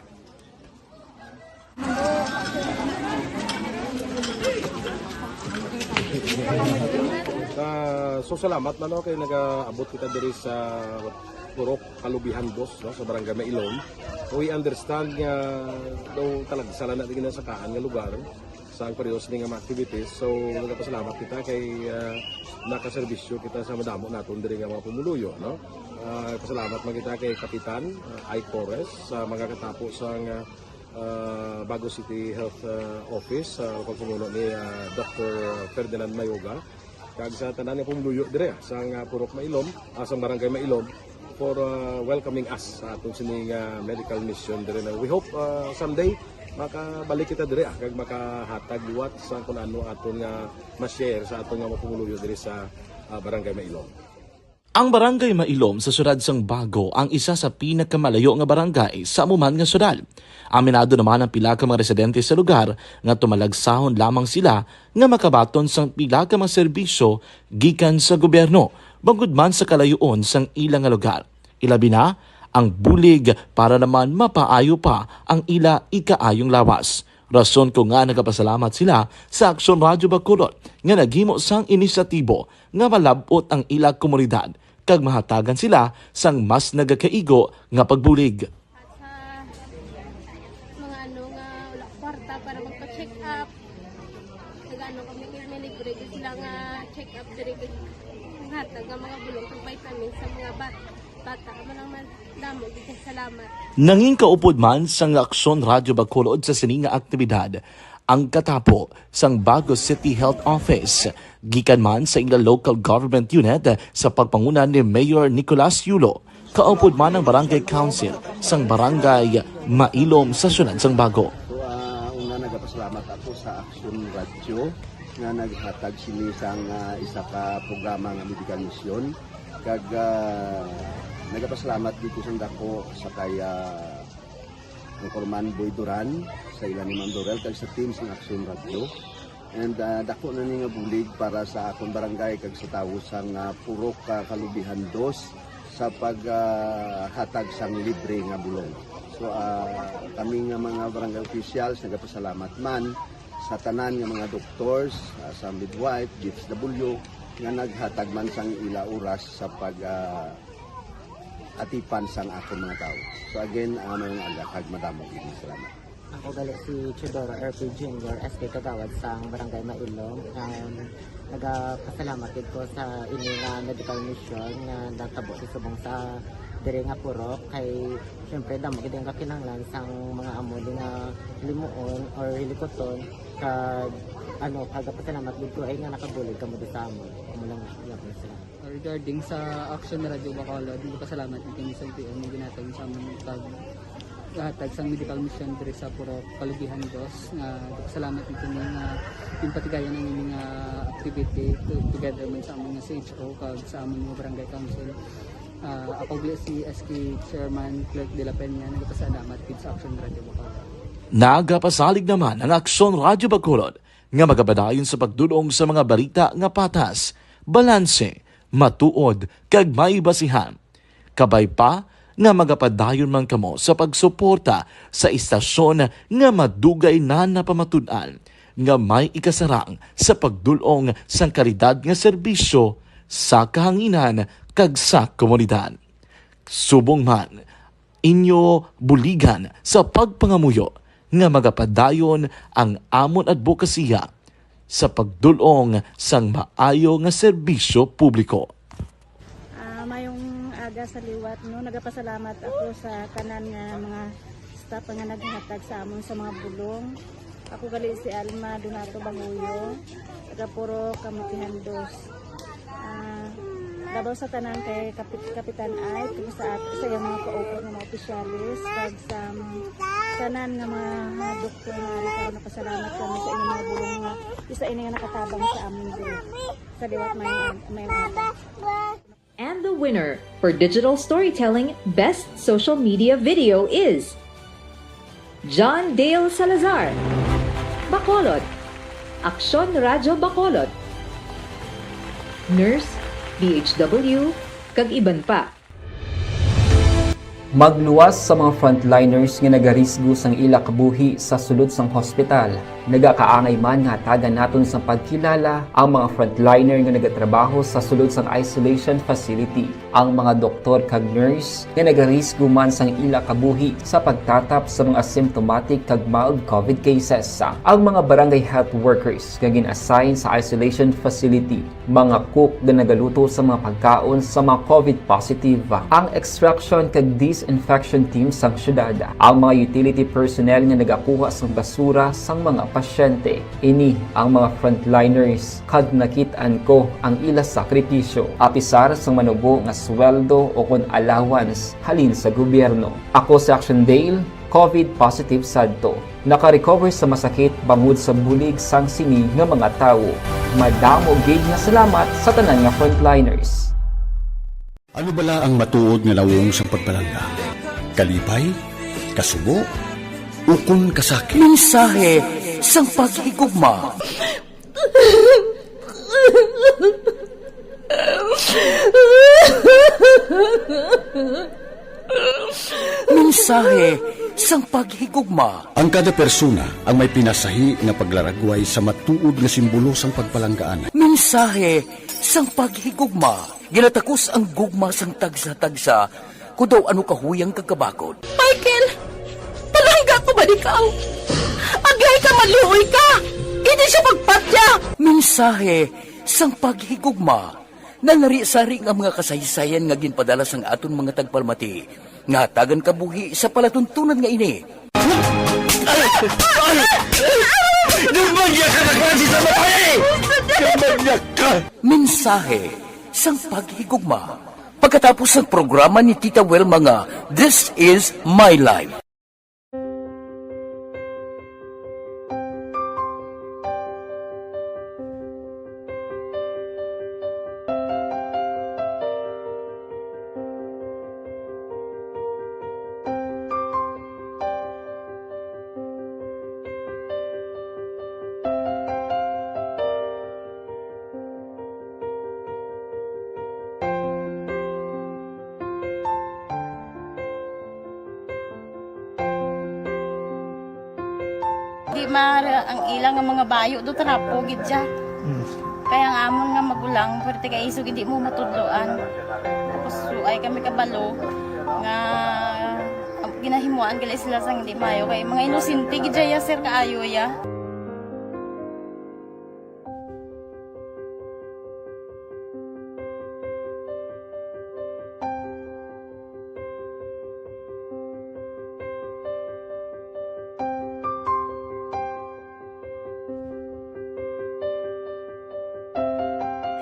Ah, so, salamat na, no, kay nagaabot kita diri sa Purok Kalubihan Dos, no, sa Barangay Mailom. We understand nga daw talagsa lang na ginasakaan nga lugar sa ang parehas ni nga mga activities. So, nagapasalamat kita kay, ah, nakaserbisyo kita sa madamo naton diri nga mga pumuluyo, no? Ah, pasalamat man kita kay Kapitan, ah, Ike Torres sa mga katapo sang, ah, ah, Bago City Health, ah, Office, sa pagpamuno ni, ah, Doctor Ferdinand Mayoga, kag sa tanan nga pumuluyo dire, ah, sang, ah, Purok Mailom, ah, sang Barangay Mailom, for, ah, welcoming us sa aton sini nga medical mission dire na. We hope, ah, someday makabalik kita dire, ah, kag makahatag liwat sa kun ano aton nga ma-share sa aton nga mga pumuluyo dire sa, ah, Barangay Mailom. Ang Barangay Mailom sa siyudad sang Bago ang isa sa pinakamalayo nga barangay sa amo man nga siyudad. Aminado naman ang pila ka mga residente sa lugar nga tumalagsahon lamang sila nga makabaton sang pila ka mga serbisyo gikan sa gobyerno, bangod man sa kalayoon sang ila nga lugar. Ilabi na ang bulig para naman mapaayo pa ang ila ikaayong lawas. Rason ko nga nagapasalamat sila sa Aksyon Radyo Bacolod nga naghimo sang inisyatibo nga malab-ot ang ila komunidad kag mahatagan sila sang mas nagakaigo nga pagbulig. At sa mga ano nga wala kwarta para magpa-check up, nag-ano kami, may libre gyud sila nga check up diri, kag hatag nga mga bulong kag vitamins sa mga bat-, bata. Amo lang man, damo gyud kay salamat. Nangin kaupod man sang Aksyon Radyo Bacolod sa sini nga aktibidad ang katapo sang Bago City Health Office, gikan man sa ila local government unit sa pagpanguna ni Mayor Nicolas Yulo, kaupod man ang Barangay Council sang Barangay Mailom sa siyudad sang Bago. So, ah, una, nagapasalamat ako sa Aksyon Radyo nga naghatag sini sang, ah, isa ka programa nga medical mission. Kag, ah, nagapasalamat dito sang dako sa kay, ah, Anchorman Boy Duran, sa ila ni Ma'am Dorel, kag sa team sang Aksyon Radyo. And, ah, dako na ni nga bulig para sa akon barangay kag sa tawo sang, ah, Purok, ah, Kalubihan Dos sa pag, ah, hatag sang libre nga bulong. So, ah, kami nga mga barangay officials nagapasalamat man sa tanan nga mga doctors, ah, sa midwife, D S W, nga naghatag man sang ila oras sa pag, ah, atipan sang akon mga tawo. So again, ah, mayong aga kag madamo gid nga salamat. Ako gali si Teodoro R P Junior, S K Kagawad sang Barangay Mailom. Um, nagapasalamat gid ko sa ini nga medical mission nga natabo sa subong sa diri nga purok, kay syempre damo gid ang kakinahanglan sang mga amo di nga limuon or hilikuton, kag ano, nagapasalamat gid ko ay nga nakabulig kamo di sa amon. Amo lang, iya po sila. Regarding sa Action Radio Bacolod, nagpasalamat gid kami sa L T O nga ginhatag sa amon pag hatag sang medical mission diri sa Purok Kalubihan Dos, nga nagpasalamat gid kami nga ginpatigayon ang ini nga activity to-, together man sa amon nga C H O kag sa amon nga barangay council. Ah, ako gali si S K Chairman Clerk de la Peña, nagpasalamat gid sa Action Radio Bacolod. Nagapasalig naman ang Aksyon Radio Bacolod nga magapadayon sa pagdul-ong sa mga balita nga patas, balanse, matuod, kag may basihan. Kabay pa nga magapadayon man kamo sa pagsuporta sa istasyon nga madugay na napamatud-an nga may ikasarang sa pagdul-ong sang kalidad nga serbisyo sa kahanginan kag sa komunidad. Subong man, inyo buligan sa pagpangamuyo nga magapadayon ang amon adbokasiya sa pagdul-ong sang maayo nga serbisyo publiko. Ah, mayong aga sa liwat, no? Nagapasalamat ako sa tanan nga mga staff nga naghatag sa amon sa mga bulong. Ako gali si Alma Donato Banguyo, taga Purok Kamutihan Dos. Ah, labaw sa tanan kay Kapit-, Kapitan Ike, kag sa at-, sa iyang mga kaupod nga mga opisyalis, kag sa, um, tanan nga mga, mga doktor nga ari karon, nagapasalamat kami sa inyong mga bulong nga isa ini nga nakatabang sa amon diri. Sa liwat, may, may, may And the winner for digital storytelling best social media video is John Dale Salazar, Bacolod, Aksyon Radyo Bacolod, Nurse, D H W, kag iban pa. Magluwas sa mga frontliners nga nagarisgo sang ila kabuhi sa sulod sang hospital. Nagakaangay man nga hatagan naton sang pagkilala ang mga frontliner nga nagatrabaho sa sulod sang isolation facility, ang mga doktor kag nurse nga nagarisgo man sang ila kabuhi sa pagtatap sa mga asymptomatic kag mild COVID cases, ang mga barangay health workers nga gin-assign sa isolation facility, mga cook nga nagaluto sa mga pagkaon sa mga COVID positive, ang extraction kag disinfection team sang syudad, ang mga utility personnel nga nagakuha sang basura sang mga pasyente. Ini ang mga frontliners, kag nakit-an ko ang ila sakripisyo, apisar sang manubo nga sweldo o kon allowance halin sa gobyerno. Ako si Action Dale, COVID positive sadto. Naka-recover sa masakit bangod sa bulig sang sini nga mga tawo. Madamo gid nga salamat sa tanan nga frontliners. Ano bala ang matuod nga nawong sang pagpalangga? Kalipay? Kasubo? Ukon kasakit? Mensahe sang paghigugma. Mensahe sang paghigugma. Ang kada persona ang may pinasahi nga paglaragway sa matuod nga simbolo sang pagpalanggaan. Mensahe sang paghigugma. Ginatakos ang gugma sang tagsa-tagsa, kon daw ano kahuyang kag kabakod. Michael, palangga ko ba ikaw? Aglay ka, maluoy ka! Hindi siya pagpatya! Mensahe sang paghigugma. Nalari-sari nga mga kasaysayan nga ginpadala sang aton mga tagpalamati, nga hatagan kabuhi sa palatuntunan nga ini. Ay! Ay! Ay! Dumagya ka na klase sa babae! Dumagya ka! Mensahe sang paghigugma. Pagkatapos sang programa ni Tita Wilma nga This Is My Life. Di ma-, ang ila nga mga bayo do trapo gid siya. Mm. Kaya ang amon nga magulang, pwerte kay isog hindi mo matudloan. Tapos suay kami kabalo nga ginahimuan gali sila sang hindi maayo kay mga inosente gid siya, sir, kaayo ya.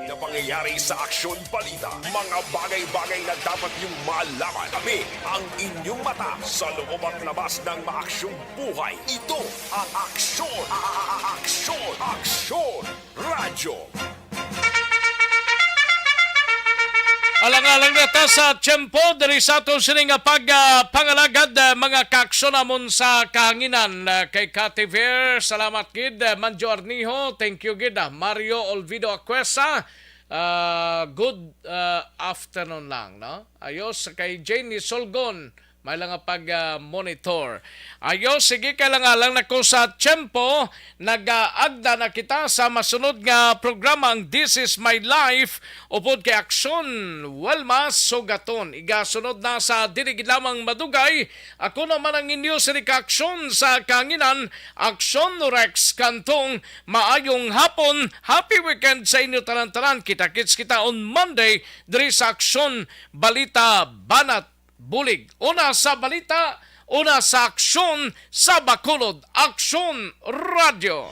Na pangyayari sa aksyon balita, mga bagay-bagay na dapat niyong malaman. Kami ang inyong mata sa loob at labas ng maaksyong buhay. Ito ang aksyon, a-, a-, a-, aksyon, aksyon, radyo. Alang-alang na ta sa tiyempo diri sa aton sini nga pag, ah, pangalagad, ah, mga kaaksyon namon sa kahanginan. Ah, kay Cathy Ver, salamat gid. Ah, Manjo Arnijo, thank you gid. Ah, Mario Olvido Acuesa, ah, good, ah, afternoon lang, no? Ayos, kay Jane Solgon, may lang nga pag, ah, monitor. Ayo, sige, kay lang-alang na ko sa tiyempo, nagaagda na kita sa masunod nga programa, ang This Is My Life, upod kay Aksyon Wilma Sugaton. Igasunod na sa dili gid lamang madugay, ako naman ang inyo sini ka aksyon sa kahanginan, Aksyon Rex Cantong. Maayong hapon, happy weekend sa inyo tanan-tanan. Kita-kits kita on Monday diri sa Aksyon Balita Banat Bulig. Una sa balita, una sa aksyon, sa Bacolod, Aksyon Radyo.